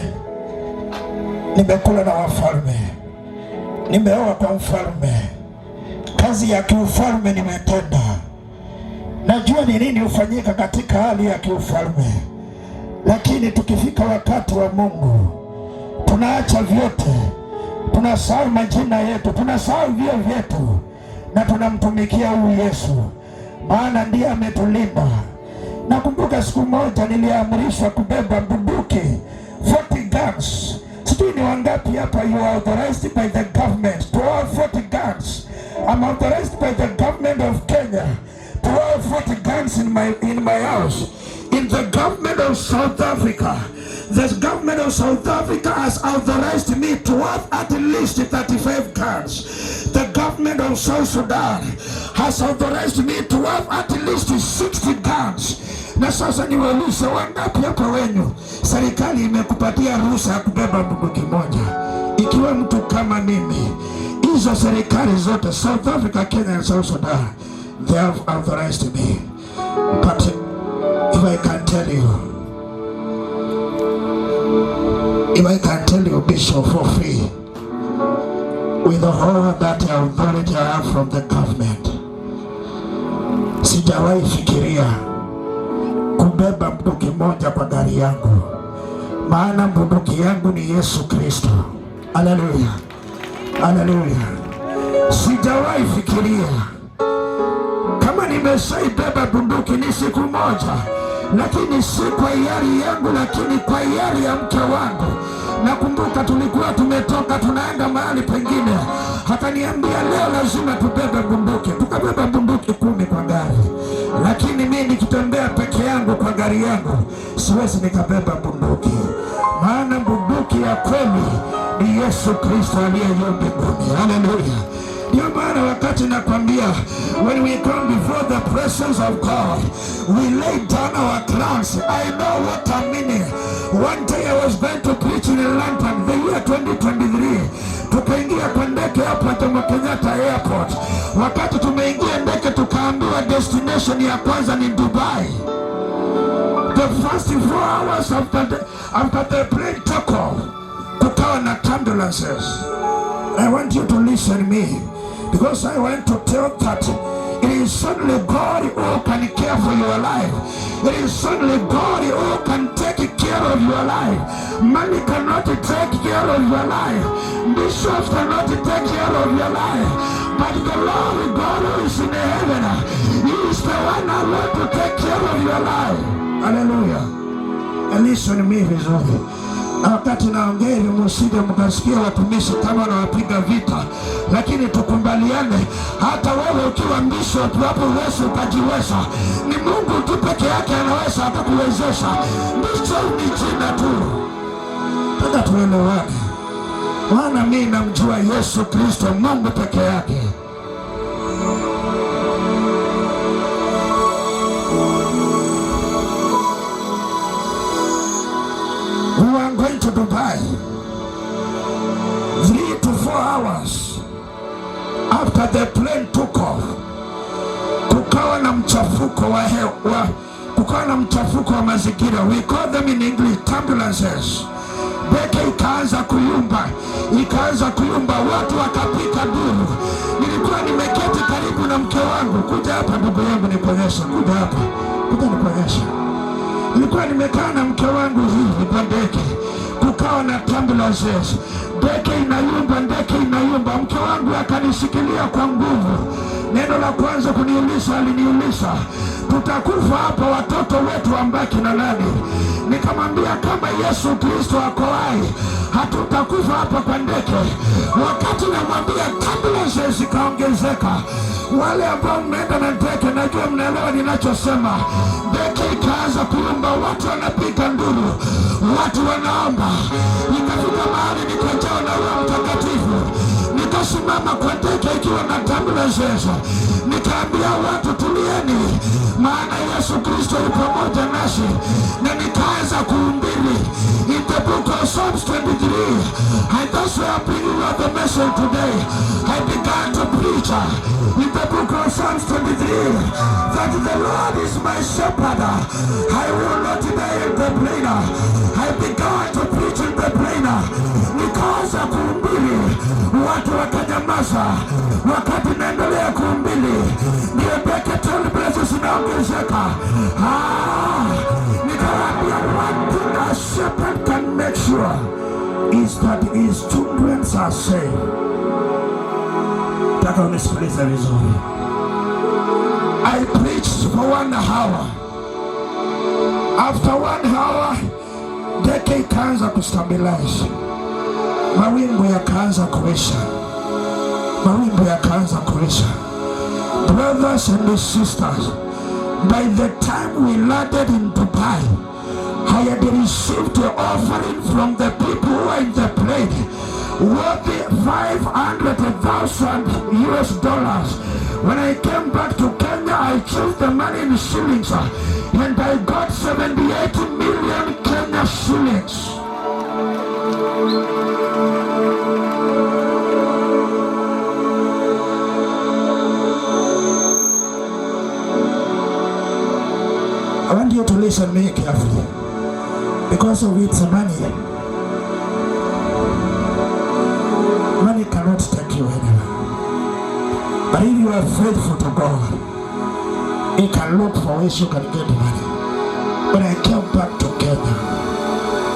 Speaker 23: nimekula na wafalme, nimeoa kwa mfalme, kazi ya kiufalme nimetenda, najua ni nini hufanyika katika hali ya kiufalme. Lakini tukifika wakati wa Mungu, tunaacha vyote, tunasahau majina yetu, tunasahau vyeo vyetu, na tunamtumikia huyu Yesu, maana ndiye ametulinda. Nakumbuka siku moja niliamrishwa kubeba bunduki 40 guns. Sijui ni wangapi hapa you are authorized by the government to have 40 guns. I'm authorized by the government of Kenya to have 40 guns in my house. In the government of South Africa, the government of South Africa has authorized me to have at least 35 guns. The government of South Sudan has authorized me to have at least 60 guns. Na sasa niwaulize, wangapi hapa wenyu serikali imekupatia ruhusa ya kubeba bunduki moja? Ikiwa mtu kama mimi, hizo serikali zote South Africa, Kenya and South Sudan, they have authorized me. But if I can tell you, if I can tell you, Bishop, for free, with all that authority I have from the government, sijawahi fikiria kubeba bunduki moja kwa gari yangu, maana bunduki yangu ni Yesu Kristo. Haleluya, haleluya. Sijawahi fikiria kama nimeshaibeba bunduki ni siku moja, lakini si kwa hiari yangu, lakini kwa hiari ya mke wangu. Nakumbuka tulikuwa tumetoka tunaenda mahali pengine, akaniambia leo lazima tubebe bunduki. Tukabeba bunduki 10 kwa gari, lakini mimi nikitembea peke yangu kwa gari yangu siwezi nikabeba bunduki, maana bunduki ya kweli ni Yesu Kristo aliye juu mbinguni. Haleluya. Ndio maana wakati nakwambia, when we come before the presence of God, we lay down our crowns. I know what I'm meaning. One day I was going to preach in London, the year 2023. Tukaingia kwa ndege hapa Jomo Kenyatta Airport. Wakati tumeingia ndege tukaambiwa destination ya kwanza ni Dubai. The first 4 hours after the plane took off, kukawa na turbulences. I want you to listen me, because I want to tell that it is only God who can care for your life. It is only God who can take care of your life. Money cannot take care of your life. Bishops cannot take care of your life. But the Lord God who is in heaven, He is the one who to take care of your life. Hallelujah. And listen to me vizuri. Na wakati naongea hivi msije mkasikia watumishi kama wanawapiga vita, lakini tukubaliane, hata wewe ukiwa bishop hapo huwezi ukajiweza. Ni Mungu tu peke yake anaweza akakuwezesha. Bishop ni jina tu. Nataka tuelewane, maana mimi namjua Yesu Kristo, Mungu peke yake. Dubai, 3 to 4 hours after the plane took off, kukawa na mchafuko wa mazingira. We call them in English turbulences. Ndege ikaanza kuyumba, ikaanza kuyumba, watu wakapiga nduru. Nilikuwa nimeketi karibu na mke wangu. Kuja hapa ndugu yangu, nikuonyeshe. Kuja hapa, kuja nikuonyeshe. Nilikuwa nimekaa na mke wangu hivi kwa ndege, kukawa na turbulences, ndege inayumba, ndege inayumba. Mke wangu akanishikilia kwa nguvu. Neno la kwanza kuniuliza, aliniuliza, "Tutakufa hapa, watoto wetu wambaki na nani?" Nikamwambia kama Yesu Kristo ako hai, hatutakufa hapa kwa ndege. Wakati namwambia, turbulences zikaongezeka. Wale ambao mmeenda na ndege, najua mnaelewa ninachosema. Ndege ikaanza kuyumba, watu wanapiga nduru, watu wanaomba. Ikafika mahali nikajawa na Roho Mtakatifu, nikasimama kwa ndege ikiwa na turbulences, nikaambia watu, "Tulieni, maana Yesu Kristo yu pamoja nasi," na nikaanza kuhubiri in the book of Psalms 23. And that's why I'm bringing you the message today. I began to preach in the book of Psalms 23 that the Lord is my shepherd. I will not die in the plane. I began to preach in the plane. Nikaanza kuhubiri, watu wakanyamaza. Wakati naendelea kuhubiri, ndio ndege turbulences zinaongezeka. Ah, nikawaambia one thing a shepherd can make sure is that his children are safe. Nataka unisikilize vizuri. I preached for one hour. After one hour, ndege ikaanza kustabilize, mawimbi yakaanza kuisha, mawimbi yakaanza kuisha. Brothers and sisters, by the time we landed in Dubai, I had received the offering from the people who were in the plane worth 500,000 US dollars. When I came back to Kenya, I changed the money in shillings and I got 78 million Kenya shillings. I want you to listen me carefully. Because of its money, money cannot take you anywhere. But if you are faithful to God, He can look for ways you can get money. When I came back to Kenya,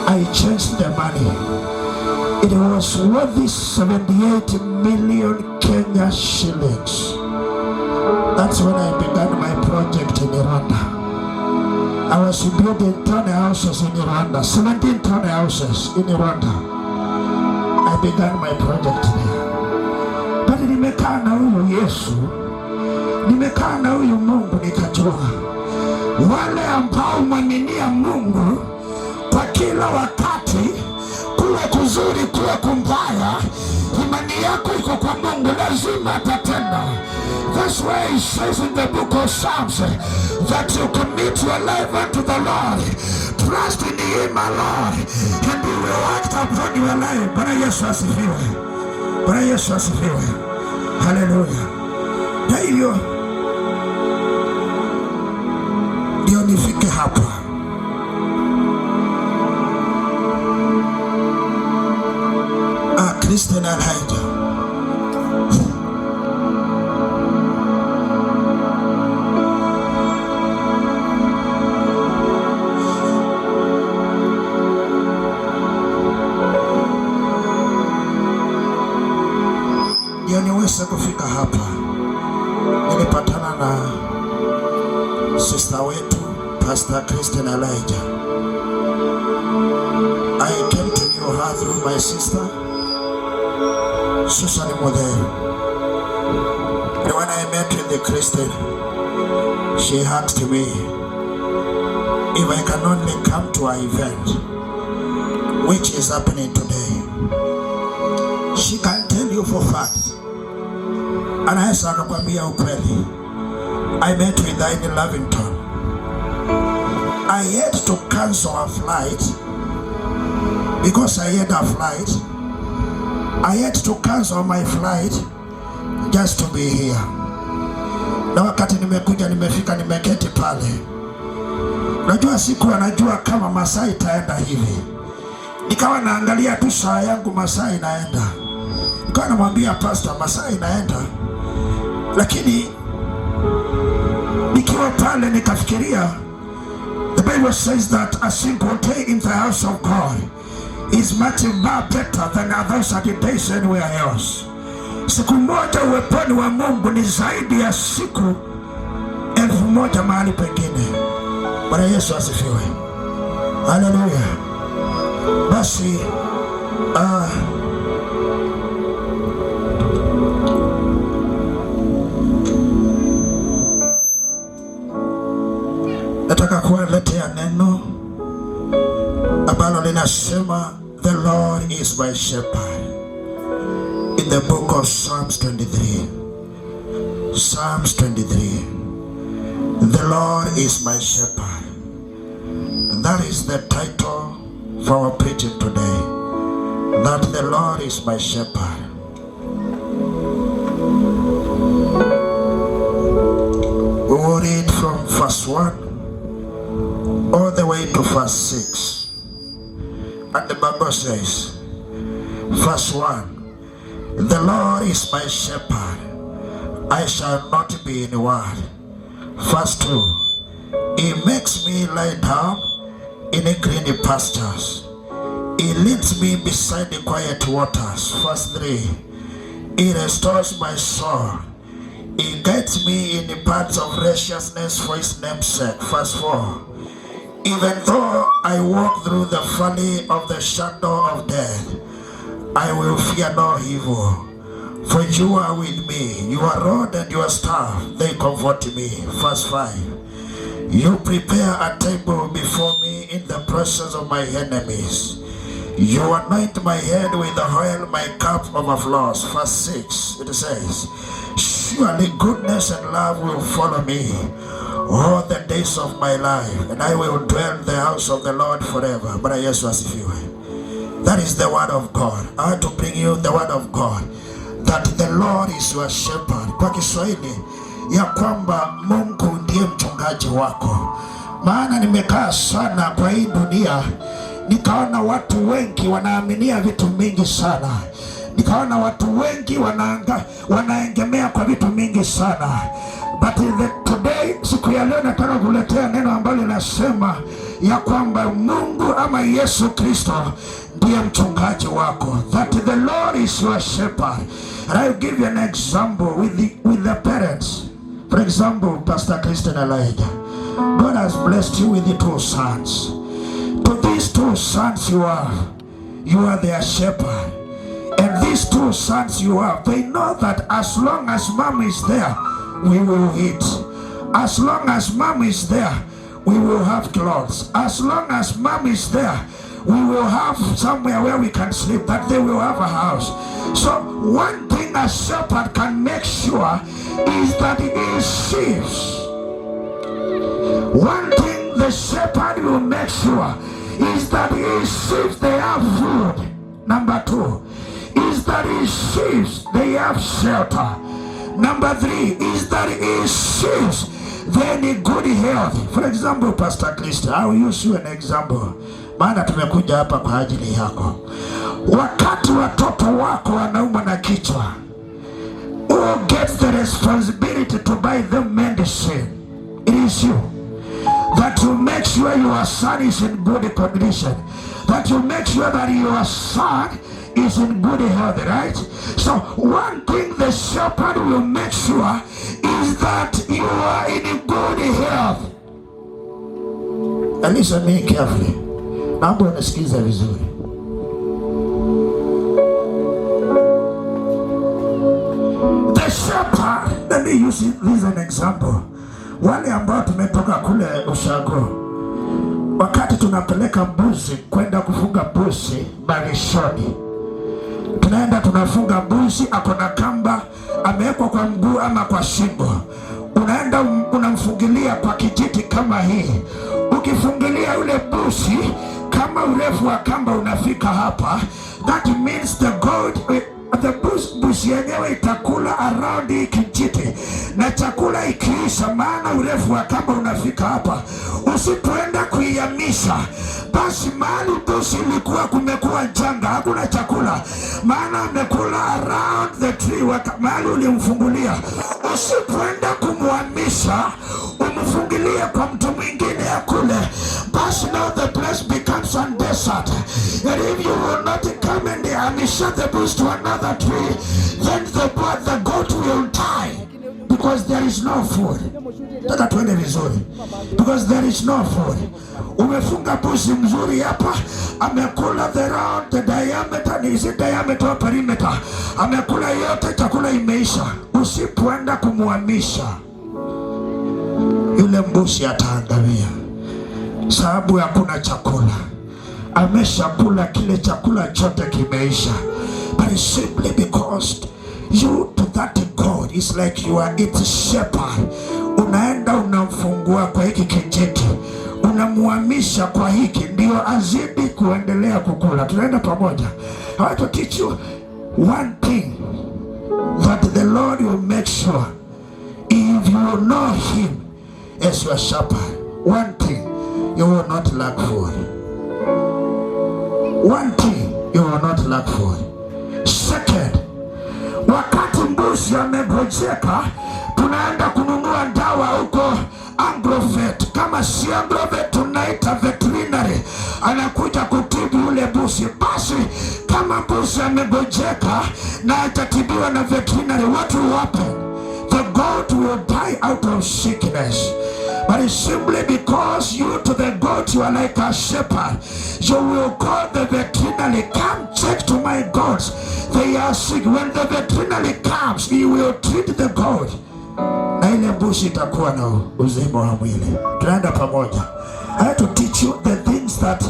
Speaker 23: I changed the money. It was worth 78 million Kenya shillings. That's when I began my project in Rwanda. I was building townhouses in Rwanda, 17 townhouses in Rwanda. I began my project there. But nimekaa na huyu Yesu, nimekaa na huyu Mungu, nikajua wale ambao mwaminia Mungu kwa kila wakati, kuwe kuzuri kuwe kumbaya, imani yako iko kwa Mungu, lazima atatenda. That's why he says in the book of Psalms that you commit your life unto the Lord. Trust in him alone and he will act upon your life. Bwana Yesu asifiwe. Bwana Yesu asifiwe. Haleluya. Na hivyo ndio nifike hapa. Ah, Christian Elijah. Ndio niweze kufika hapa, nilipatana na sister wetu Pastor Christian Elijah. I came to know her through my sister Susan Mutheu. And when I met with the Christian, she asked me if I can only come to her event, which is happening today. She can tell you for fact. Anaweza akakwambia ukweli. I met with her in Lavington. I had to cancel a flight Because I had a flight, I had to cancel my flight just to be here. Na wakati nimekuja, nimefika, nimeketi pale, najua sikuwa najua kama masaa itaenda hivi. Nikawa naangalia tu saa yangu, masaa inaenda. Nikawa namwambia pastor, masaa inaenda, lakini nikiwa pale nikafikiria, the Bible says that a single day in the house of God is much more better than 1,000 days anywhere else. Siku moja uweponi wa Mungu ni zaidi ya siku 1,000 mahali pengine. Bwana Yesu asifiwe, haleluya. Basi nataka kuwaletea neno ambalo linasema, "The Lord is my shepherd," in the book of Psalms 23. Psalms 23. The Lord is my shepherd. And that is the title for our preaching today. That the Lord is my shepherd. We will read from verse 1 all the way to verse 6. And the Bible says, verse 1, "The Lord is my shepherd, I shall not be in want." Verse 2, "He makes me lie down in green pastures. He leads me beside the quiet waters." Verse 3, "He restores my soul. He guides me in the paths of righteousness for his name's sake." Verse 4, "Even though I walk through the valley of the shadow of death, I will fear no evil, for you are with me. Your rod and your staff, they comfort me." Verse 5, "You prepare a table before me in the presence of my enemies. You anoint my head with oil, my cup overflows." Verse 6, it says, "Surely goodness and love will follow me all the days of my life, and I will dwell in the house of the Lord forever." Bwana Yesu asifiwe. That is the word of God. I want to bring you the word of God, that the Lord is your shepherd. Kwa Kiswahili, ya kwamba Mungu ndiye mchungaji wako. Maana nimekaa sana kwa hii dunia, nikaona watu wengi wanaaminia vitu mingi sana, nikaona watu wengi wanaegemea kwa vitu mingi sana. But today, siku ya leo, nataka kuletea neno ambalo linasema ya kwamba Mungu ama Yesu Kristo ndiye mchungaji wako, that the Lord is your shepherd. And I will give you an example with the parents. For example, Pastor Christian Elijah, God has blessed you with the two sons. To these two sons you have, you are their shepherd. And these two sons you have, they know that as long as mom is there, we will eat. As long as mom is there, we will have clothes. As long as mom is there, we will have somewhere where we can sleep, that they will have a house. So one thing a shepherd can make sure is that his sheep. One thing the shepherd will make sure is that his sheep, they have food. Number two is that his sheep, they have shelter. Number three is that his sheep, they need good health. For example, Pastor Christ, I will use you an example. Maana tumekuja hapa kwa ajili yako. Wakati watoto wako wanaumwa na kichwa, who gets the responsibility to buy them medicine? It is you. That you make sure your son is in good condition. That you make sure that your son is in good health, right? So one thing the shepherd will make sure is that you are in good health. And listen me carefully. Naomba unisikize vizuri. The shepherd, let me use this as an example. Wale ambao tumetoka kule ushago, wakati tunapeleka mbuzi kwenda kufunga mbuzi malishoni, tunaenda tunafunga mbuzi, ako na kamba amewekwa kwa mguu ama kwa shingo, unaenda unamfungilia kwa kijiti kama hii. Ukifungilia yule mbuzi kama Kama urefu wa kamba unafika hapa, that means the goat, the bush yenyewe itakula around hii kijiti, na chakula ikiisha, maana urefu wa kamba unafika hapa, usipoenda kuihamisha, basi mahali bush ilikuwa kumekuwa janga, hakuna chakula, maana amekula around the tree, mahali ulimfungulia. Usipoenda kumhamisha, umfungilie kwa mtu mwingine akule, basi now the place becomes a desert. And if you will not come and hamisha the bush to another tree, then the goat will die because there is no food. Nataka tuende vizuri, because there is no food. Umefunga busi mzuri hapa, amekula the round, the diameter, is it diameter or perimeter? Amekula yote, chakula imeisha. Usipoenda kumhamisha yule mbuzi ataangamia, sababu hakuna chakula. Ameshakula kile chakula chote kimeisha. But it's simply because you to that God is like you are its shepherd. Unaenda unamfungua kwa hiki kijiti, unamuhamisha kwa hiki, ndio azidi kuendelea kukula. Tunaenda pamoja. I want to teach you one thing that the Lord will make sure if you know him as your shepherd. One thing, you will not lack food. One thing, you will not lack food. Second, wakati mbuzi amegojeka, tunaenda kununua dawa huko Agrovet. Kama si Agrovet, tunaita veterinary, anakuja kutibu yule mbuzi. Basi kama mbuzi amegojeka na atatibiwa na veterinary, what will happen? The goat will die out of sickness. But it's simply because you to the goat, you are like a shepherd. You will call the veterinary, come check to my goats. They are sick. When the veterinary comes, he will treat the goat. Na ile mbuzi itakuwa na uzima wa mwili. Tunaenda pamoja. I have to teach you the things that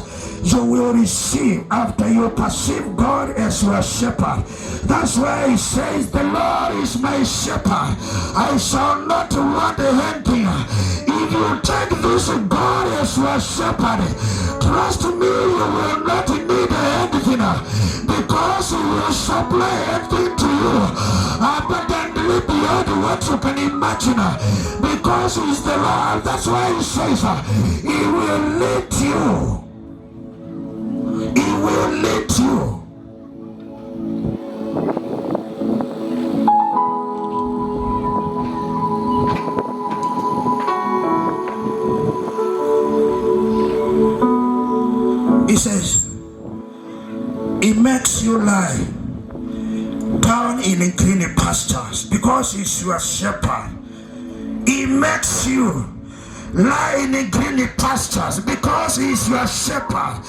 Speaker 23: you will receive after you perceive God as your shepherd. That's why he says, the Lord is my shepherd, I shall not want anything. If you take this God as your shepherd, trust me, you will not need anything, because he will supply everything to you abundantly beyond what you can imagine, because he is the Lord. That's why he says he will lead you. He will lead you. He says, he makes you lie down in green pastures because he's your shepherd. He makes you lie in green pastures because he's your shepherd.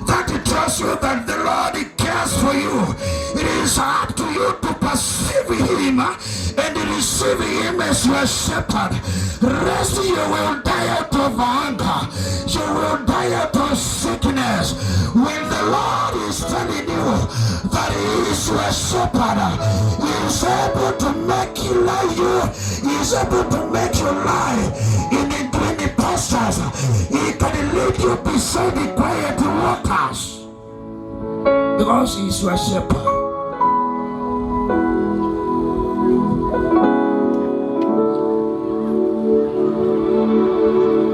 Speaker 23: That tells you that the Lord cares for you. It is up to you to perceive him and receive him as your shepherd. Rest, you will die out of hunger. You will die out of sickness. When the Lord is telling you that he is your shepherd, he is able to make you lie. He is able to make you lie in the green pastures. He can lead you beside the quiet waters because he is your shepherd.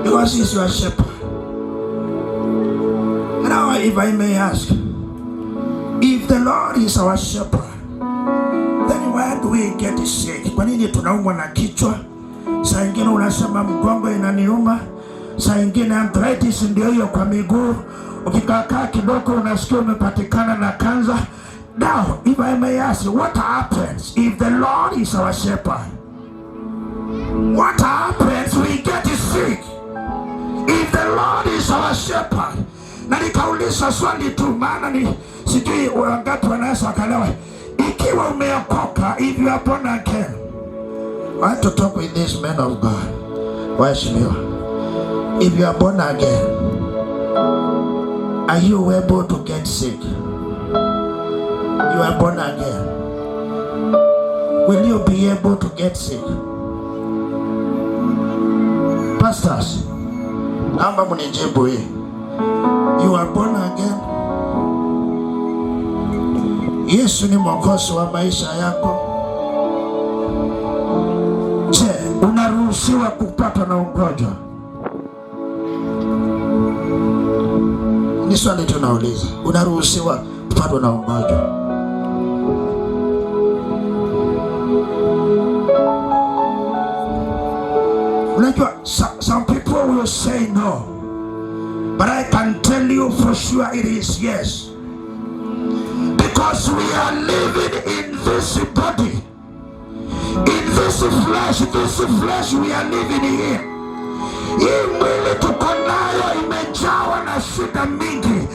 Speaker 23: Because he is your shepherd. Now, if I may ask, if the Lord is our shepherd, then why do we get sick? Kwa nini tunaumwa na kichwa? Saa ingine unasema mgongo inaniuma, saa ingine arthritis ndio hiyo kwa miguu, ukikaa kidogo unasikia umepatikana na kansa. Now, if I may ask, what happens if the Lord is our shepherd? What happens? We get sick. If the Lord is our shepherd. Na nikauliza swali tu, maana ni sijui wangapi wanaweza wakaelewa. Ikiwa umeokoka, if you are born again, I want to talk with this man of God. Waheshimiwa, if you are born again, are you able to get sick? You are born again. Will you be able to get sick? Pastors, naomba mnijibu hii. You are born again. Yesu ni mwokozi wa maisha yako? Je, unaruhusiwa kupatwa na ugonjwa? Ni swali tunauliza. Unaruhusiwa kupatwa na ugonjwa? Unajua, some people will say no, but I can tell you for sure it is yes. Because we are living in this body, in this flesh we are living here. Hii mwili tuko nayo imejawa na shida mingi.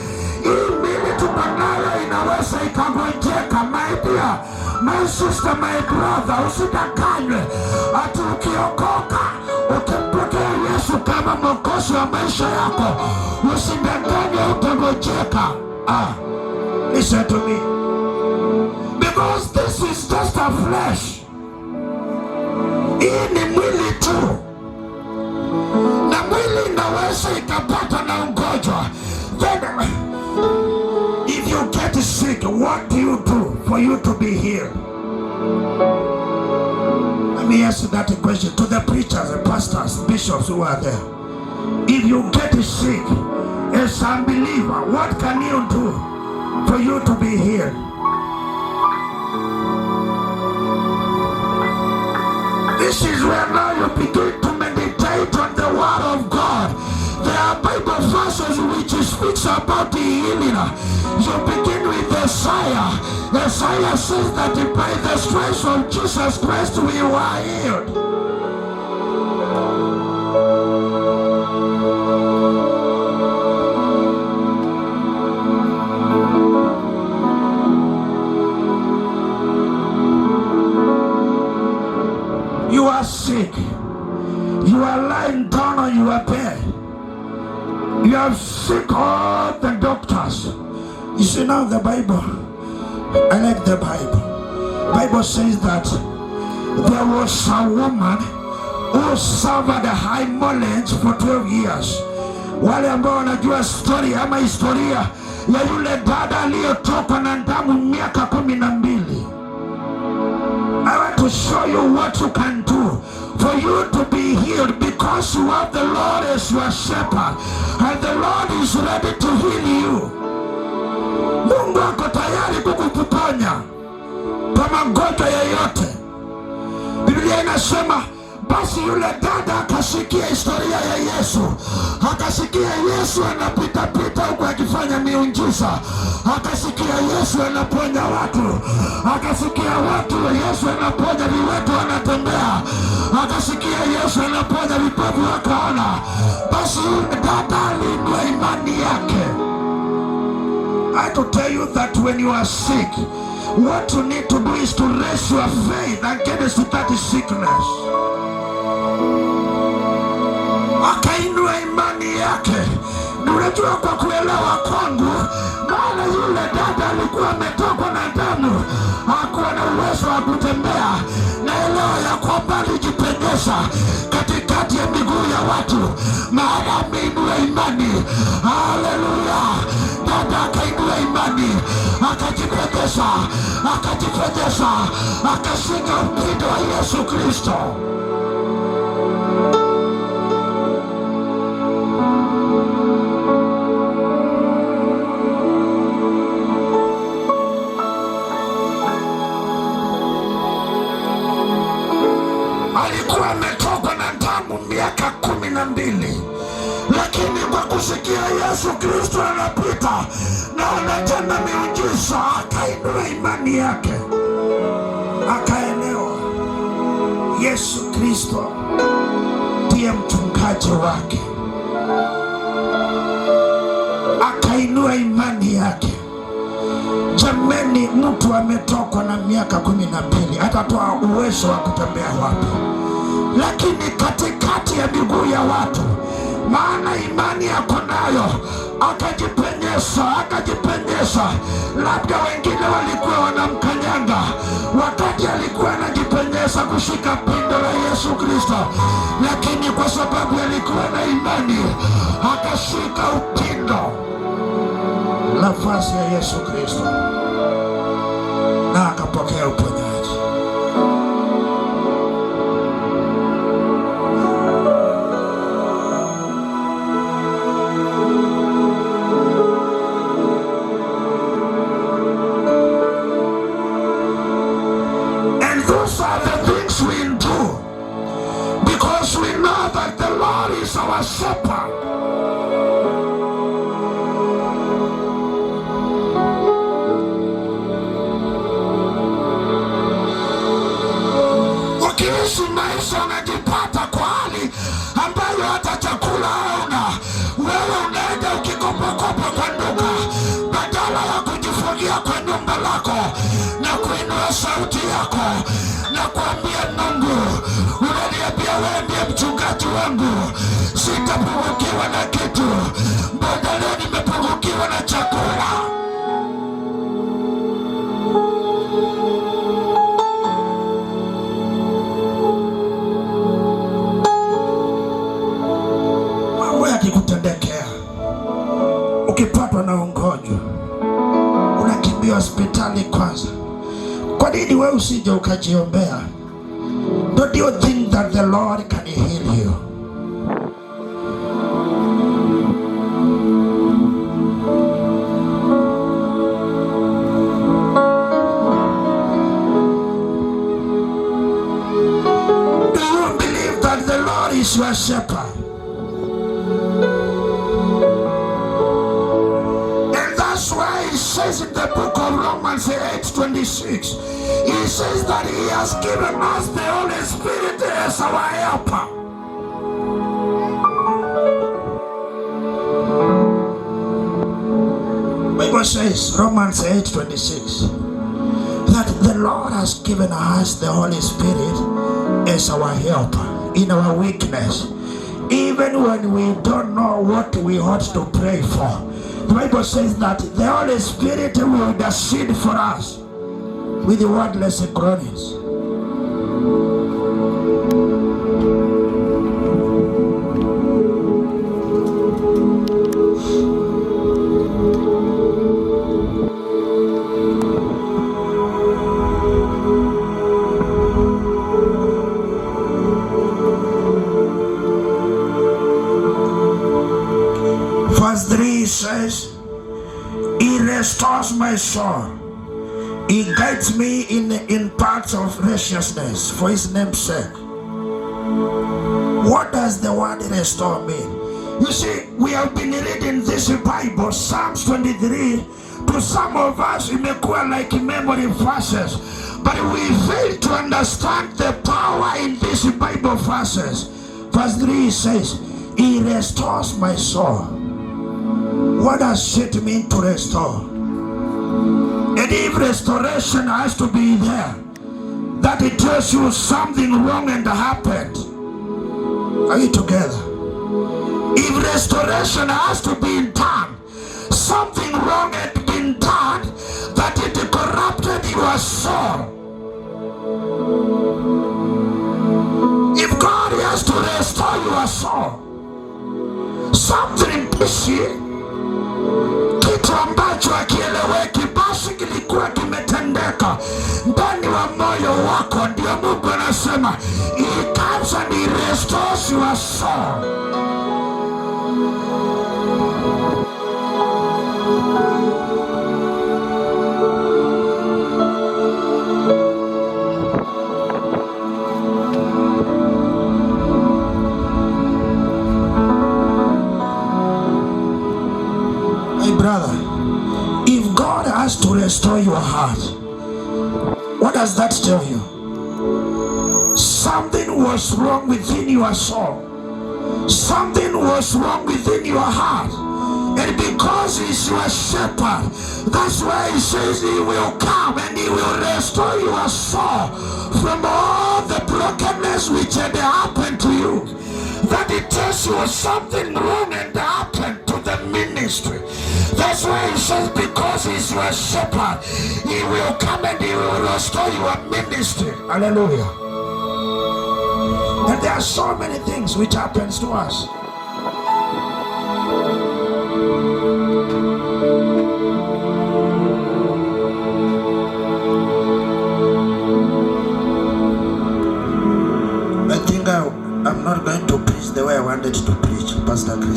Speaker 23: Hii mwili tuko nayo inaweza ikagonjeka. My dear, my sister, my brother, usidanganywe ati ukiokoka ukimpokea Yesu kama mwokozi wa maisha yako, usidanganywe utagonjeka. Listen to me. Because this is just a flesh. Hii ni mwili tu, na mwili inaweza ikapata na ugonjwa. Then if you get sick, what do you do for you to be healed? Let me ask that question to the preachers and pastors, bishops who are there. If you get sick as an unbeliever, what can you do for you to be healed? This is where now you begin to meditate on the word of God. There are Bible verses which speaks about the healing. You begin with Isaiah. Isaiah says that by the stripes of Jesus Christ we were healed. You are sick. You are lying down on your bed. You have sick all the doctors. You see now the Bible. I like the Bible. Bible says that there was a woman who suffered a high hemorrhage for 12 years. Wale ambao wanajua story ama historia ya yule dada aliyetokwa na damu miaka 12. I want to show you what you can do for you to be healed, because you have the Lord as your shepherd and the Lord is ready to heal you. Mungu ako tayari kukuponya kwa magonjwa yoyote. Biblia inasema basi yule dada akasikia historia ya Yesu, akasikia Yesu anapita pita huku akifanya miujiza, akasikia Yesu anaponya watu, akasikia watu Yesu anaponya viwete wanatembea, akasikia Yesu anaponya vipofu wakaona. Basi yule dada aliinua imani yake. I have to tell you that when you are sick, what you need to do is to raise your faith against that sickness. Akainua imani yake. Unajua, kwa kuelewa kwangu, maana yule dada alikuwa ametokwa na damu, hakuwa na uwezo wa kutembea. Naelewa ya kwamba alijipenyeza katikati ya miguu ya watu, maana ameinua imani. Haleluya! Dada akainua imani, akajipenyeza, akajipenyeza, akashika upindo wa Yesu Kristo. Alikuwa ametokwa na damu miaka 12, lakini kwa kusikia Yesu Kristo anapita na anatenda miujiza, akainua imani yake, akaelewa Yesu Kristo ndiye mchungaji wake, akainua imani yake. Jameni, mtu ametokwa na miaka 12 atatoa uwezo wa kutembea wapi? Lakini katikati ya miguu ya watu, maana imani yako nayo, akajipenyeza, akajipenyeza. Labda wengine walikuwa wanamkanyanga wakati alikuwa anajipenyeza kushika pindo la Yesu Kristo, lakini kwa sababu alikuwa na imani akashika upindo la vazi ya Yesu Kristo. Pokea uponyaji. And those are the things we do because we know that the Lord is our shepherd. Ukiishi maisha unajipata kwa hali ambayo hata chakula hauna, wewe unaenda ukikopakopa kwa duka badala ya kujifungia kwa nyumba lako na kuinua sauti yako na kuambia Mungu, unaniambia wewe ndiye mchungaji wangu, sitapungukiwa na kitu. Mbona leo nimepungukiwa na chakula? Mambo yakikutendekea, ukipatwa na ugonjwa, unakimbia hospitali kwanza. Kwa nini wewe usije ukajiombea? Don't you think that the Lord can heal you? Do you believe that the Lord is your shepherd? And that's why he says in the book of Romans 8:26, he says that he has given us the Holy Spirit as our helper. Bible says, Romans 8:26, that the Lord has given us the Holy Spirit as our helper in our weakness. Even when we don't know what we ought to pray for, the Bible says that the Holy Spirit will intercede for us with wordless groanings. Verse 3 says, He restores my soul. He guides me in paths of righteousness for his name's sake. What does the word restore mean? You see, we have been reading this Bible, Psalms 23. To some of us, imekuwa like memory verses, but we fail to understand the power in these Bible verses. Verse 3 says, He restores my soul. What does it mean to restore? And if restoration has to be there, that it tells you something wrong and happened. Are you together? If restoration has to be done, something wrong had been done, that it corrupted your soul. If God has to restore your soul, something fishy, kitu ambacho hakieleweki, basi kilikuwa kimetendeka ndani wa moyo wako. Ndio Mungu anasema He comes and He restores your soul. Hey brother, if God has to restore your heart, what does that tell you? Something was wrong within your soul. Something was wrong within your heart. And because he's your shepherd, that's why he says he will come and he will restore your soul from all the brokenness which had happened to you. That it tells you something wrong and happened to the ministry. That's why he says because he's your shepherd, he will come and he will restore your ministry. Hallelujah. And there are so many things which happens to us.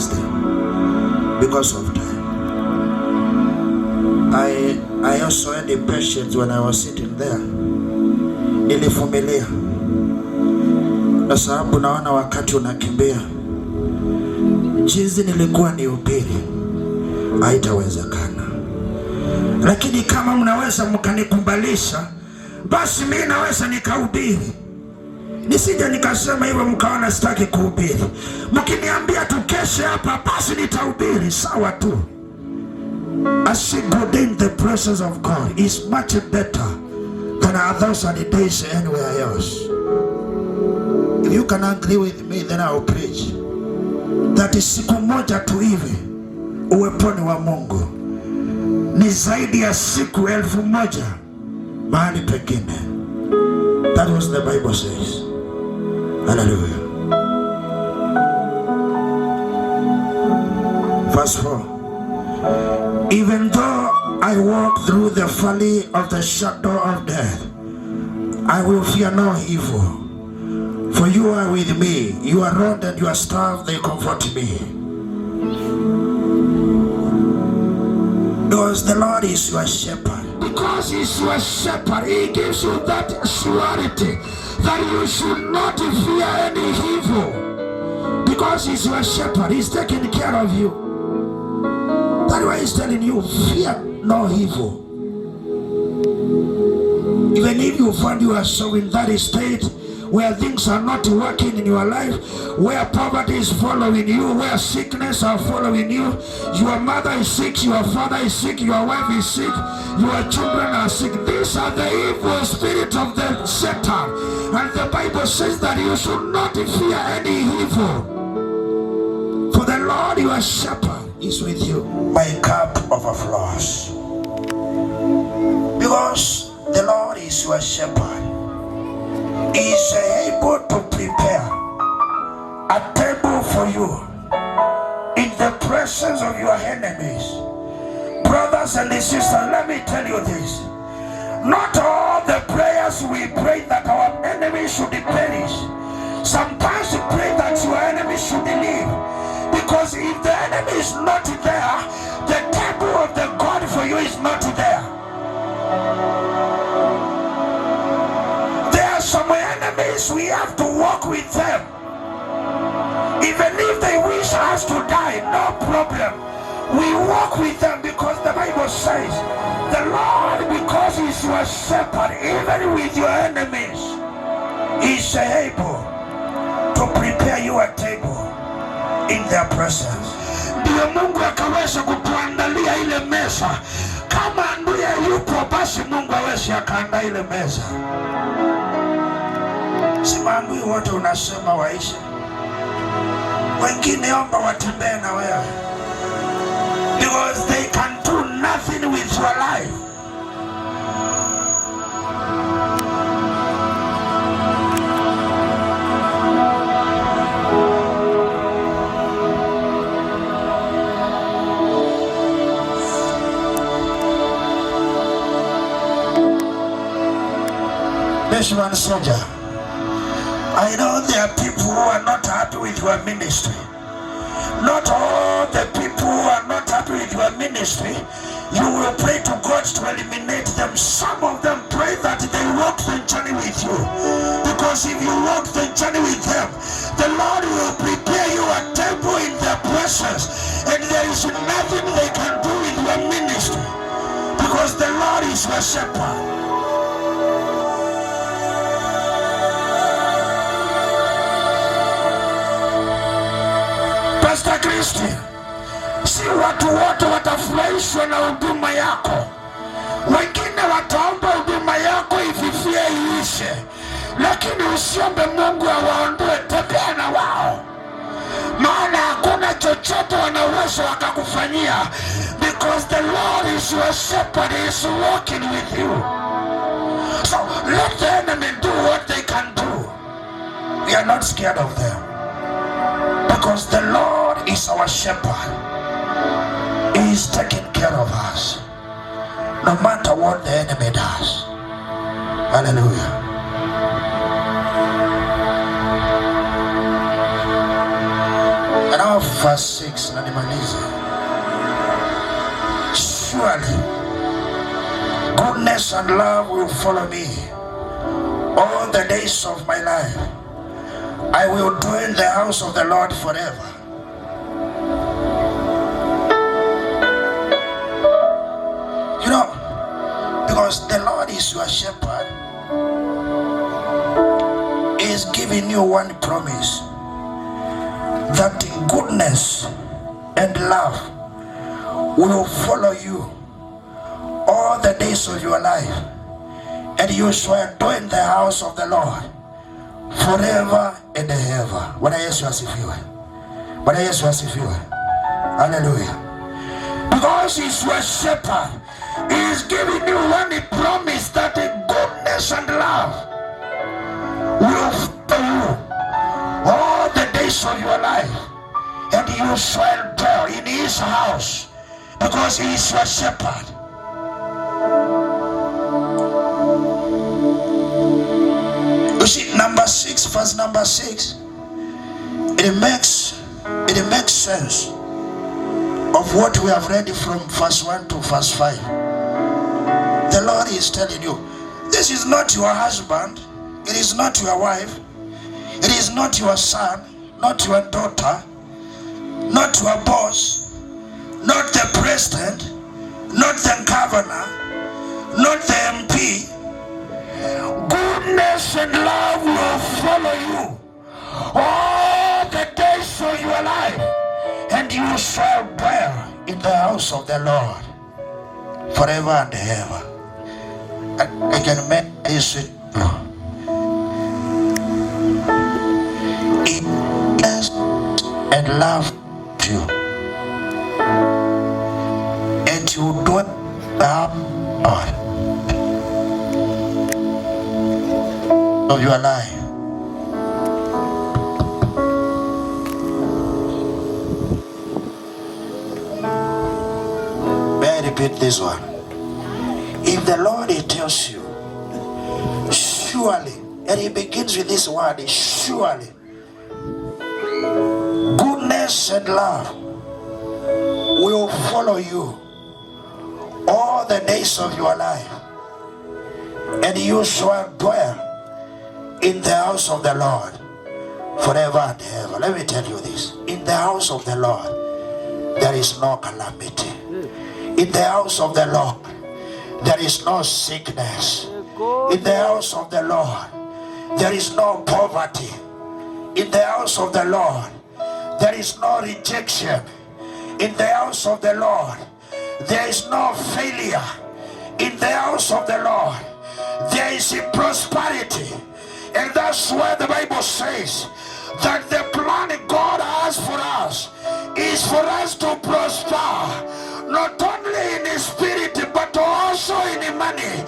Speaker 23: Christine because of time. I also had the patience when I was sitting there. Nilivumilia kwa sababu naona wakati unakimbia. Jinsi nilikuwa nihubiri haitawezekana, lakini kama mnaweza mkanikubalisha, basi mi naweza nikahubiri, nisije nikasema hivyo mkaona sitaki kuhubiri. Mkiniambia tukeshe hapa, basi nitahubiri, sawa tu. A single day in the presence of God is much better than 1,000 days anywhere else. If you can agree with me, then I will preach. That is siku moja tu hivi uweponi wa Mungu ni zaidi ya siku 1,000 mahali pengine. That was the Bible says. Hallelujah. Verse 4. Even though I walk through the valley of the shadow of death, I will fear no evil. For you are with me, your rod and your staff, they comfort me. Because the Lord is your shepherd. Because he's your shepherd, he gives you that surety that you should not fear any evil. Because he's your shepherd, he's taking care of you. That's why he's telling you, fear no evil. Even if you find yourself in that state where things are not working in your life, where poverty is following you, where sickness are following you, your mother is sick, your father is sick, your wife is sick, your children are sick. These are the evil spirit of the Satan. And the Bible says that you should not fear any evil. For the Lord your shepherd is with you. My cup overflows. Because the Lord is your shepherd. He is able to prepare a table for you in the presence of your enemies. Brothers and sisters, let me tell you this. Not all the prayers we pray that our enemies should perish. Sometimes you pray that your enemy should leave. Because if the enemy is not there, the table of the God for you is not there. There are some enemies we have to walk with them. Even if they wish us to die, no problem. We walk with them because the Bible says, the Lord, because he's your shepherd, even with your enemies, is able to prepare you a table in their presence. Ndiyo Mungu akaweza kutuandalia ile meza. Kama adui yupo, basi Mungu hawezi akaandaa ile meza. Si maadui wote unasema waishe, wengine omba watembee na wewe, because they can do nothing with your life. One soldier. I know there are people who are not happy with your ministry. Not all the people who are not happy with your ministry, you will pray to God to eliminate them. Some of them pray that they walk the journey with you. Because if you walk the journey with them, the Lord will prepare you a table in their presence. And there is nothing they can do with your ministry. Because the Lord is your shepherd. Pastor Christine, si watu wote watafurahishwa na huduma yako. Wengine wataomba huduma yako ififie iishe, lakini usiombe Mungu awaondoe, tembea na wao, maana hakuna chochote wanaweza wakakufanyia, because the Lord is your shepherd, he is walking with you. So let the enemy do what they can do. We are not scared of them, because the Lord is our shepherd. He is taking care of us, no matter what the enemy does. Hallelujah. And our Verse 6 na nimalize. Surely goodness and love will follow me all the days of my life. I will dwell in the house of the Lord forever. You know, because the Lord is your shepherd, He is giving you one promise, that goodness and love will follow you all the days of your life, and you shall dwell in the house of the Lord forever and ever. Bwana Yesu asifiwe. Bwana Yesu asifiwe. Hallelujah. Because he's your shepherd, he is giving you one promise, that goodness and love will follow you all the days of your life, and you shall dwell in his house, because he is your shepherd. You see, number 6, verse number 6, it makes sense of what we have read from verse 1 to verse 5. The Lord is telling you, this is not your husband, it is not your wife, it is not your son, not your daughter, not your boss, not the president, not the governor, not the MP. Goodness and love will follow you all the days of your life, and you shall dwell in the house of the Lord forever and ever. I can make this with you. Goodness and love you, and you dwell in the house of your life. May I repeat this one? If the Lord tells you, surely, and he begins with this word, surely, goodness and love will follow you all the days of your life, and you shall dwell in the house of the Lord forever and ever. Let me tell you this. In the house of the Lord, there is no calamity. In the house of the Lord, there is no sickness. In the house of the Lord, there is no poverty. In the house of the Lord, there is no rejection. In the house of the Lord, there is no failure. In the house of the Lord, there is prosperity. And that's why the Bible says that the plan God has for us is for us to prosper, not only in the spirit, but also in the money.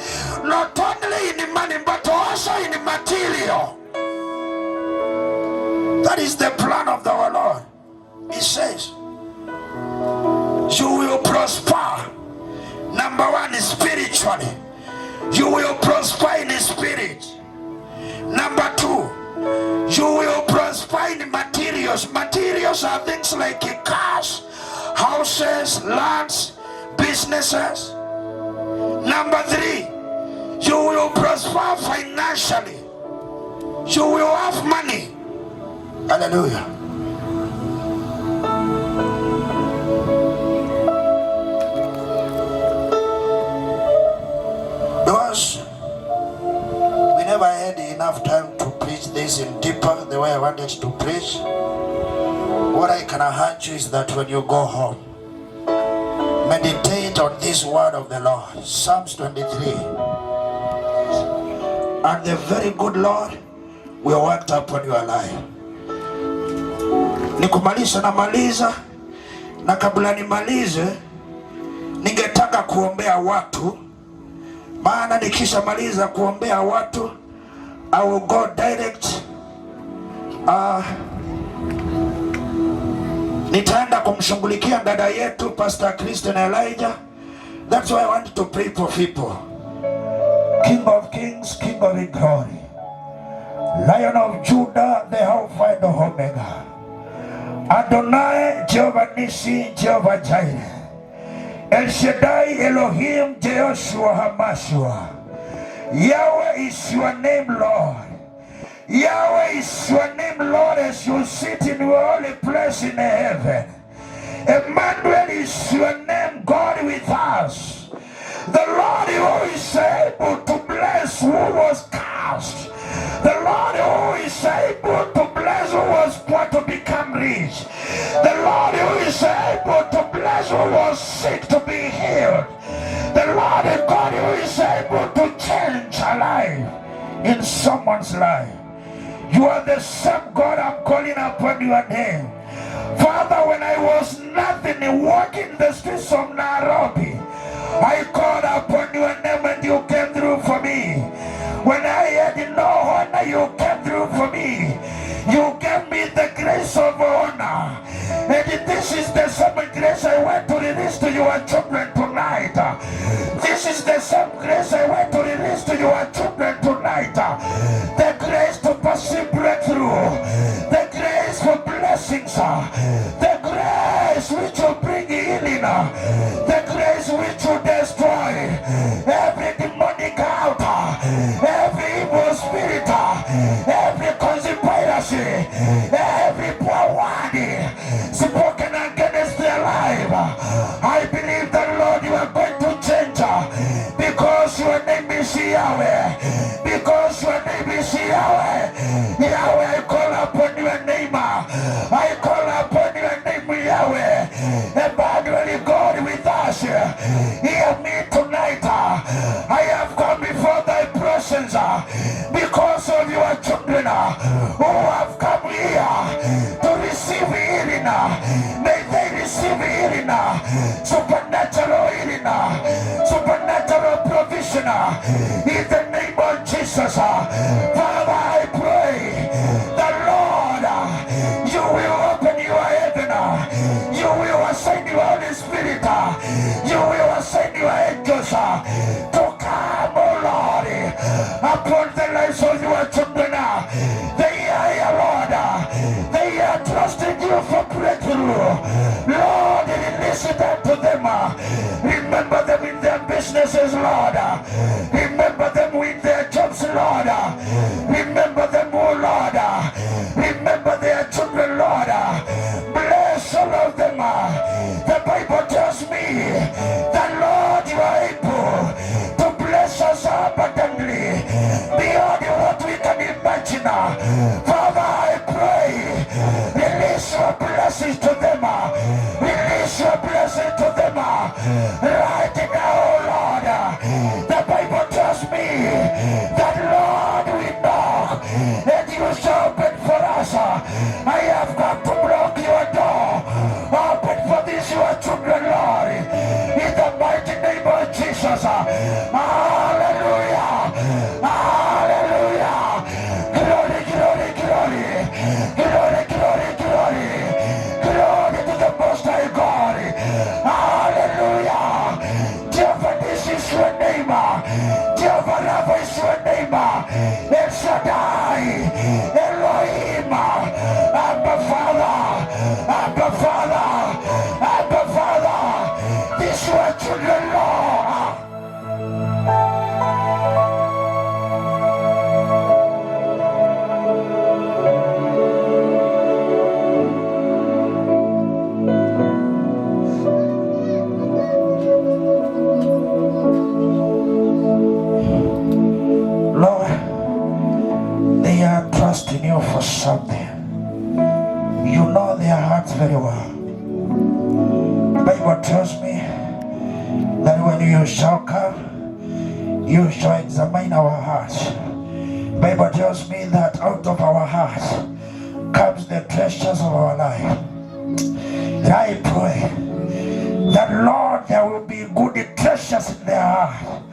Speaker 23: Not only in the money, but also in the material. That is the plan of our Lord. He says, you will prosper. Number one is spiritually. You will prosper in the spirit. Number two, you will prosper in materials. Materials are things like cars, houses, lands, businesses. Number three, you will prosper financially. You will have money. Hallelujah. Because we never had enough time to preach this in deeper the way I wanted to preach. What I can urge you is that when you go home, meditate on this word of the Lord, Psalms 23. And the very good Lord will work upon your life. Nikumaliza namaliza, na kabla nimalize ningetaka kuombea watu, maana nikishamaliza kuombea watu I will go direct. Nitaenda kumshughulikia dada yetu Pastor Christine Elijah. That's why I want to pray for people. King of Kings, King of Glory, Lion of Judah, the Alpha and the Omega. Adonai, Jehovah Nisi, Jehovah Jireh, El Shaddai, Elohim, Jehoshua Hamashua. Yahweh is your name, Lord. Yahweh is your name, Lord, as you sit in your holy place in heaven. Emmanuel is your name, God with us. The Lord who is able to bless who was cast. The Lord who is able to bless who was poor to become rich. The Lord who is able to bless who was sick to be healed. The Lord God who is able to change a life in someone's life. You are the same God I'm calling upon your name. Father, when I was nothing walking the streets of Nairobi, I called upon your name and you came through for me. When I had no honor, you came through for me. You gave me the grace of honor. And this is the same grace I want to release to your children tonight. This is the same grace I want to release to your children tonight. The grace to pursue breakthrough. The grace for blessings. The grace which will bring healing. The grace which will destroy every demonic altar, every evil spirit, every conspiracy, every poor word spoken against their life. I believe the Lord you are going to change because your name is Yahweh. Because your name is Yahweh. Yahweh, I call upon your name. I call upon your name, Yahweh. Emmanuel, God with us. Hear me tonight. I have come before thy presence because of your children who have come here to receive healing. May they receive healing, supernatural healing, supernatural provision in the name of Jesus. Father, I pray the Lord, you will open your heaven, you will assign your Holy Spirit, you will assign your angels to come, oh Lord, upon the lives of your children. They are here, Lord. They are trusting you for breakthrough. Lord, release it unto them. Remember them in their businesses, Lord. Remember them with their jobs, Lord. Remember them, oh Lord. Remember their children, Lord. Bless all of them. The Bible tells me that, Lord, you are able to bless us abundantly beyond what we can imagine. Father, I pray, release your blessings to them. Release your blessing to them right now, Lord. The Bible tells me that, Lord, we knock and you shall open for us. I have come to block your door. Open for these your children, Lord. In the mighty name of Jesus. Hallelujah. Hallelujah. Glory, glory, glory. Glory, glory, glory. Glory to the Most High God. Hallelujah. Jehovah, this is your name. Jehovah Rapha is your name. El Shaddai. Elohim. Abba Father. Abba Father. Abba Father. This your children, Lord. Lord, they are trusting you for something. You know their hearts very well. The Bible tells me that when you shall come, you shall examine our hearts. The Bible tells me that out of our hearts comes the treasures of our life. And I pray that, Lord, there will be good treasures in their heart.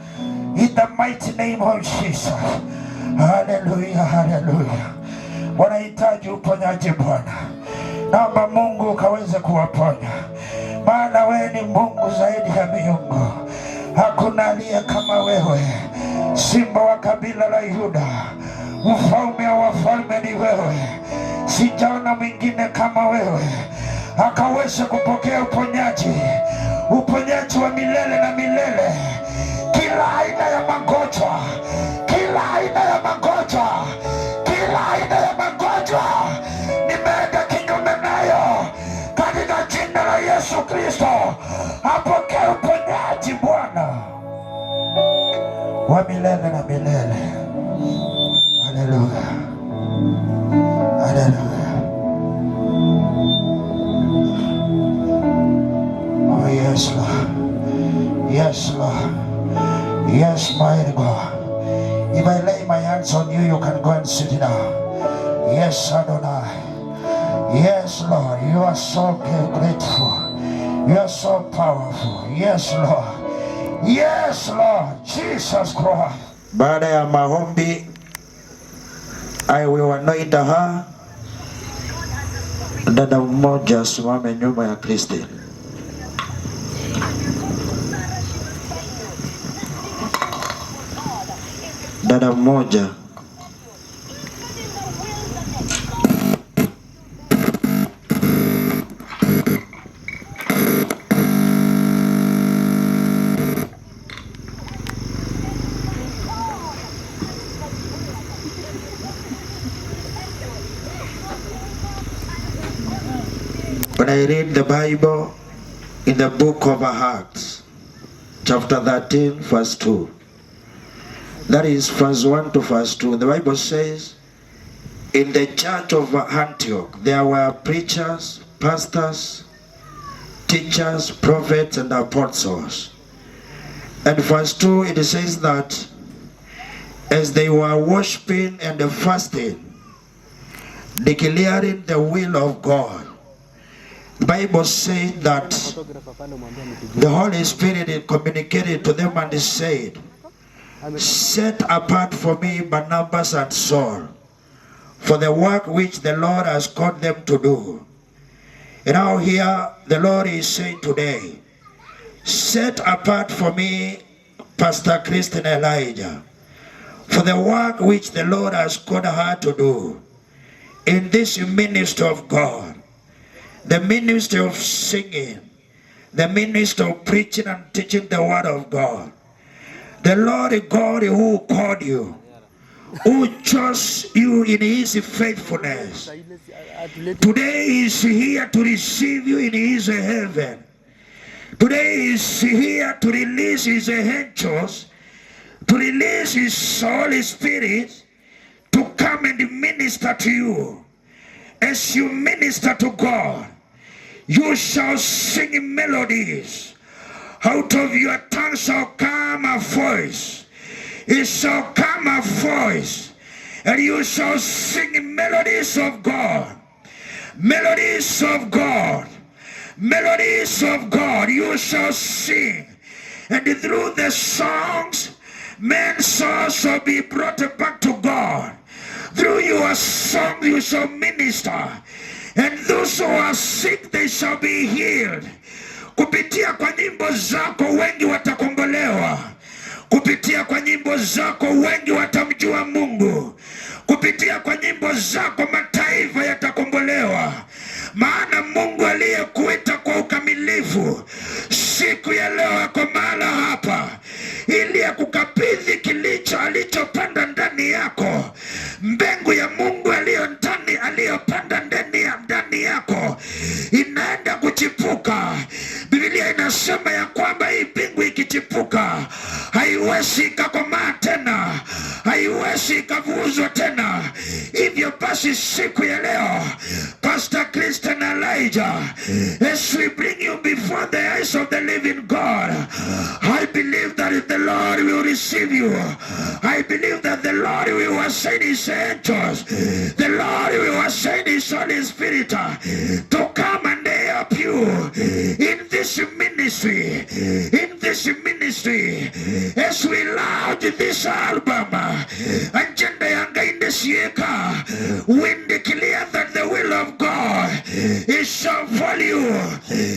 Speaker 23: In the mighty name of Jesus. Hallelujah, hallelujah. Wanahitaji uponyaji Bwana. Naomba Mungu ukaweze kuwaponya, maana wewe ni Mungu zaidi ya miungu. Hakuna aliye kama wewe, simba wa kabila la Yuda, mfalme wa wafalme ni wewe. Sijaona mwingine kama wewe, akaweze kupokea uponyaji, uponyaji wa milele na milele, kila aina ya magonjwa, kila aina ya magonjwa, kila aina ya magonjwa nimeenda kinyume nayo katika jina la Yesu Kristo. Apokee uponyaji Bwana wa milele na milele. Haleluya, haleluya. Oh yes, Lord. Yes, Lord. Yes, mighty God. If I lay my hands on you, you can go and sit down. Yes, Adonai. Yes, Lord. You are so grateful. You are so powerful. Yes, Lord. Yes, Lord. Jesus Christ.
Speaker 11: Baada ya maombi, I will anoint her. Dada mmoja asimame nyuma ya Christine. Dada mmoja. When I read the Bible in the book of Acts, chapter 13, verse 2. That is verse 1 to verse 2. The Bible says, in the church of Antioch, there were preachers, pastors, teachers, prophets, and apostles. And verse 2, it says that as they were worshiping and fasting, declaring the will of God, the Bible said that the Holy Spirit communicated to them and said, set apart for me Barnabas and Saul for the work which the Lord has called them to do. And now here the Lord is saying today, set apart for me Pastor Christine Elijah for the work which the Lord has called her to do in this ministry of God, the ministry of singing, the ministry of preaching and teaching the word of God. The Lord God who called you, who chose you in his faithfulness, today is here to receive you in his heaven. Today is here to release his angels, to release his Holy Spirit, to come and minister to you. As you minister to God, you shall sing melodies. Out of your tongue shall come a voice. It shall come a voice, and you shall sing melodies of God. Melodies of God. Melodies of God. You shall sing. And through the songs, men's souls shall be brought back to God. Through your song you shall minister. And those who are sick, they shall be healed. Kupitia kwa nyimbo zako wengi watakombolewa. Kupitia kwa nyimbo zako wengi watamjua Mungu. Kupitia kwa nyimbo zako mataifa yatakombolewa. Maana Mungu aliyekuita kwa ukamilifu siku ya leo ako mahala hapa ili akukabidhi kilicho alichopanda ndani yako. Mbegu ya Mungu aliyopanda ndani yako inaenda kuchipuka. Biblia inasema ya kwamba hii mbingu ikichipuka haiwezi ikakomaa tena, haiwezi ikavuzwa tena. Hivyo basi siku ya leo, Pastor Christine Elijah, as we bring you before the eyes of the living God, I believe that the Lord will receive you. I believe that the Lord will ascend his angels. The Lord will ascend his Holy Spirit to come and help you in this ministry. In this ministry, as we launch this album, agenda yanga indesieka, we declare that the will of God is shall follow you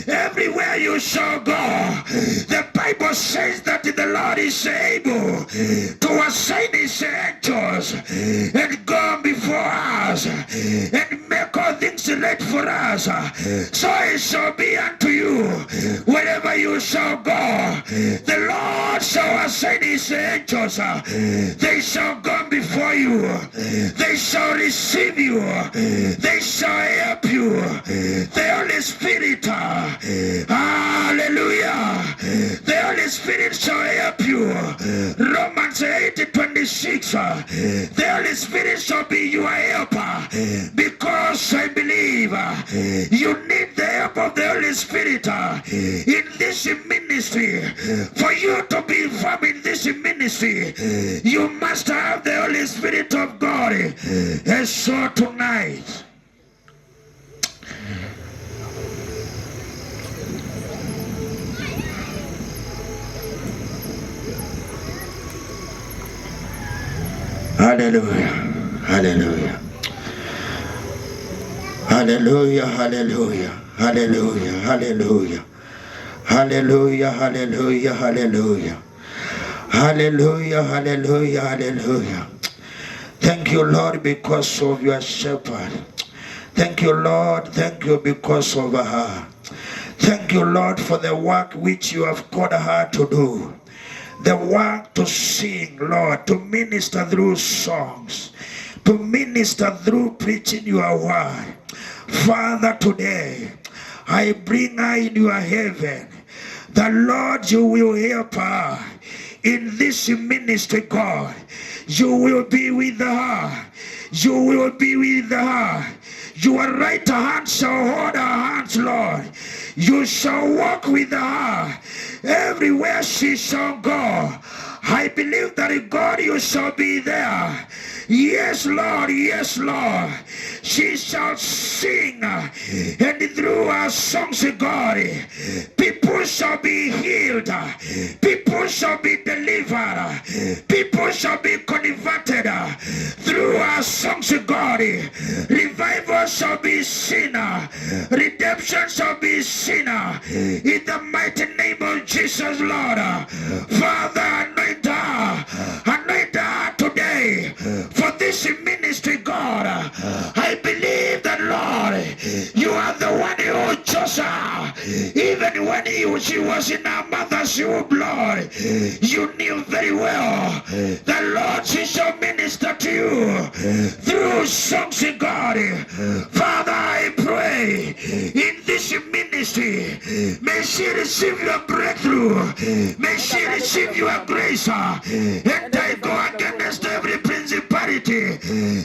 Speaker 11: everywhere you shall go. The Bible says that the Lord is able to assign his angels and go before us and make all things right for us. So it shall be unto you wherever you shall go. The Lord shall assign his angels. They shall go before you. They shall receive you. They shall help you. The Holy Spirit, hallelujah. The Holy Spirit shall help you. Romans 8:26. The Holy Spirit shall be your helper, because I believe you need the help of the Holy Spirit in this ministry. For you to be firm in this ministry, you must have the Holy Spirit of God. And so tonight, hallelujah, hallelujah, hallelujah, hallelujah, hallelujah, hallelujah, hallelujah, hallelujah, hallelujah, hallelujah, hallelujah, hallelujah. Thank you, Lord, because of your shepherd. Thank you, Lord. Thank you because of her. Thank you, Lord, for the work which you have called her to do. The work to sing, Lord, to minister through songs, to minister through preaching your word. Father, today, I bring her in your heaven. The Lord, you will help her in this ministry, God. You will be with her. You will be with her. Your right hand shall hold her hands, Lord. You shall walk with her everywhere she shall go. I believe that God, you shall be there. Yes, Lord, yes, Lord. She shall sing, and through her songs, God, people shall be healed, people shall be delivered, people shall be converted through her songs, God. Revival shall be seen, redemption shall be seen in the mighty name of Jesus, Lord. Father, anoint her, anoint her today for this ministry, God. I believe that, Lord, you are the one who chose her. Even when she was in her mother's womb, Lord, you knew very well that, Lord, she shall minister to you through songs, God. Father, I pray in this ministry, may she receive your breakthrough, may she receive your grace, and I go against every principality,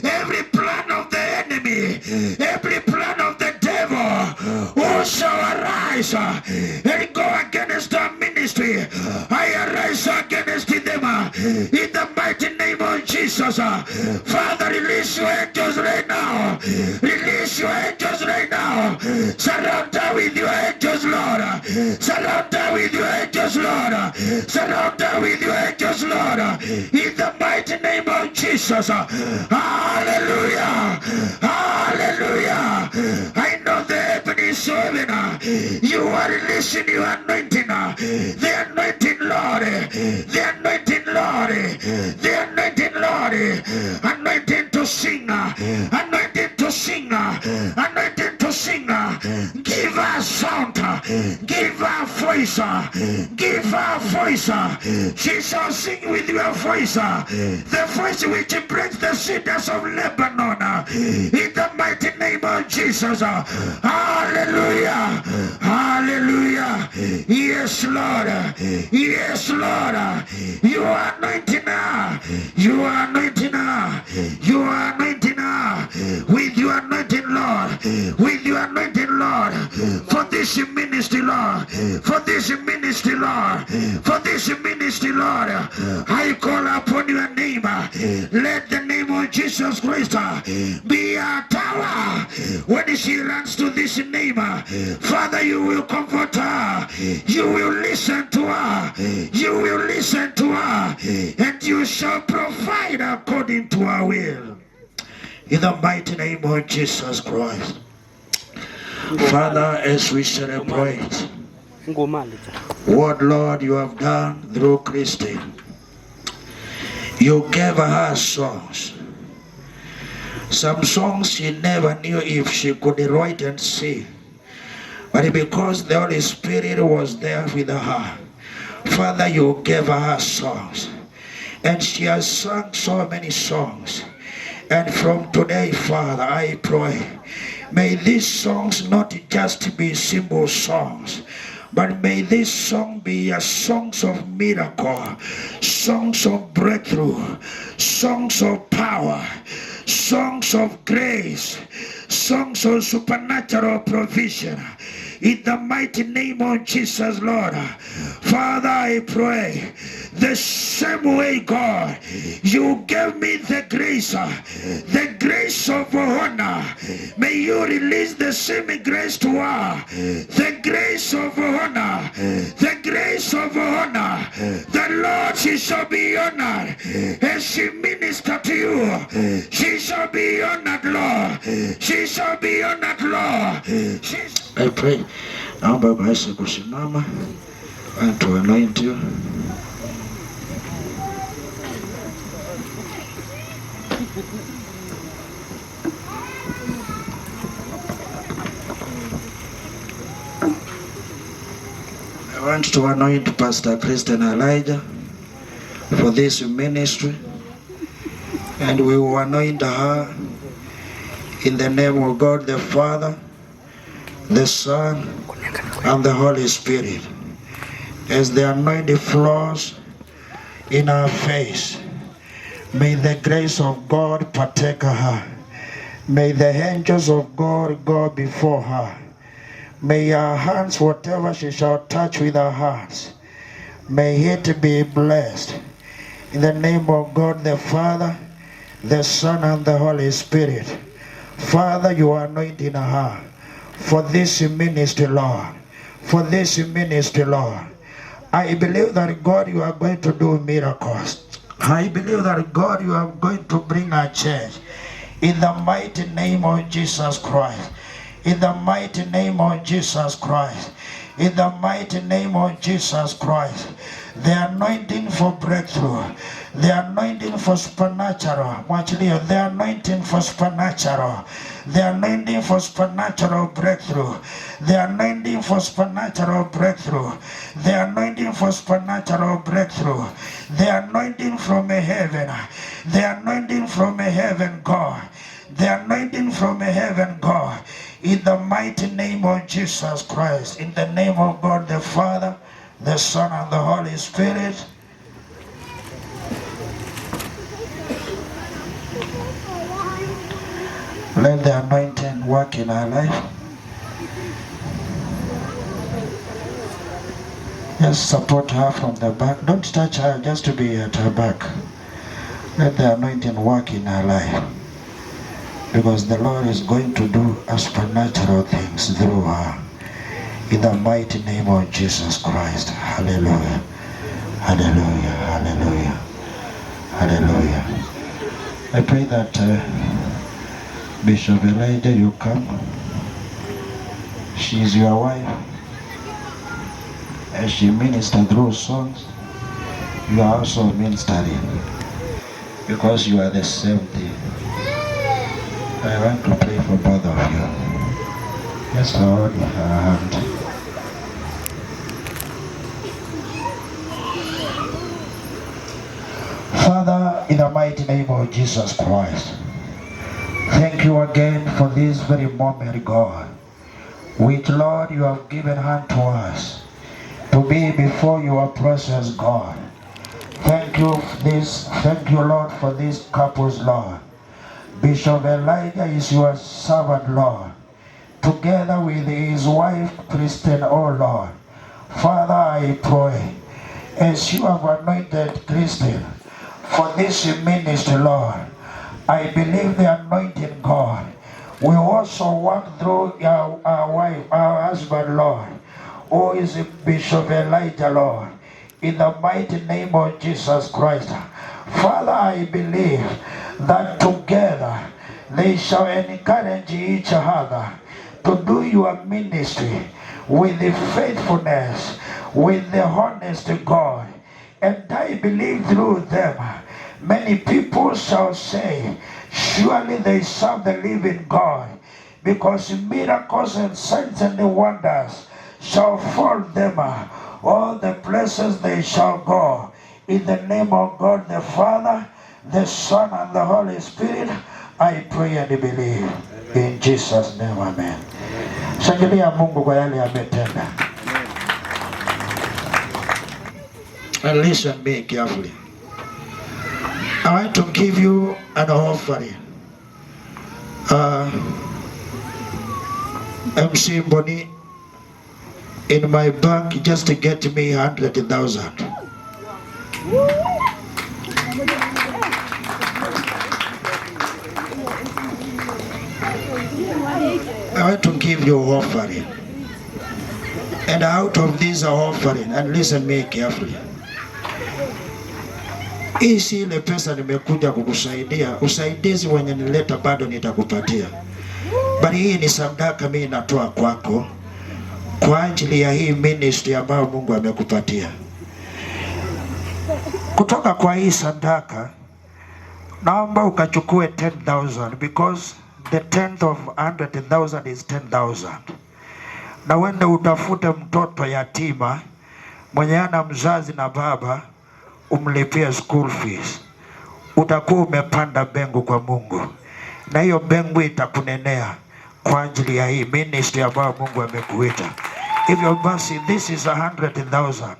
Speaker 11: every plan of the enemy, every plan of the devil who shall arise and go against the ministry. I arise against them in the mighty name of Jesus. Father, release your angels right now. Release your angels right now. Surround her with your angels, Lord. Surround her with your angels, Lord. Surround her with your angels, Lord. In the mighty name of Jesus. Hallelujah. Hallelujah. I know the heaven is open. You are releasing your anointing. The anointing, Lord. The anointing, Lord. The anointing, Lord. Anointing to sing. Anointing to sing. Anointing to sing. Give her sound. Give her voice. Give her voice. She shall sing with your voice. The voice which breaks the cedars of Lebanon. In the mighty name of Jesus. Hallelujah. Hallelujah. Yes, Lord. Yes, Lord. You are anointing her. You are anointing her. You are anointing her. With your anointing, Lord. With your anointing, Lord. For this ministry, Lord. For this ministry, Lord. For this ministry, Lord. I call upon your name. Let the name of Jesus Christ be a tower. When she runs to this name, Father, you will comfort her. You will listen to her. You will listen to her. And you shall provide according to her will. In the mighty name of Jesus Christ. Father, as we celebrate What, Lord, you have done through Christine. You gave her songs. Some songs she never knew if she could write and sing. But because the Holy Spirit was there with her, Father, you gave her songs. And she has sung so many songs. And from today, Father, I pray, may these songs not just be simple songs, but may this song be a songs of miracle, songs of breakthrough, songs of power, songs of grace, songs of supernatural provision. In the mighty name of Jesus, Lord. Father, I pray the same way, God, you gave me the grace of honor. May you release the same grace to her, the grace of honor, the grace of honor. The Lord, she shall be honored as she minister to you. She shall be honored, Lord. She shall be honored, Lord. I pray. Naomba basi kusimama and to anoint you. I want to anoint Pastor Christine Elijah for this ministry, and we will anoint her in the name of God the Father, the Son, and the Holy Spirit. As the anointing flows in her face, may the grace of God partake her. May the angels of God go before her. May her hands, whatever she shall touch with her hands, may it be blessed. In the name of God the Father, the Son, and the Holy Spirit. Father, you are anointing her for this ministry, Lord. For this ministry, Lord. I believe that, God, you are going to do miracles. I believe that, God, you are going to bring a change. In the mighty name of Jesus Christ. In the mighty name of Jesus Christ. In the mighty name of Jesus Christ. The anointing for breakthrough. The anointing for supernatural. The anointing for supernatural. The anointing for supernatural breakthrough. The anointing for supernatural breakthrough. The anointing for supernatural breakthrough. The anointing from heaven. The anointing from heaven, God. The anointing from heaven, God. In the mighty name of Jesus Christ. In the name of God the Father, the Son, and the Holy Spirit. Let the anointing work in our life. Just support her from the back. Don't touch her, just to be at her back. Let the anointing work in her life. Because the Lord is going to do supernatural things through her. In the mighty name of Jesus Christ. Hallelujah. Hallelujah. Hallelujah. Hallelujah. I pray that Bishop Elijah, you come. She is your wife. As she ministers through songs, you are also ministering. Because you are the same thing. I want to pray for both of you. Just hold her hand. Father, in the mighty name of Jesus Christ, thank you again for this very moment, God, which, Lord, you have given unto us to be before your presence, God. Thank you, Lord, for these couples, Lord. Bishop Elijah is your servant, Lord, together with his wife, Christine, oh Lord. Father, I pray, as you have anointed Christine for this ministry, Lord, I believe the anointing, God, will also work through our wife, our husband, Lord, who is Bishop Elijah, Lord, in the mighty name of Jesus Christ. Father, I believe that together they shall encourage each other to do your ministry with the faithfulness, with the honest God. And I believe through them, many people shall say, surely they serve the living God, because miracles and signs and wonders shall follow them all the places they shall go. In the name of God the Father, the Son, and the Holy Spirit, I pray and believe. In Jesus' name, amen. Shangilia Mungu kwa yale ametenda. And listen me carefully. I want to give you an offering. MC Mboni, in my bank just to get me 100,000. I want to give you offering. And out of this offering, and listen me carefully. Hii si ile pesa nimekuja kukusaidia, usaidizi wenye nileta bado nitakupatia. Bali hii ni sadaka mimi natoa kwako kwa ajili ya hii ministry ambayo Mungu amekupatia. Kutoka kwa hii sadaka naomba ukachukue 10,000 because the tenth of 100,000 is 10,000. Na uende utafute mtoto yatima mwenye ana mzazi na baba, umlipie school fees. Utakuwa umepanda mbegu kwa Mungu, na hiyo mbegu itakunenea kwa ajili ya hii ministry ambayo Mungu amekuita. Hivyo basi, this is 100,000.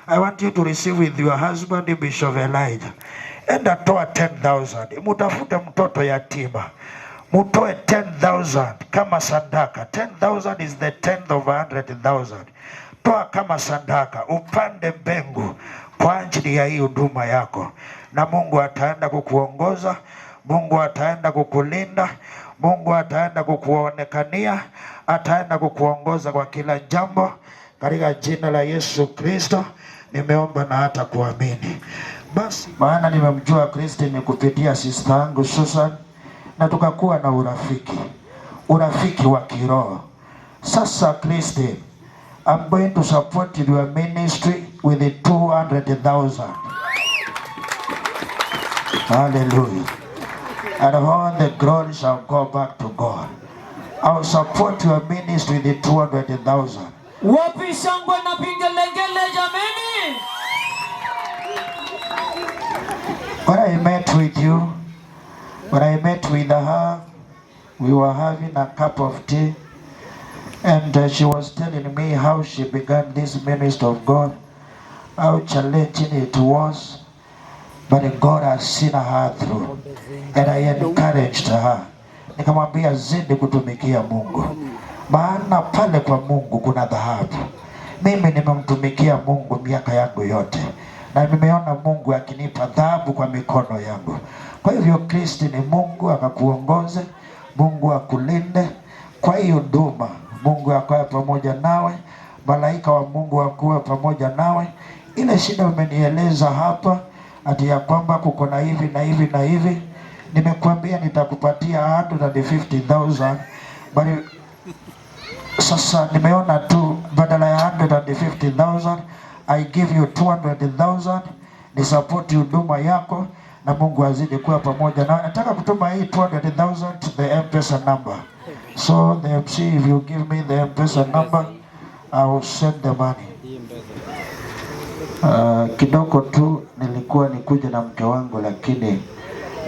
Speaker 11: I want you to receive with your husband Bishop Elijah. Enda toa 10,000. Mutafute mtoto yatima. Mutoe 10,000 kama sadaka. 10,000 is the tenth of 100,000. Toa kama sadaka, upande mbegu kwa ajili ya hii huduma yako, na Mungu ataenda kukuongoza, Mungu ataenda kukulinda, Mungu ataenda kukuonekania, ataenda kukuongoza kwa kila jambo. Katika jina la Yesu Kristo nimeomba na hata kuamini. Basi maana nimemjua Kristo ni kupitia sister yangu Susan, na tukakuwa na urafiki, urafiki wa kiroho. Sasa Kristo, I'm going to support your ministry with the 200,000. Hallelujah. And all the glory shall go back to God. I will support your ministry with the 200,000.
Speaker 1: Wapi shangwe na vigelegele jameni?
Speaker 11: When I met with you, when I met with her, we were having a cup of tea, and she was telling me how she began this ministry of God, how challenging it was, but God has seen her through, and I encouraged her. Nikamwambia zidi kutumikia Mungu, maana pale kwa Mungu kuna dhahabu. Mimi nimemtumikia Mungu miaka yangu yote, na nimeona Mungu akinipa dhahabu kwa mikono yangu. Kwa hivyo Kristo ni Mungu akakuongoze, Mungu akulinde kwa hiyo huduma, Mungu akawe pamoja nawe, malaika wa Mungu akuwe pamoja nawe. Ile shida umenieleza hapa ati ya kwamba kuko na hivi na hivi na hivi, nimekuambia nitakupatia 150,000, but sasa nimeona tu badala ya 150,000 I give you 200,000 ni support huduma yako, na Mungu azidi kuwa pamoja na. Nataka kutuma hii 200,000 to the M-Pesa number. So the MC, if you give me the M-Pesa number, I will send the money. Kidogo tu nilikuwa nikuja na mke wangu, lakini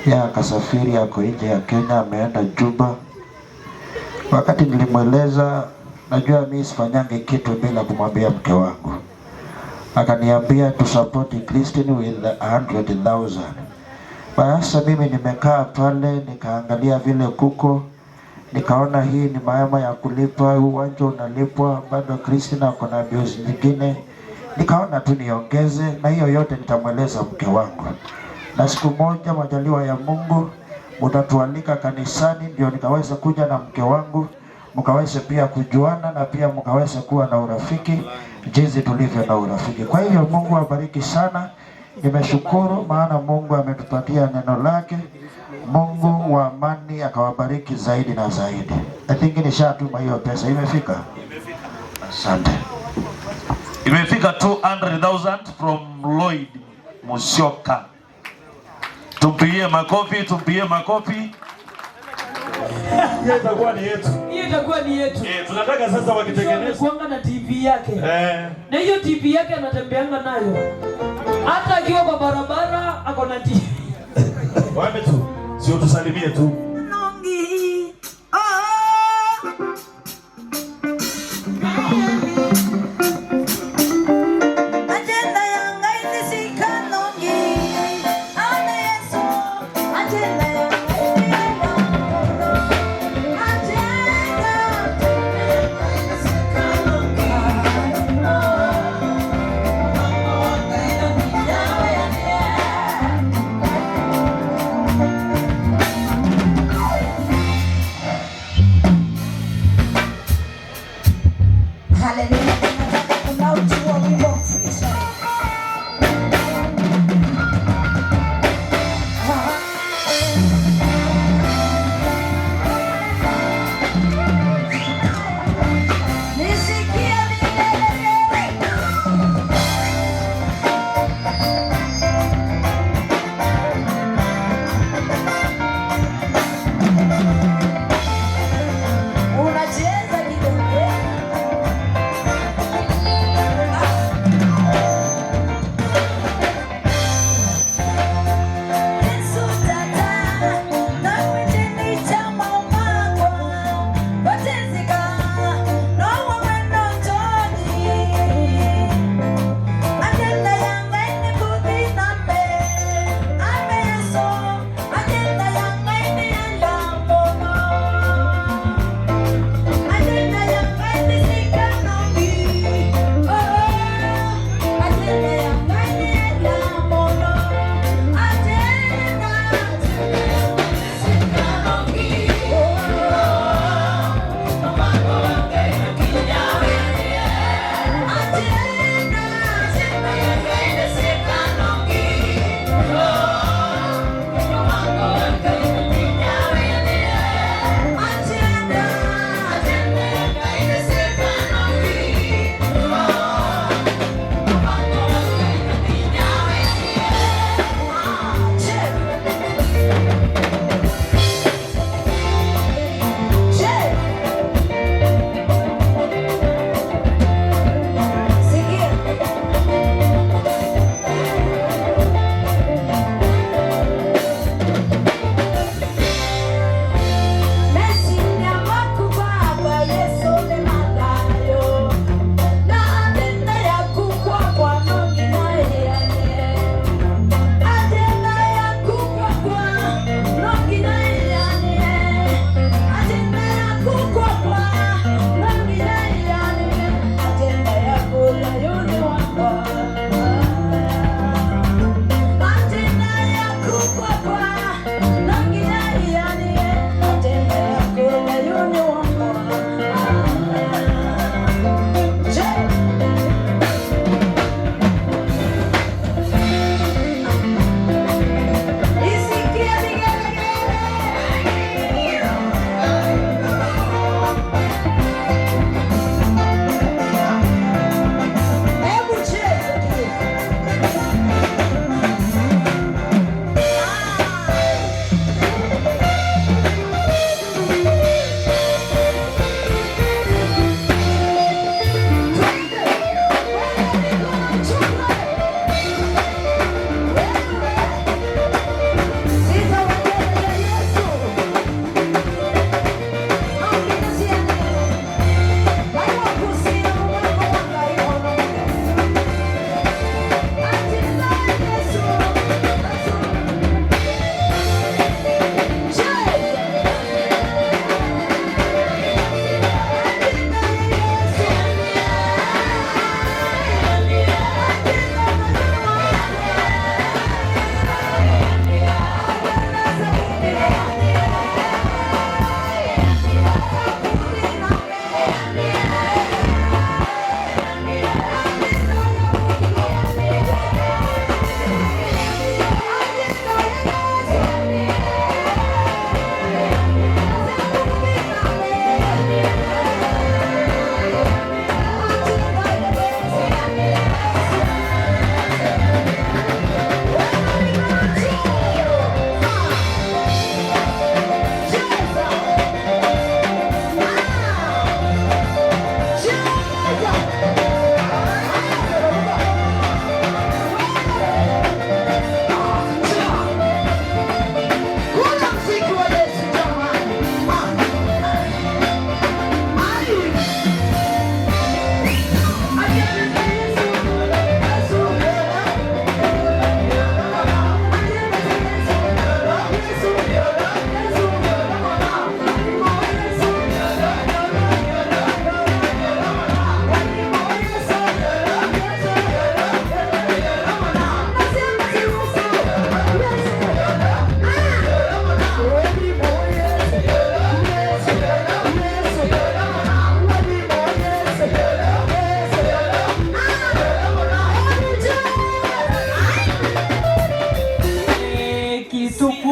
Speaker 11: yeye akasafiri, ako nje ya Kenya, ameenda Juba. Wakati nilimweleza, najua mimi sifanyange kitu bila kumwambia mke wangu, akaniambia to support Christine with 100,000. Sasa mimi nimekaa pale nikaangalia vile kuko, nikaona hii ni mahema ya kulipa, uwanja unalipwa, bado Christine ako na bills nyingine. Nikaona tu niongeze, na hiyo yote nitamweleza mke wangu. Na siku moja majaliwa ya Mungu mtatualika kanisani, ndio nikaweza kuja na mke wangu, mkaweze pia kujuana na pia mkaweze kuwa na urafiki jinsi tulivyo na urafiki. Kwa hivyo Mungu awabariki sana. Nimeshukuru maana Mungu ametupatia neno lake. Mungu wa amani akawabariki zaidi na zaidi. I think nishatuma hiyo pesa, imefika.
Speaker 5: Asante. Imefika 200,000 from Lloyd Musyoka. Tumpigie makofi, tumpigie makofi. Hiyo itakuwa ni yetu.
Speaker 1: Hiyo itakuwa ni yetu.
Speaker 5: Eh, tunataka sasa wakitengeneza
Speaker 1: kuanga na TV yake.
Speaker 5: Eh.
Speaker 1: Na hiyo TV yake anatembeanga nayo. Hata akiwa kwa barabara ako na TV.
Speaker 5: Wape tu. Sio tusalimie tu.
Speaker 3: Yeah.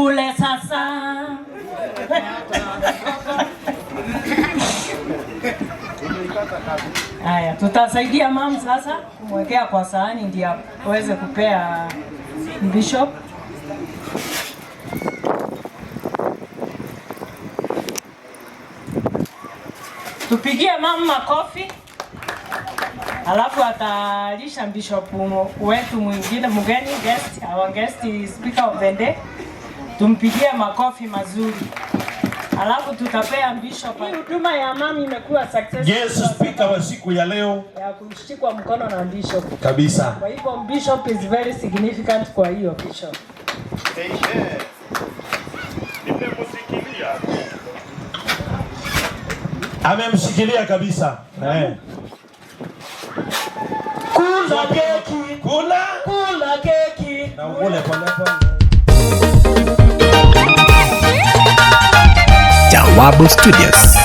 Speaker 1: Tukule sasa. Haya, tutasaidia mam sasa kumwekea kwa sahani ndio aweze kupea bishop. Tupigie mam makofi, alafu atalisha bishop wetu mwingine mgeni guest, our guest speaker of the day. Tumpigie makofi mazuri, alafu tutapea bishop. Hii huduma ya mam imekuwa successful.
Speaker 5: Yes, speaker wa siku ya leo
Speaker 1: ya kushikwa mkono na bishop
Speaker 5: kabisa.
Speaker 1: Kwa hivyo bishop is very significant kwa hiyo bishop.
Speaker 5: Amemshikilia kabisa. Eh.
Speaker 1: Kula keki,
Speaker 5: kula,
Speaker 1: kula keki
Speaker 5: na ukule pole pole.
Speaker 12: Jawabu Studios.